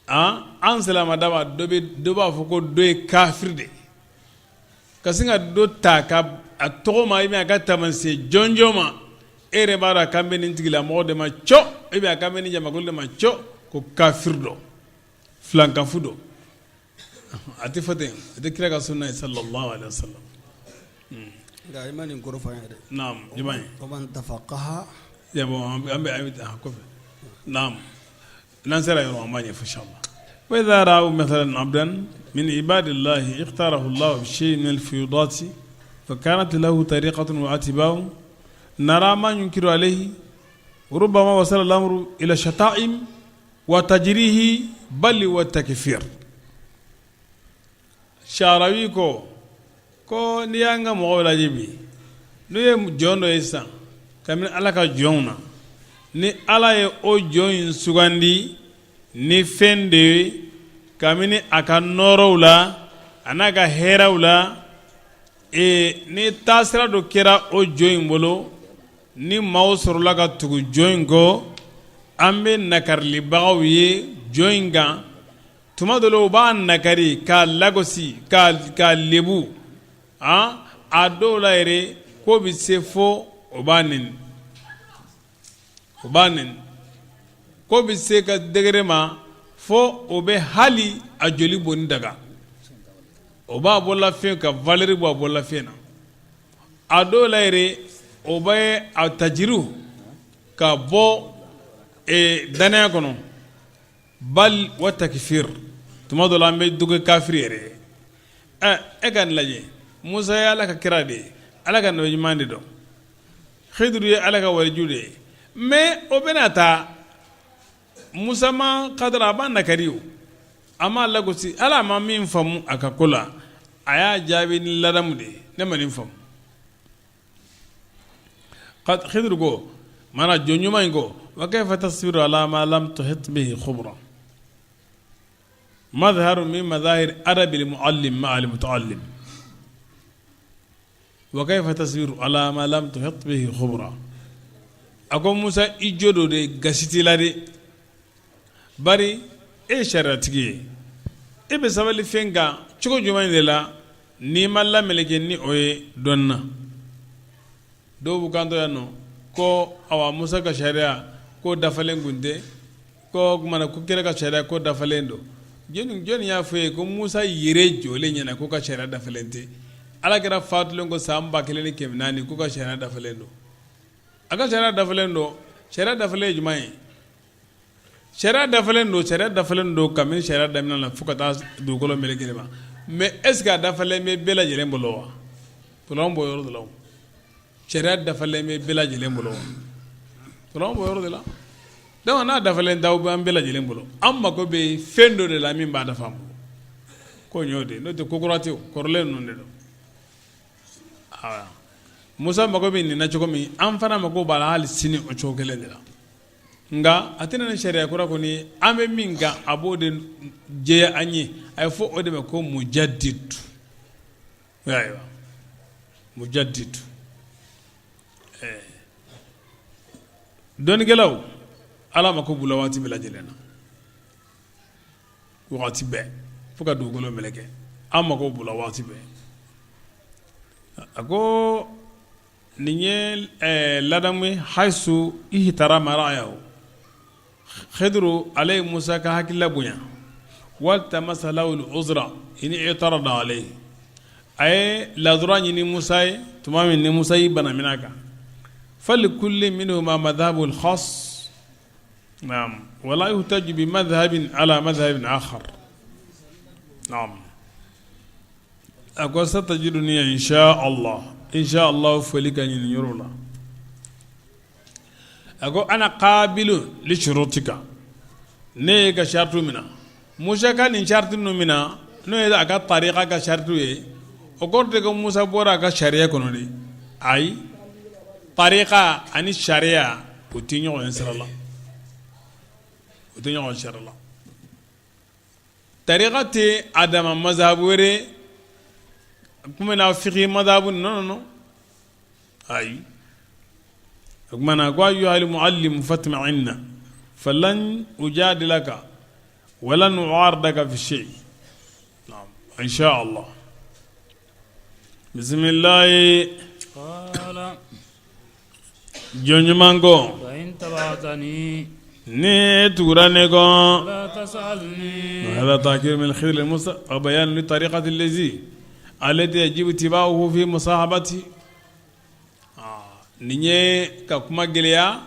Speaker 1: An silamɛ dama dɔ bɛ dɔ b'a fɔ ko dɔ ye kafiri de ye. Ka sin ka dɔ ta ka a tɔgɔ ma, i bɛ a ka taamasiyɛn jɔnjɔn ma, e yɛrɛ b'a dɔn a kan bɛ nin tigilamɔgɔ de ma cɔ, e bɛ a kan bɛ nin jamakulu de ma cɔ, ko kafiri dɔ, filankafu dɔ. A tɛ fɔ ten, a tɛ kira ka sunna ye sallallahu alaihi wasallam.
Speaker 3: Nka i ma nin kɔrɔ fɔ an ye dɛ.
Speaker 1: Naam, jumɛn ye?
Speaker 3: Wa man tafaqaha.
Speaker 1: Bon an bɛ kɔfɛ. Naam. N'an sera yɔrɔ an b'a ɲɛfɔ inchallah. Wa idha ra'aw mathalan 'abdan min ibadillahi ikhtarahu Allah bi shay'in min al-fuyudati fa kanat lahu tariqatun wa atba'u nara ma yunkiru alayhi rubbama wasala al-amru ila shata'im wa tajrihi bal wa takfir. Sharawi ko ko n'i y'an ka mɔgɔw lajɛ bi, n'u ye jɔn dɔ ye sisan kabini Ala ka jɔnw na, ni Ala ye o jɔn in sugandi ni fɛn de ye kabini a ka nɔɔrɔw la a n'a ka hɛrɛw la, ee ni taasira dɔ kɛra o jɔn in bolo, ni maaw sɔrɔla ka tugu jɔn in kɔ, an bɛ nakarilibagaw ye jɔn in kan. Tuma dɔ la u b'a nakari k'a lagosi k'a lebu, a dɔw la yɛrɛ ko bɛ se fo o b'a neni, o b'a neni, ko bɛ se ka degré ma fo o bɛ hali a joli bɔnni daga, o b'a bololafɛn ka valeur bɔ a bololafɛn na, a dɔw la yɛrɛ o bɛ a tajiru ka bɔ dannaya kɔnɔ. Bal wa takfir tuma dɔ la an bɛ dɔ kɛ kafiri yɛrɛ ye. Ɛ e ka nin lajɛ, Musa ye Ala ka kira de ye, Ala ka nabi ɲuman de don, Hidiru ye Ala ka waliju de ye, mais o bɛna ta Musa ma kadara a b'a nakari o, a m'a lagosi, ala a ma min faamu a ka ko la, a y'a jaabi ni ladamu de ye, ne ma nin faamu. Hidiru ko mana jɔn ɲuman in ko wa kayfa tasbiru ala ma lam tuhit bihi khubra madharu min madahir adabil muallim ma'a al mutaallim wa kayfa tasbiru ala ma lam tuhit bihi khubra. A ko Musa i jo don de gasi t'i la dɛ, bari e ye sariyatigi ye, e bɛ sabali fɛn kan cogo jumɛn de la n'i ma lameleke ni o ye dɔnni na. Dɔw b'u kanto yan nɔ ko awa Musa ka sariya ko dafalen kun tɛ, ko o tuma na ko kira ka sariya ko dafalen don. Jɔnni y'a fɔ e ye ko Musa yɛrɛ jɔlen ɲɛna k'o ka sariya dafalen tɛ? Ala kira fatulen kɔ san 1400 k'u ka sariya dafalen don. A ka sariya dafalen don, sariya dafalen ye jumɛn ye? Sariya dafalen don, sariya dafalen don kabini sariya daminɛ la fo ka taa dugukolo melekeli ma. Mais est ce que a dafalen bɛ bɛɛ lajɛlen bolo wa? Problème b'o yɔrɔ de la o. Sariya dafalen bɛ bɛɛ lajɛlen bolo wa? Problème b'o yɔrɔ de la. Donc n'a dafalen t'aw an bɛɛ lajɛlen bolo, an mako bɛ fɛn dɔ de la min b'a dafa an bolo. Ko in y'o de ye, n'o tɛ ko kura tɛ o, kɔrɔlen ninnu de don. Musa mago bɛ nin na cogo min, an fana mako b'a la hali sini o cogo kelen de la. Nka a tɛna ni sariya kura kɔni an bɛ min kan a b'o de jɛya an ye. A ye fɔ o de ma ko mujadid, ayiwa mujadid. Dɔnnikɛlaw Ala mako b'u la waati bɛɛ lajɛlen na, waati bɛɛ fo ka dugukolo meleke, an mako b'u la waati bɛɛ. A ko nin ye ladamu ye hayisu ihtarama ra'yahu, Khidru ale ye Musa ka hakilila bonya, waltamasa lahu al-uzra in i'tarada alayhi, a ye ladura ɲini Musa ye tuma min ni Musa y'i banamina a kan, falikulli minhuma madhhabul khas, naam wala yuhtaju bi madhhabin ala madhhabin akhar, naam. A ko satajiduni insha Allah, insha Allah foli ka ɲi nin yɔrɔ la. A ko ana qabilu li shurutika, ne ye ka saritu minɛ, Musa ka nin sariti ninnu minɛ, n'o ye a ka tarika ka saritu ye, o kɔrɔ tɛ ko Musa bɔra a ka sariya kɔnɔ dɛ, ayi, tarika ani sariya o tɛ ɲɔgɔn sira la, o tɛ ɲɔgɔn sira la. Tarika tɛ a dama mazahabu wɛrɛ. kun bɛ na fiqhi madhabu non non non ayi o tuma na ko ayyuhal muallimu fatma'inna falan ujadilaka walan u'aridaka fi shay naam insha Allah bisimilahi jɔn ɲuman ko ni e tugura ne kɔ hada tahkir min Khidr Musa wa bayan li tariqati allazi allati yajibu tiba'uhu fi musahabati nin ye ka kuma gɛlɛya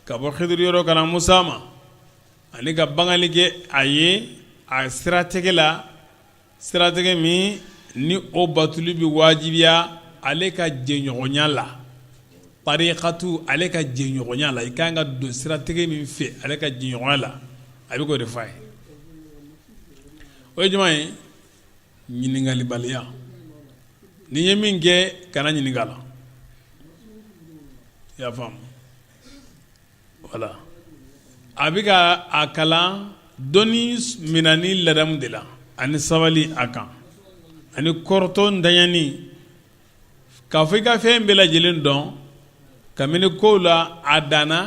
Speaker 1: ka bɔ Khidr yɔrɔ ka na Musa ma ani ka bangali kɛ a ye a siratigɛ la siratigɛ min ni o batuli bɛ wajibiya ale ka jɛɲɔgɔnya la tariqatu ale ka jɛɲɔgɔnya la i ka kan ka don siratigɛ min fɛ ale ka jɛɲɔgɔnya la a bɛ k'o de fɔ a ye o ye jumɛn ye ɲininkalibaliya ni ye min kɛ kana ɲininka la i y'a faamu wala a bɛ ka a kalan dɔnni minɛni ladamu de la ani sabali a kan ani kɔrɔtɔ ntanyani k'a fɔ i ka fɛn bɛɛ lajɛlen dɔn kabini kow la a danna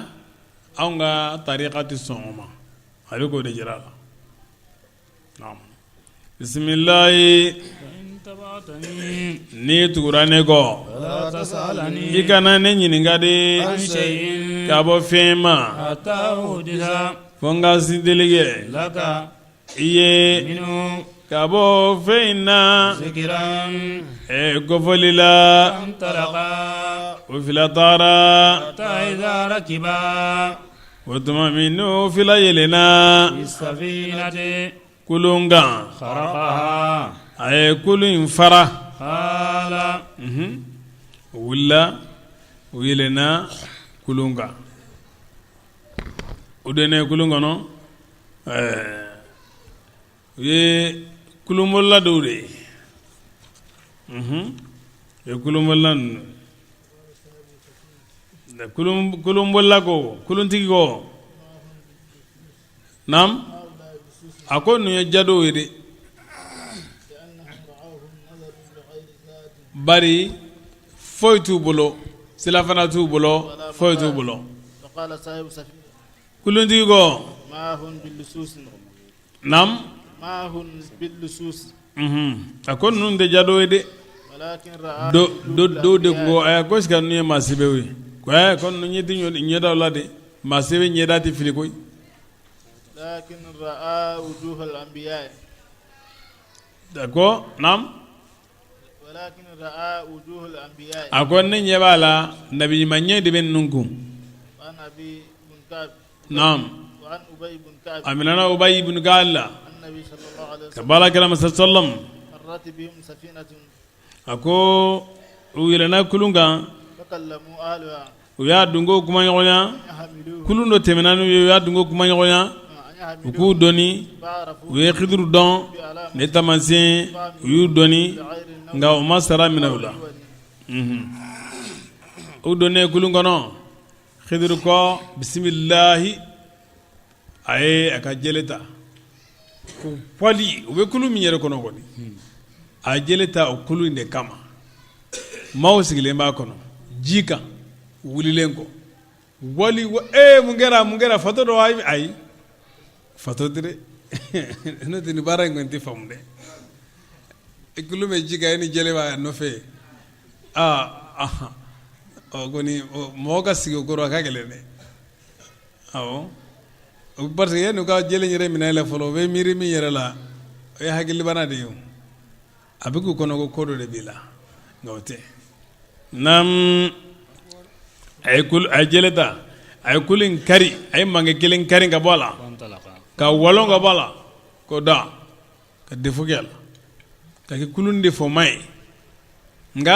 Speaker 1: anw ka tarika tɛ sɔn o ma a bɛ k'o de jira a la Bisimilayi n'i tugura ne kɔ i kana ne ɲininka de ka bɔ fɛn ma fo n ka sindeli kɛ i ye ka bɔ fɛn in na kofɔli la o fila taara o tuma min n'o fila yɛlɛnna kulun kan a ye kulun in fara u wulila u yɛlɛnna kulun kan u donnen kulun kɔnɔ u ye kulunbolila dɔw de ye u ye kulunbolila ninnu kulunbolila ko kuluntigi ko naam a ko ninnu ye jadow ye dɛ bari foyi t'u bolo silafana t'u bolo foyi t'u bolo kuluntigi ko naam a ko ninnu tɛ jado ye dɛ dɔw de ko ɛ ko est-ce que ninnu ye maa sɛbɛw ye ko ɛ ko ninnu ɲɛ tɛ ɲɛdaw la dɛ maa sɛbɛ ɲɛda tɛ fili koyi ko naam a ko ne ɲɛ b'a la nabi ɲuman ɲɛ de bɛ ninnu kun naam a minɛna Ubayi ibn Ka'b la ka bɔ ala kira ma sallam a ko u yɛlɛnna kulun kan u y'a dunko kumaɲɔgɔnya kulun dɔ tɛmɛna n'u ye u y'a dunko kumaɲɔgɔnya u k'u dɔni u ye Khidiru dɔn ni taamasiyɛn u y'u dɔni nka u ma sara minɛ u la u donnen kulun kɔnɔ Khidiru ko bisimilahi a ye a ka jele ta ko pali u bɛ kulun min yɛrɛ kɔnɔ kɔni a ye jele ta o kulun in de kama maaw sigilen b'a kɔnɔ ji kan wulilen kɔ wali ee mun kɛra mun kɛra fatɔ dɔ ayi ayi fatɔ tɛ dɛ n'o tɛ nin baara in kɔni tɛ faamu dɛ i kulun bɛ ji kan e ni jele b'a nɔfɛ aa ɔ kɔni mɔgɔ ka sigi o kɔrɔ a ka gɛlɛn dɛ awɔ parce que yanni u ka jele yɛrɛ minɛ i la fɔlɔ u bɛ miiri min yɛrɛ la o ye hakilibana de ye o a bɛ k'u kɔnɔ ko ko dɔ de b'i la nka o tɛ naam a ye kulu a ye jele ta a ye kulu in kari a ye mange kelen kari ka bɔ a la ka walon ka bɔ a la k'o da ka défaut kɛ a la ka kɛ kulun défaut ma ye nka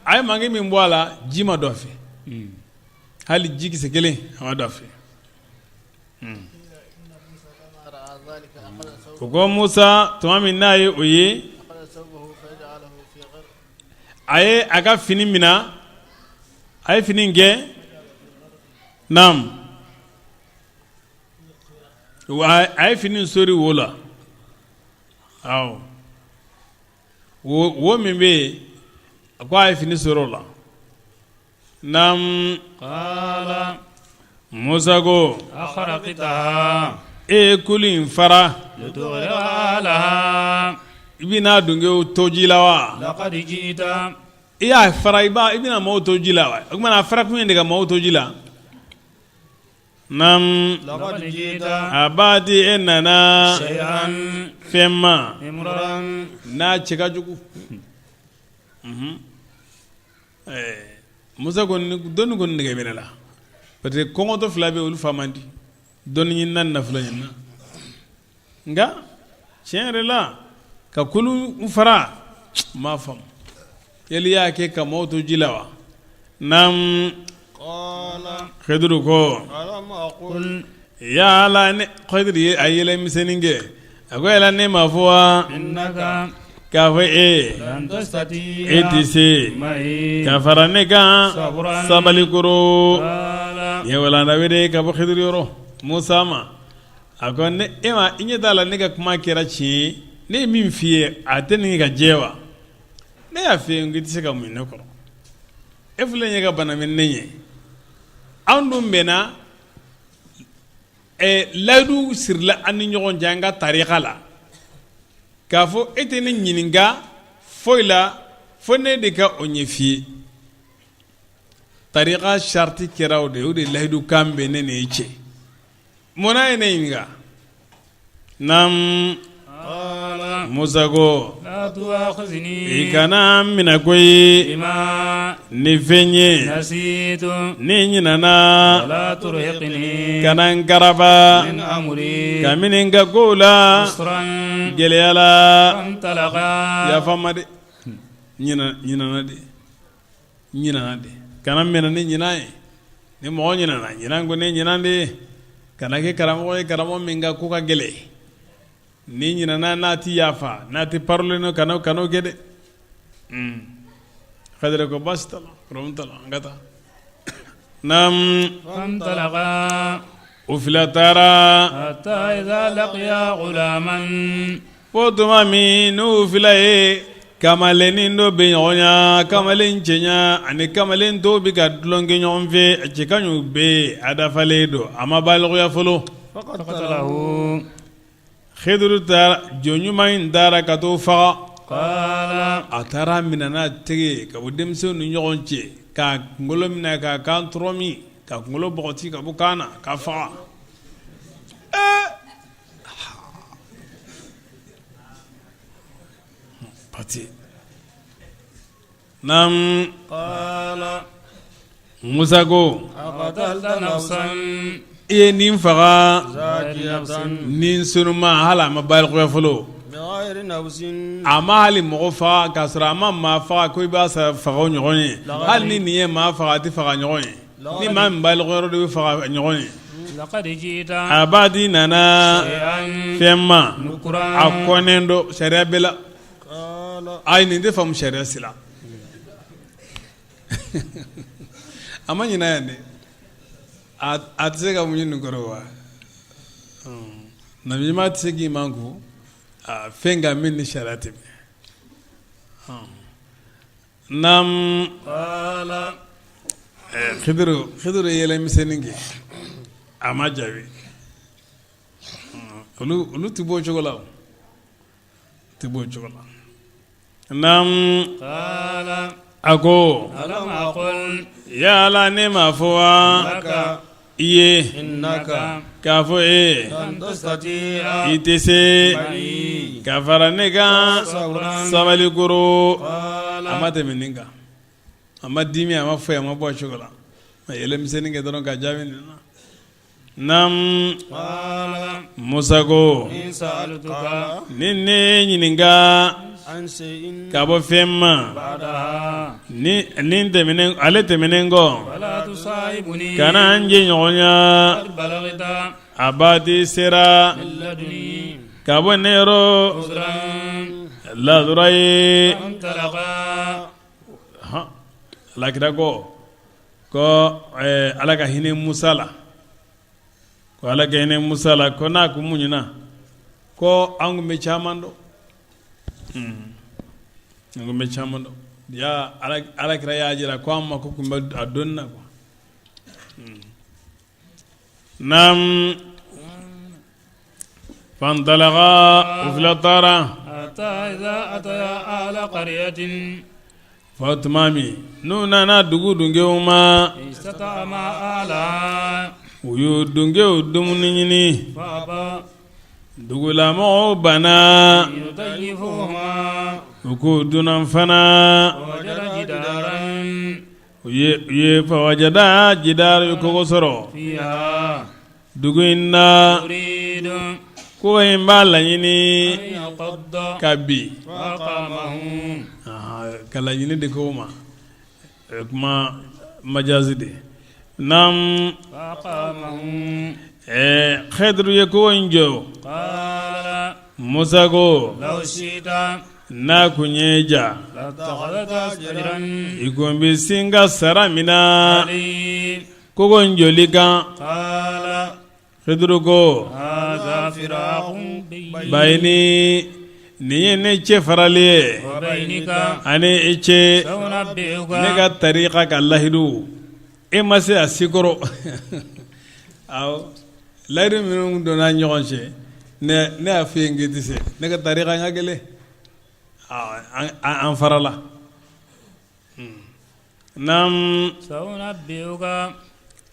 Speaker 1: a ye mange min bɔ a la ji ma don a fɛ hali jikisɛ kelen a ma don a fɛ o ko Musa tuma min n'a ye o ye a ye a ka fini minɛ a ye fini kɛ naam a ye fini sori wo la awɔ wo min bɛ yen A ko a ye fini sɔrɔ o la. Naam.
Speaker 4: Qala.
Speaker 1: Musa ko.
Speaker 4: Akharaqtaha.
Speaker 1: E ye kulu in fara.
Speaker 4: Litughriqa ahlaha.
Speaker 1: I bɛna dungew to ji la wa?
Speaker 4: Laqad ji'ta.
Speaker 1: I y'a fara i b'a i bɛna maaw to ji la wa? O tuma na a fara kun ye de ka maaw to ji la. Naam.
Speaker 4: Laqad ji'ta.
Speaker 1: A b'a di e nana.
Speaker 4: Shay'an.
Speaker 1: Fɛn ma.
Speaker 4: Imran.
Speaker 1: N'a cɛ ka jugu. Musa ko dɔnni kɔni nege bɛ ne la parce que kɔngɔtɔ fila bɛ olu fa man di dɔnni ɲinina ni nafolo ɲinina nka tiɲɛ yɛrɛ la ka kulu fara n m'a faamu yali y'a kɛ ka maaw to ji la wa naam Khidru ko yala ne Khidru ye a yɛlɛ misɛnnin kɛ a ko yala ne m'a fɔ wa k'a fɔ e e tɛ se ka fara ne kan sabali kɔrɔ ye walanda wele ka bɔ Khidru yɔrɔ Musa ma a ko ne e ma i ɲɛ t'a la ne ka kuma kɛra tiɲɛ ye ne ye min f'i ye a tɛ nin ka jɛ wa ne y'a f'i ye n k'i tɛ se ka muɲu ne kɔrɔ e filɛ nin ye ka bana minɛ ne ɲɛ anw dun bɛnna layidu sirila an ni ɲɔgɔn cɛ an ka tarika la k'a fɔ e tɛ ne ɲininka foyi la fo ne de ka o ɲɛf'i ye tarika sariti kɛra o de ye o de layidu kan bɛ ne ni e cɛ munna ye ne ɲininka naam Musa ko i kana n minɛ koyi ni fɛn ye ne ɲinana kana n karaba kabini n ka ko la gɛlɛya la yafa n ma dɛ ɲinana de ɲinana de kana n minɛ ni ɲinan ye ni mɔgɔ ɲinana ɲinan ko ne ɲinan de ye kana kɛ karamɔgɔ ye karamɔgɔ min ka ko ka gɛlɛn ni ɲinana n'a tɛ yafa n'a tɛ pardonner kana kan'o kɛ dɛ Khadija ko baasi t'a la problème t'a la an ka taa naam u fila taara fo tuma min n'u fila ye kamalennin dɔ bɛ ɲɔgɔn ye kamalen cɛɲa ani kamalen tɔw bɛ ka tulon kɛ ɲɔgɔn fɛ a cɛ ka ɲi bɛ a dafalen don a ma balikuya fɔlɔ Khidru taara jɔn ɲuman in taara ka t'o faga a taara minɛ n'a tɛgɛ ka bɔ denmisɛnw ni ɲɔgɔn cɛ k'a kunkolo minɛ k'a kan tɔrɔmi ka kunkolo bɔgɔti ka bɔ kan na k'a faga pati naam Musa ko i ye nin faga ni senuma hali a ma balikuya fɔlɔ a ma hali mɔgɔ faga k'a sɔrɔ a ma maa faga ko i b'a faga o ɲɔgɔn ye hali ni nin ye maa faga a tɛ faga ɲɔgɔn ye ni maa min balikuyara de bɛ faga ɲɔgɔn ye a b'a di nana fɛn ma a kɔnnen don sariya bɛɛ la ayi nin tɛ faamu sariya sira a ma ɲinɛ yan dɛ a tɛ se ka muɲu nin kɔrɔ wa nabi ɲuman tɛ se k'i makun fɛn kan min ni sariya tɛ bɛn naam Khidiru ye yɛlɛ misɛnnin kɛ a ma jaabi olu tɛ bɔ o cogo la tɛ bɔ o cogo la naam a ko yala ne m'a fɔ wa i ye k'a fɔ e i tɛ se ka fara ne kan sabali kɔrɔ a ma tɛmɛ nin kan a ma dimi a ma foyi a ma bɔ a cogo la a yɛlɛ misɛnnin kɛ dɔrɔn ka jaabi nin na Naam Musa ko ni ne ɲininka ka bɔ fɛn ma ni ale tɛmɛnen kɔ kana n jɛɲɔgɔnya a baati sera ka bɔ ne yɔrɔ ladura ye alakira ko ko ala ka hinɛ Musa la ko ala ka hinɛ Musa la ko n'a kun muɲuna ko an kun bɛ caman dɔn an kun bɛ caman dɔn. Ya ala kira y'a jira ko an mako tun bɛ a donni na quoi. Naam fantalaka u fila taara fɔ tuma min n'u nana dugu dungew ma u y'u dungew dumuni ɲini dugulamɔgɔw banna u ko dunan fana u ye fawajada jidara ye kogo sɔrɔ dugu in na kogo in b'a laɲini ka bin ka laɲini di kogo ma kuma majazi de naam Khidru ye kogo in jɔ Musa ko n'a kun ye ja i kun bɛ sin ka sara mina kogo in jɔli kan Khidru ko bayini nin ye ne cɛ farali ye ani e cɛ ne ka tarika ka lahidu e ma se a si kɔrɔ layidu minnu donna ɲɔgɔn cɛ ne y'a fɔ i ye k'i tɛ se ne ka tarika ka gɛlɛn an farala naam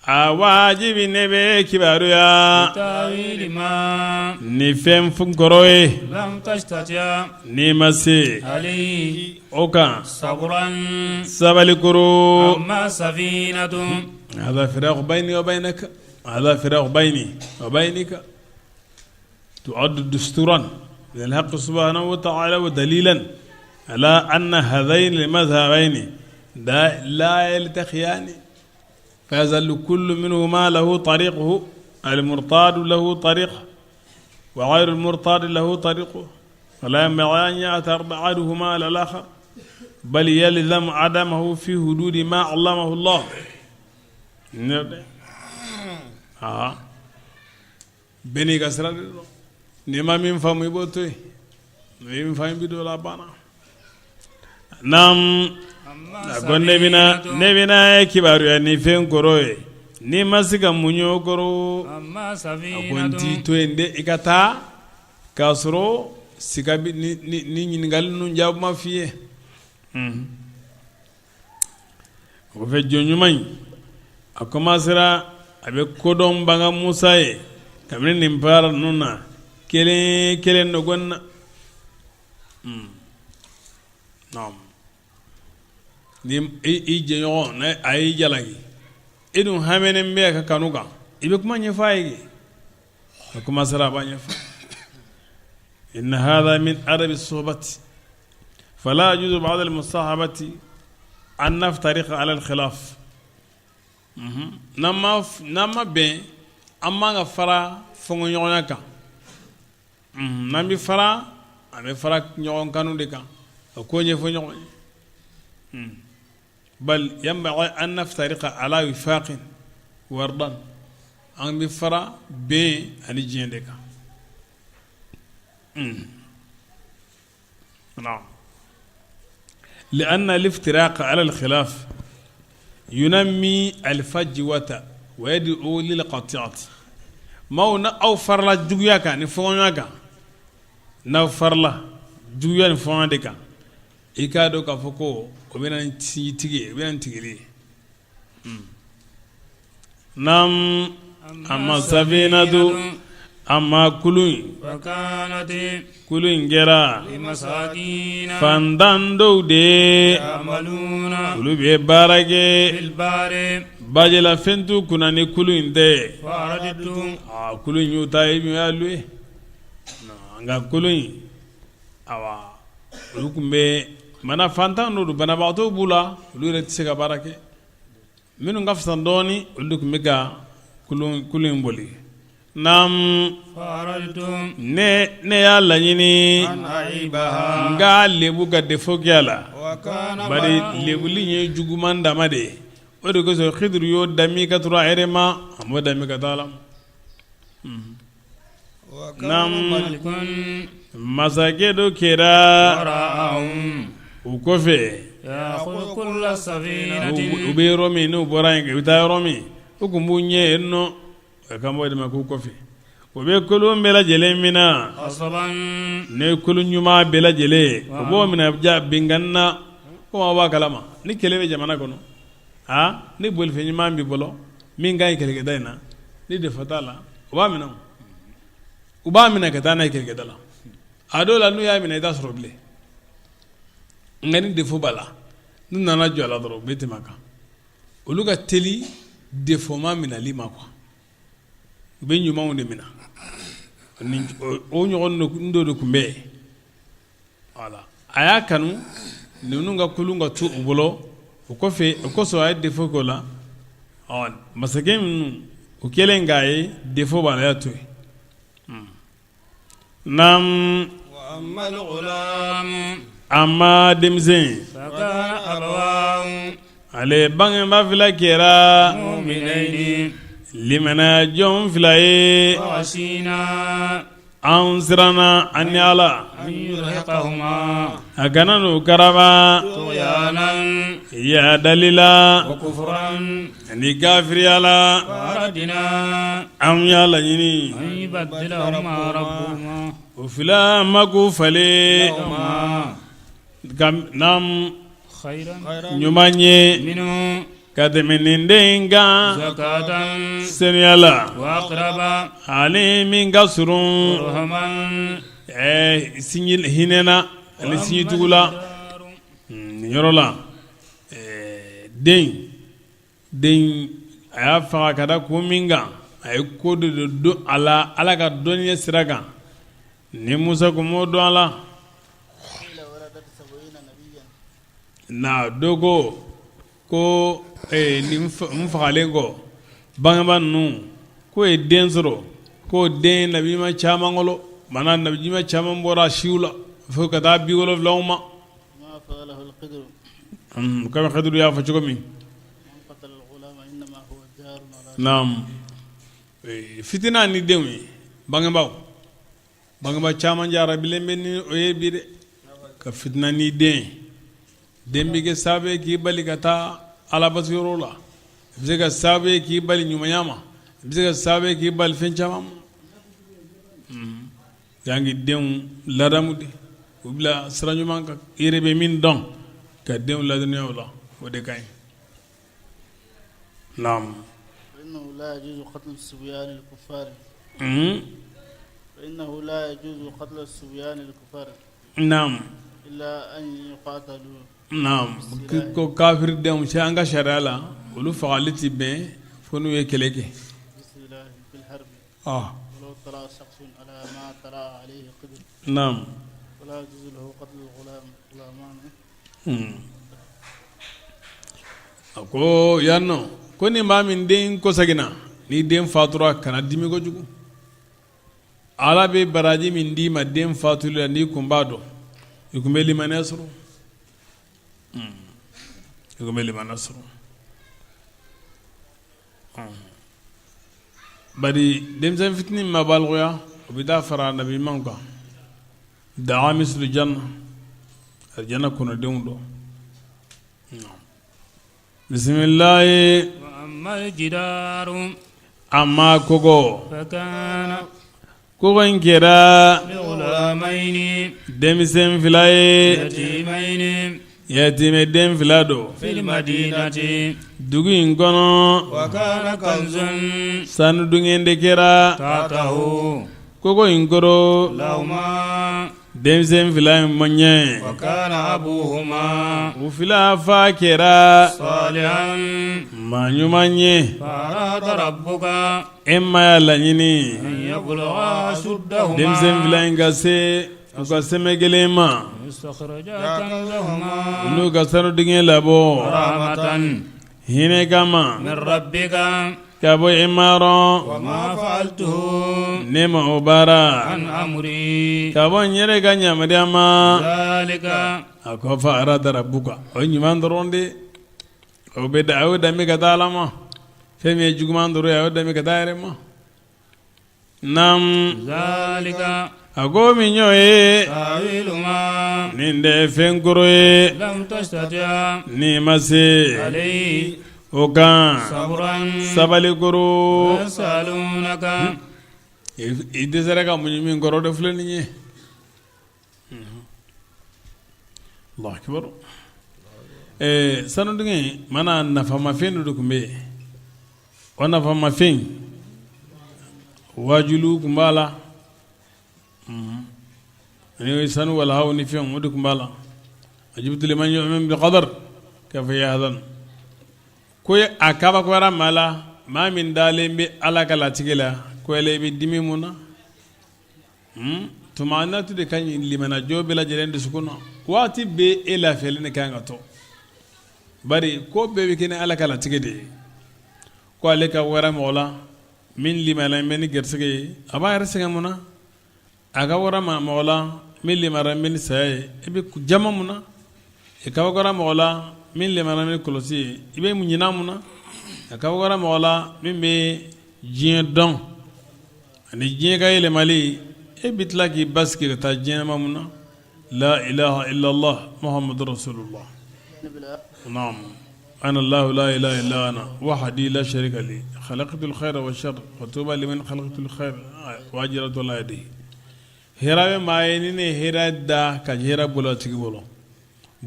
Speaker 1: a wajibi ne bɛ kibaruya ni fɛn fun kɔrɔ ye n'i ma se o kan sabali kɔrɔ hada firaqu bayni wa baynaka hada firaqu bayni wa baynika تعد دستورا من الحق سبحانه وتعالى ودليلا على أن هذين المذهبين لا يلتقيان فيظل كل منهما له طريقه المرتاد له طريقه وغير المرتاد له طريقه فلا ينبغي أن يعترض أحدهما على الآخر بل يلزم عدمه في حدود ما علمه الله آه. Bɛɛ n'i ka sira de don n'i ma min faamu i b'o to yen n'i ye min faamu i bɛ don o la a banna naam a ko ne bɛna ne bɛna e kibaruya ni fɛn kɔrɔ ye n'i ma se ka muɲu o kɔrɔ a ko n t'i to yen dɛ i ka taa k'a sɔrɔ sika bi ni ni ni ɲininkali ninnu jaabi ma f'i ye o kɔfɛ jɔn ɲuman in a commencera a bɛ kodɔn banga Musa ye kabini nin baara ninnu na kelen kelen dɔgɔnin na naam ni i jɛɲɔgɔn n'a a y'i jalaki e dun haminen bɛ a ka kanu kan i bɛ kuma ɲɛfɔ a ye a commencera a b'a ɲɛfɔ inna hadha min adabi sohbati fala yajuzu ba'da al-musahabati an naftariqa ala al-khilaf n'an ma bɛn an man ka fara fɔnkɔɲɔgɔnya kan n'an bɛ fara an bɛ fara ɲɔgɔn kanu de kan ka ko ɲɛfɔ ɲɔgɔn ye bal yanbaghi an naftariqa ala wifaqin wa ridan an bɛ fara bɛn ani diɲɛ de kan لأن الافتراق على الخلاف ينمي الفجوة ويدعو للقطيعة maaw n'aw farala juguya kan ni fɔɲɔgɔnya kan n'aw farala juguya ni fɔɲɔgɔnya de kan i k'a dɔn k'a fɔ ko o bɛ na ni tigɛ o bɛ na ni tigɛli ye Naam amma safinatu amma kulun in kulun in kɛra fantan dɔw de ye olu bɛ baara kɛ baji la fɛn t'u kunna ni kulun in tɛ kulun in y'u ta ye y'a louer nka kulun in awa olu tun bɛ mana fantan don banabagatɔ b'u la olu yɛrɛ tɛ se ka baara kɛ Minnu ka fisa dɔɔnin olu de tun bɛ ka kulun in boli naam ne y'a laɲini n k'a lebu ka défaut kɛ a la bari lebuli ye juguman dama de ye o de kosɔn Khidru y'o dami ka tura a yɛrɛ ma a m'o dami ka taa la naam masakɛ dɔ kɛra u kɔfɛ. U bɛ yɔrɔ min n'u bɔra yen u bɛ taa yɔrɔ min u tun b'u ɲɛ yen nɔ a kan b'o de ma k'u kɔfɛ u bɛ kolon bɛɛ lajɛlen minɛ ne kolon ɲuman bɛɛ lajɛlen u b'o minɛ ja binkanni na ko aw b'a kalama ni kɛlɛ bɛ jamana kɔnɔ aa ni bolifɛn ɲuman b'i bolo min ka ɲi kɛlɛkɛda in na ni défaut t'a la u b'a minɛ u b'a minɛ ka taa n'a ye kɛlɛkɛda la a dɔw la n'u y'a minɛ i t'a sɔrɔ bilen nka ni défaut b'a la n'u nana jɔ a la dɔrɔn u bɛ tɛmɛ a kan olu ka teli défaut ma minɛli ma quoi u bɛ ɲumanw de minɛ o ɲɔgɔn dɔ de tun bɛ yen voilà a y'a kanu ninnu ka kulun ka to u bolo o kɔfɛ o kosɔn a ye défaut k'o la ɔ masakɛ ninnu o kɛlen k'a ye défaut b'a la y'a to yen naamu amma denmisɛn ale bangebaa fila kɛra limaniya jɔn fila ye an siranna an ni ala a kana n'u karaba yadali la ani kafiriya la an y'a laɲini o fila mako falen ɲuman ye ka tɛmɛ nin den in kan senuya la ani min ka surun hinɛ na ani sinjitugu la nin yɔrɔ la den den a y'a faga ka da kun min kan a ye ko dɔ de don a la ala ka dɔnniya sira kan ni musa kun m'o dɔn a la na dɔ ko ko nin n fagalen kɔ bangebaa ninnu k'o ye den sɔrɔ k'o den nabi ɲuman caman wolo maana nabi ɲuman caman bɔra siw la fo ka taa 70 ma kami Khadiru y'a fɔ cogo min naamu fitina ni denw ye bangebaaw bangebaa caman jarabilen bɛ ni o ye bi dɛ ka fitina ni den ye den bɛ kɛ sababu ye k'i bali ka taa alabato yɔrɔ la a bɛ se ka sababu ye k'i bali ɲumanya ma a bɛ se ka sababu ye k'i bali fɛn caman ma yan k'i denw ladamu de u bila sira ɲuman kan i yɛrɛ bɛ min dɔn ka denw ladɔnniya o la o de ka ɲi naamu naamu naamu ko kafiridenw cɛ an ka sariya la olu fagali tɛ bɛn fo n'u ye kɛlɛ kɛ naamu a ko yan nɔ ko ni maa min den kɔseginna ni den fatura kana dimi kojugu ala bɛ baraji min d'i ma den fatuli la n'i kun b'a dɔn i kun bɛ limaniya sɔrɔ i kun bɛ limaniya sɔrɔ bari denmisɛn fitinin ma balikuya o bɛ taa fara nabi ɲumanw kan daamisul janna alijana kɔnɔdenw don bisimilayi amma kogo kogo in kɛra denmisɛn fila ye yatimɛden fila don dugu in kɔnɔ sanu dingɛ de kɛra kogo in kɔrɔ denmisɛn fila in ma ɲɛ u fila fa kɛra maa ɲuman ye e ma y'a laɲini denmisɛn fila in ka se u ka sɛmɛ kelen ma u n'u ka sanu dingɛ labɔ hinɛ kama ka bɔ e ma rɔ ne ma o baara ka bɔ n yɛrɛ ka yamaruya ma a ko fa arada rabbuka o ye ɲuman dɔrɔn de o bɛ a y'o danbe ka taa ala ma fɛn min ye juguman dɔrɔn ye a y'o danbe ka taa yɛrɛ ma naamu A ko min y'o ye nin de ye fɛn kɔrɔ ye n'i ma se o kan sabali kɔrɔ i dɛsɛra ka muɲu min kɔrɔ de filɛ nin ye sanu dingɛ mana nafamafɛn dɔ de tun bɛ yen o nafamafɛn waajuli tun b'a la ani sanu walahaw ni fɛn o de tun b'a la ajibtu liman yu'minu bil qadar kayfa yahzan ko a kabakoyara maa la maa min dalen bɛ Ala ka latigɛ la ko yala i bɛ dimi mun na tumaninatu de ka ɲi limanajɔn bɛɛ lajɛlen dusukun na waati bɛɛ e lafiyalen de ka kan ka to bari ko bɛɛ bɛ kɛ ni Ala ka latigɛ de ye ko ale kabakoyara mɔgɔ la min limaniyalen bɛ ni garisɛgɛ ye a b'a yɛrɛ sɛgɛn mun na a kabakoyara mɔgɔ la min limaniyalen bɛ ni saya ye i bɛ jama mun na i kabakoyara mɔgɔ la min limaniyalen bɛ ni kɔlɔsi ye i bɛ ɲinɛ mun na a kabakoyara mɔgɔ la min bɛ diɲɛ dɔn ani diɲɛ ka yɛlɛmali e bɛ tila k'i basigi ka taa diɲɛ ma mun na la ilaha illallah muhammadu rasulullah naam ana allahu la ilaha illa ana wahdi la sharika li khalaqtul khayra wa sharra wa tuba liman khalaqtul khayra wa ajratu ala yadihi hɛrɛ bɛ maa ye ni ne hɛrɛ da ka hɛrɛ bolo a tigi bolo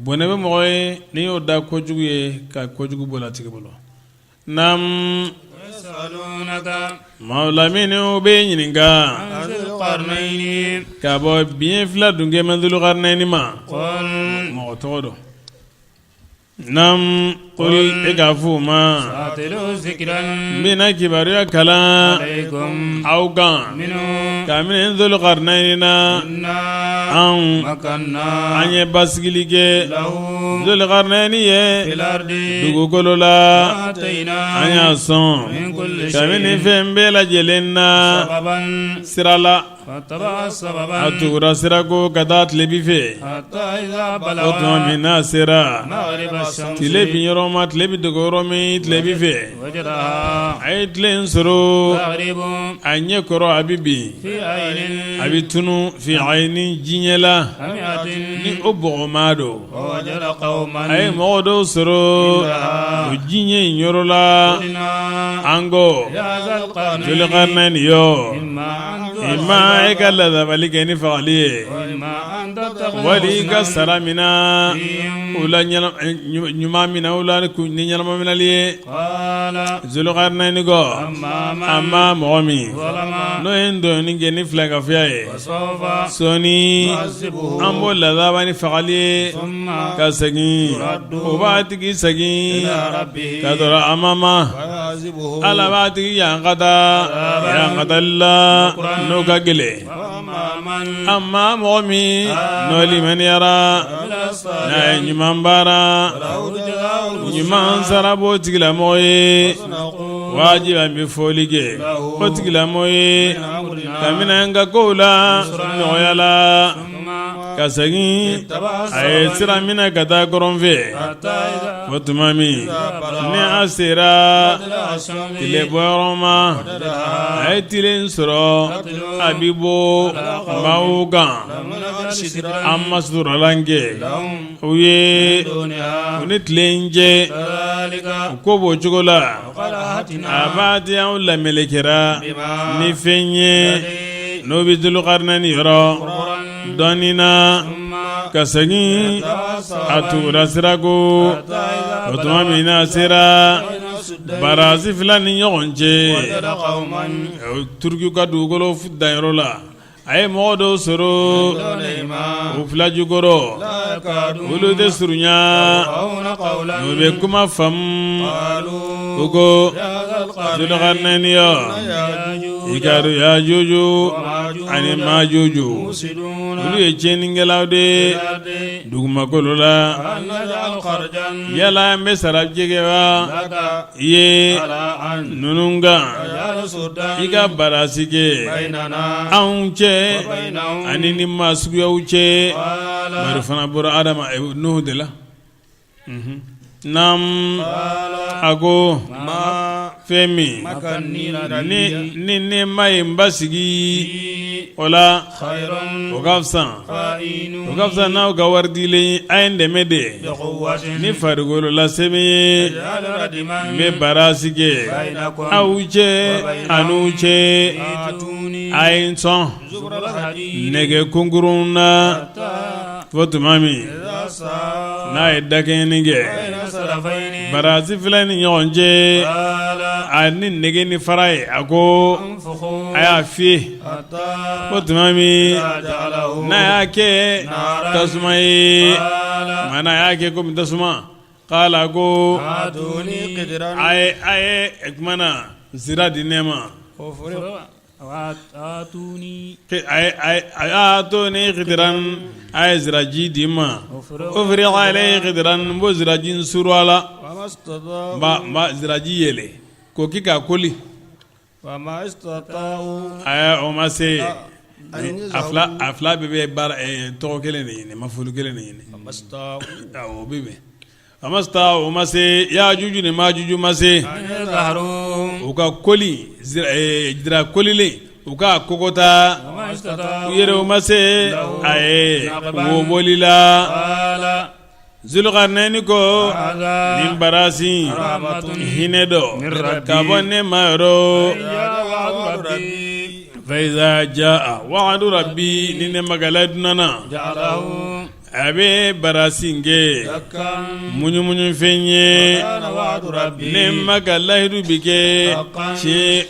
Speaker 1: bɔnɛ bɛ mɔgɔ ye ni y'o da kojugu ye ka kojugu bolo a tigi bolo Naam maa lamini u b'i ɲininka ka bɔ biɲɛ fila dunkɛ mɛ Zulukarinayini ma mɔgɔ tɔgɔ don naam qul e k'a fɔ u ma n bɛna kibaruya kalan aw kan kabini Zulukarinayini na anw an ye basigili kɛ Zulukarinayini ye dugukolo la an y'a sɔn kabini fɛn bɛɛ lajɛlen na sira la a tugura sira kɔ ka taa tilebin fɛ o tuma min n'a sera tile bin yɔrɔ ma tile bɛ dogo yɔrɔ min tilebin fɛ a ye tile in sɔrɔ a ɲɛ kɔrɔ a bɛ bin a bɛ tunun fi ayini jiɲɛ la ni o bɔgɔma don a ye mɔgɔ dɔw sɔrɔ o jiɲɛ in yɔrɔ la an ko Zulukarinayini yɔ imma e ka ladabali kɛ ni fagali ye wali i ka sara mina u la ɲuman mina u la ni ɲɛnama minɛli ye Zulukarinayini ko amma mɔgɔ min n'o ye n tɔɲɔni kɛ ni filankafoya ye sɔɔni an b'o ladaba ni fagali ye ka segin o b'a tigi segin ka sɔrɔ a ma ma Ala b'a tigi ɲangata ɲangatali la n'o ka gɛlɛn amma mɔgɔ min n'o limaniyara n'a ye ɲuman baara ɲuman sara b'o tigilamɔgɔ ye wajibi an bɛ fɔli kɛ o tigilamɔgɔ ye kabini an ka kow la nɔgɔya la ka segin a ye sira minɛ ka taa kɔrɔn fɛ o tuma min ni a sera tile bɔyɔrɔ ma a ye tile in sɔrɔ a bɛ bɔ maaw kan an ma suturalan kɛ u ye u ni tile in cɛ u ko b'o cogo la a b'a di anw lamelekera ni fɛn ye n'o bɛ Zulukarinayini yɔrɔ dɔɔnin na ka segin a tugura sira kɔ o tuma min n'a sera barasi fila ni ɲɔgɔn cɛ Turukiw ka dugukolo danyɔrɔ la a ye mɔgɔ dɔw sɔrɔ o fila jukɔrɔ olu tɛ surunya u bɛ kuma faamu u ko Zulukarinayini yɔ i k'a dɔn Yajuju ani Majuju olu ye tiɲɛnikɛlaw de ye dugumakolo la yala an bɛ sara jɛgɛ wa i ye ninnu kan i ka barasi kɛ anw cɛ ani ni maa suguyaw cɛ bari fana bɔra adama Nuhu de la naam a ko fɛn min ni ne ma ye n basigi. O la o ka fisa o ka fisa n'aw ka wari dilen ye a ye n dɛmɛ de ni farikolo la sɛmɛ ye n bɛ barasi kɛ aw cɛ an'u cɛ a ye n sɔn nɛgɛ kunkurun na fo tuma min n'a ye dakɛɲɛni kɛ barasi fila ni ɲɔgɔn cɛ a ni nɛgɛ ni fara ye a ko a y'a fiyɛ fo tuma min n'a y'a kɛ tasuma ye maana a y'a kɛ komi tasuma kala ko a ye tuma na nsira di ne ma atuni qitran a ye nsiraji di n ma ufrigh alayhi qitran n b'o nsiraji suuru a la n ba nsiraji yɛlɛ k'o kɛ k'a koli o ma se a fila bɛɛ bɛ baara tɔgɔ kelen de ɲini mafulu kelen de ɲini o bɛ bɛn famastata'u o ma se yajuju ni majuju ma se u ka koli nsira kolilen u ka kogota u yɛrɛ u ma se a ye wo boli la Zulukaranaini ko nin barasi hinɛ dɔ ka bɔ ne ma yɔrɔ fa'iza jaa wa'du rabbi ni ne ma ka layidu nana a bɛ barasi in kɛ muɲumuɲufɛn ye ne ma ka layidu bɛ kɛ tiɲɛ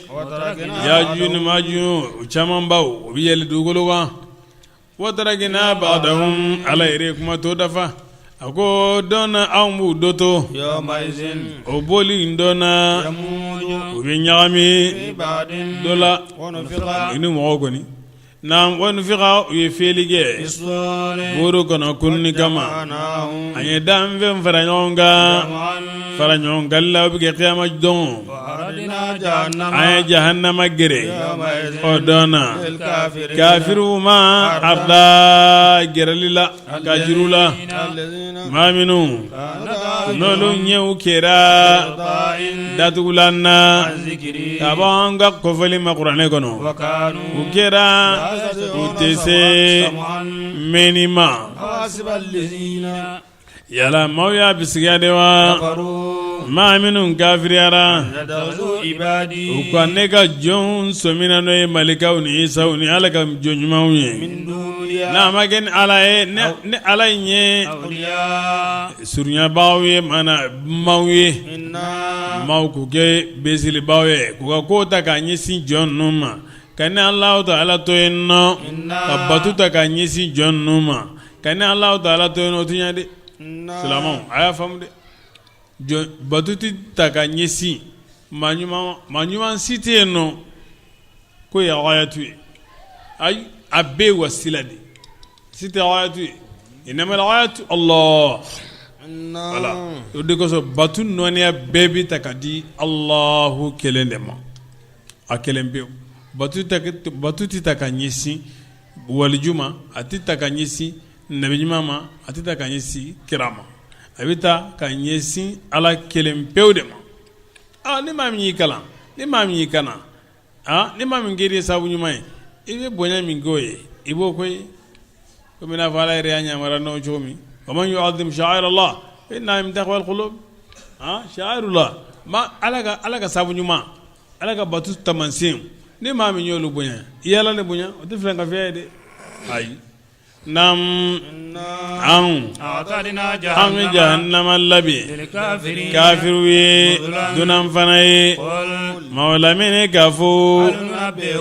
Speaker 1: yajuju ni majuju camanbaw u bɛ yɛlɛ dugukolo kan wa tarakina ba'dahum ala yɛrɛ ye kuma to dafa a ko dɔn na anw b'u dɔ to o boli in dɔ na u bɛ ɲagami dɔ la ni mɔgɔw kɔni wa nufikha u ye fiyɛli kɛ buru kɔnɔ kununni kama an ye danfɛn fara ɲɔgɔn kan fara ɲɔgɔn kan la o bɛ kɛ kiyama don an ye jahannama gere o don na kafiriw ma arda gɛrɛli la ka juru la maa minnu n'olu ɲɛw kɛra datugulan na ka bɔ an ka kofɔli ma kuranɛ kɔnɔ u kɛra u tɛ se mɛnni ma yala maaw y'a bisigiya de wa maa minnu kafiriyara u ka ne ka jɔnw sɔmina n'o ye malikaw ni isaw ni ala ka jɔn ɲumanw ye n'a ma kɛ ni ala ye ni ala in ye surunyabaaw ye mana maaw ye maaw k'u kɛ besilibaaw ye k'u ka ko ta k'a ɲɛsin jɔn ninnu ma ka ni Alahu taala to yen nɔ ka bato ta k'a ɲɛsin jɔn ninnu ma ka ni Alahu taala to yen o tɛ ɲɛ dɛ silamɛw a y'a faamu dɛ jɔn bato tɛ ta ka ɲɛsin maa ɲuman maa ɲuman si tɛ yen nɔ k'o ye ghayatu ye ayi a bɛɛ ye wasila de si tɛ ghayatu ye innamal ghayatu Allah voilà o de kosɔn bato nɔniya bɛɛ bɛ ta ka di Alahu kelen de ma a kelen pewu bato tɛ ta ka ɲɛsin waliju ma a tɛ ta ka ɲɛsin nabi ɲuman ma a tɛ ta ka ɲɛsin kira ma a bɛ ta ka ɲɛsin ala kelen pewu de ma aa ni maa min y'i kalan ni maa min y'i kana aa ni maa min kɛra i sabu ɲuman ye i bɛ bonya min k'o ye i b'o k'o ye komi n'a fɔ ala yɛrɛ y'a yamaruya n'o cogo min wa man yu'azzim sha'a'ir Allah fa innaha min taqwal qulub aa sha'a'irullah ma ala ka sabu ɲuman ala ka bato taamasiyɛn ni maa min y'olu bonya i y'ala de bonya o tɛ filankafoya ye dɛ ayi naam anw an bɛ jahannama labɛn kafiriw ye dunan fana ye maaw lamini k'a fɔ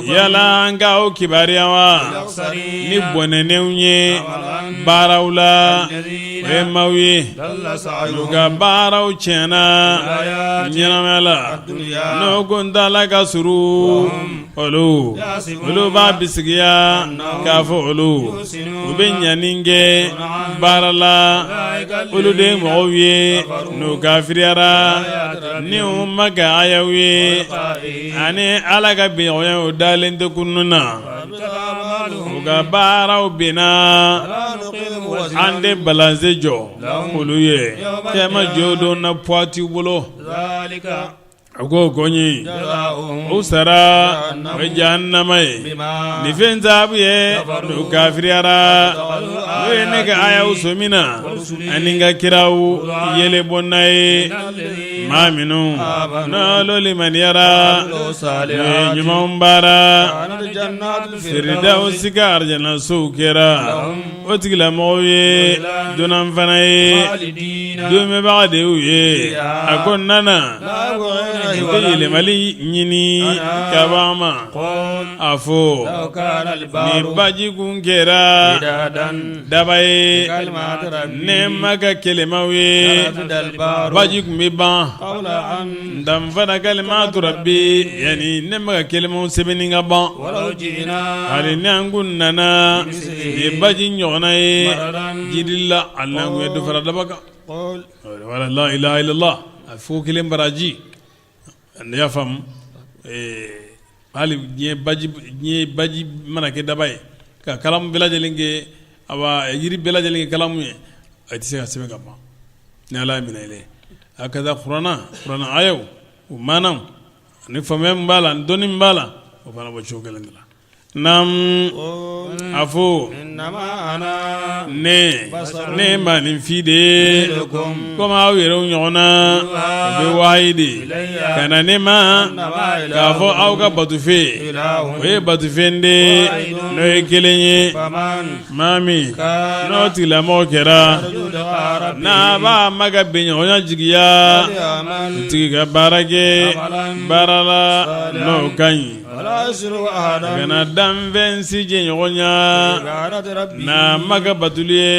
Speaker 1: yala an k'aw kibaruya wa ni bɔnɛnenw ye baaraw la o ye maaw ye u ka baaraw tiɲɛna ɲɛnamaya la n'o kuntaala ka surun olu olu b'a bisigiya k'a fɔ olu u bɛ ɲani kɛ baara la olu de ye mɔgɔw ye n'u kafiriyara ni u ma kɛ ayaw ye ani ala ka bɛnɲɔgɔnya o dalen tɛ kunun na u ka baaraw binna an tɛ balanse jɔ olu ye kiyama jɔ don na poids t'u bolo. A ko ko ye o sara o ye jahanama ye nin fɛn sababu ye n'u kafiriyara n'u ye ne ka ayaw sɔmina ani n ka kiraw yɛlɛ bɔnna ye maa minnu n'olu limaniyara n'u ye ɲumanw baara firidawusi ka arijanasow kɛra o tigilamɔgɔw ye dunan fana ye duumɛbaga de y'u ye a ko nana u tɛ yɛlɛmali ɲini ka bɔ an ma a fɔ ni baji kun kɛra daba ye ne ma ka kɛlɛmaw ye baji kun bɛ ban danfada kalimatu rabbi yani ne ma ka kɛlɛmaw sɛbɛnni ka ban hali ni an kun nana ni baji ɲɔgɔnna ye jidi la hali n'an kun ye dɔ fara daba kan wala la ilaha illallah a fo kelen baraji ne y'a faamu hali diɲɛ baji mana kɛ daba ye ka kalamu bɛɛ lajɛlen kɛ awa yiri bɛɛ lajɛlen kɛ kalamu ye a tɛ se ka sɛbɛn ka ban ni ala y'a minɛ i la hakaza kuranɛ ayaw o maanaw ni faamuya min b'a la ni dɔnni min b'a la o fana b'o cogo kelen de la naamu a fɔ ne ne maaninfin de ye komi aw yɛrɛw ɲɔgɔn na o bɛ wahayi de ka na ne ma k'a fɔ aw ka batofen o ye batofen de n'o ye kelen ye maa min n'o tigilamɔgɔ kɛra n'a b'a ma ka bɛnɲɔgɔnya jigiya o tigi ka baara kɛ baara la n'o ka ɲi kana danfɛn si jɛɲɔgɔnya n'a ma ka batoli ye.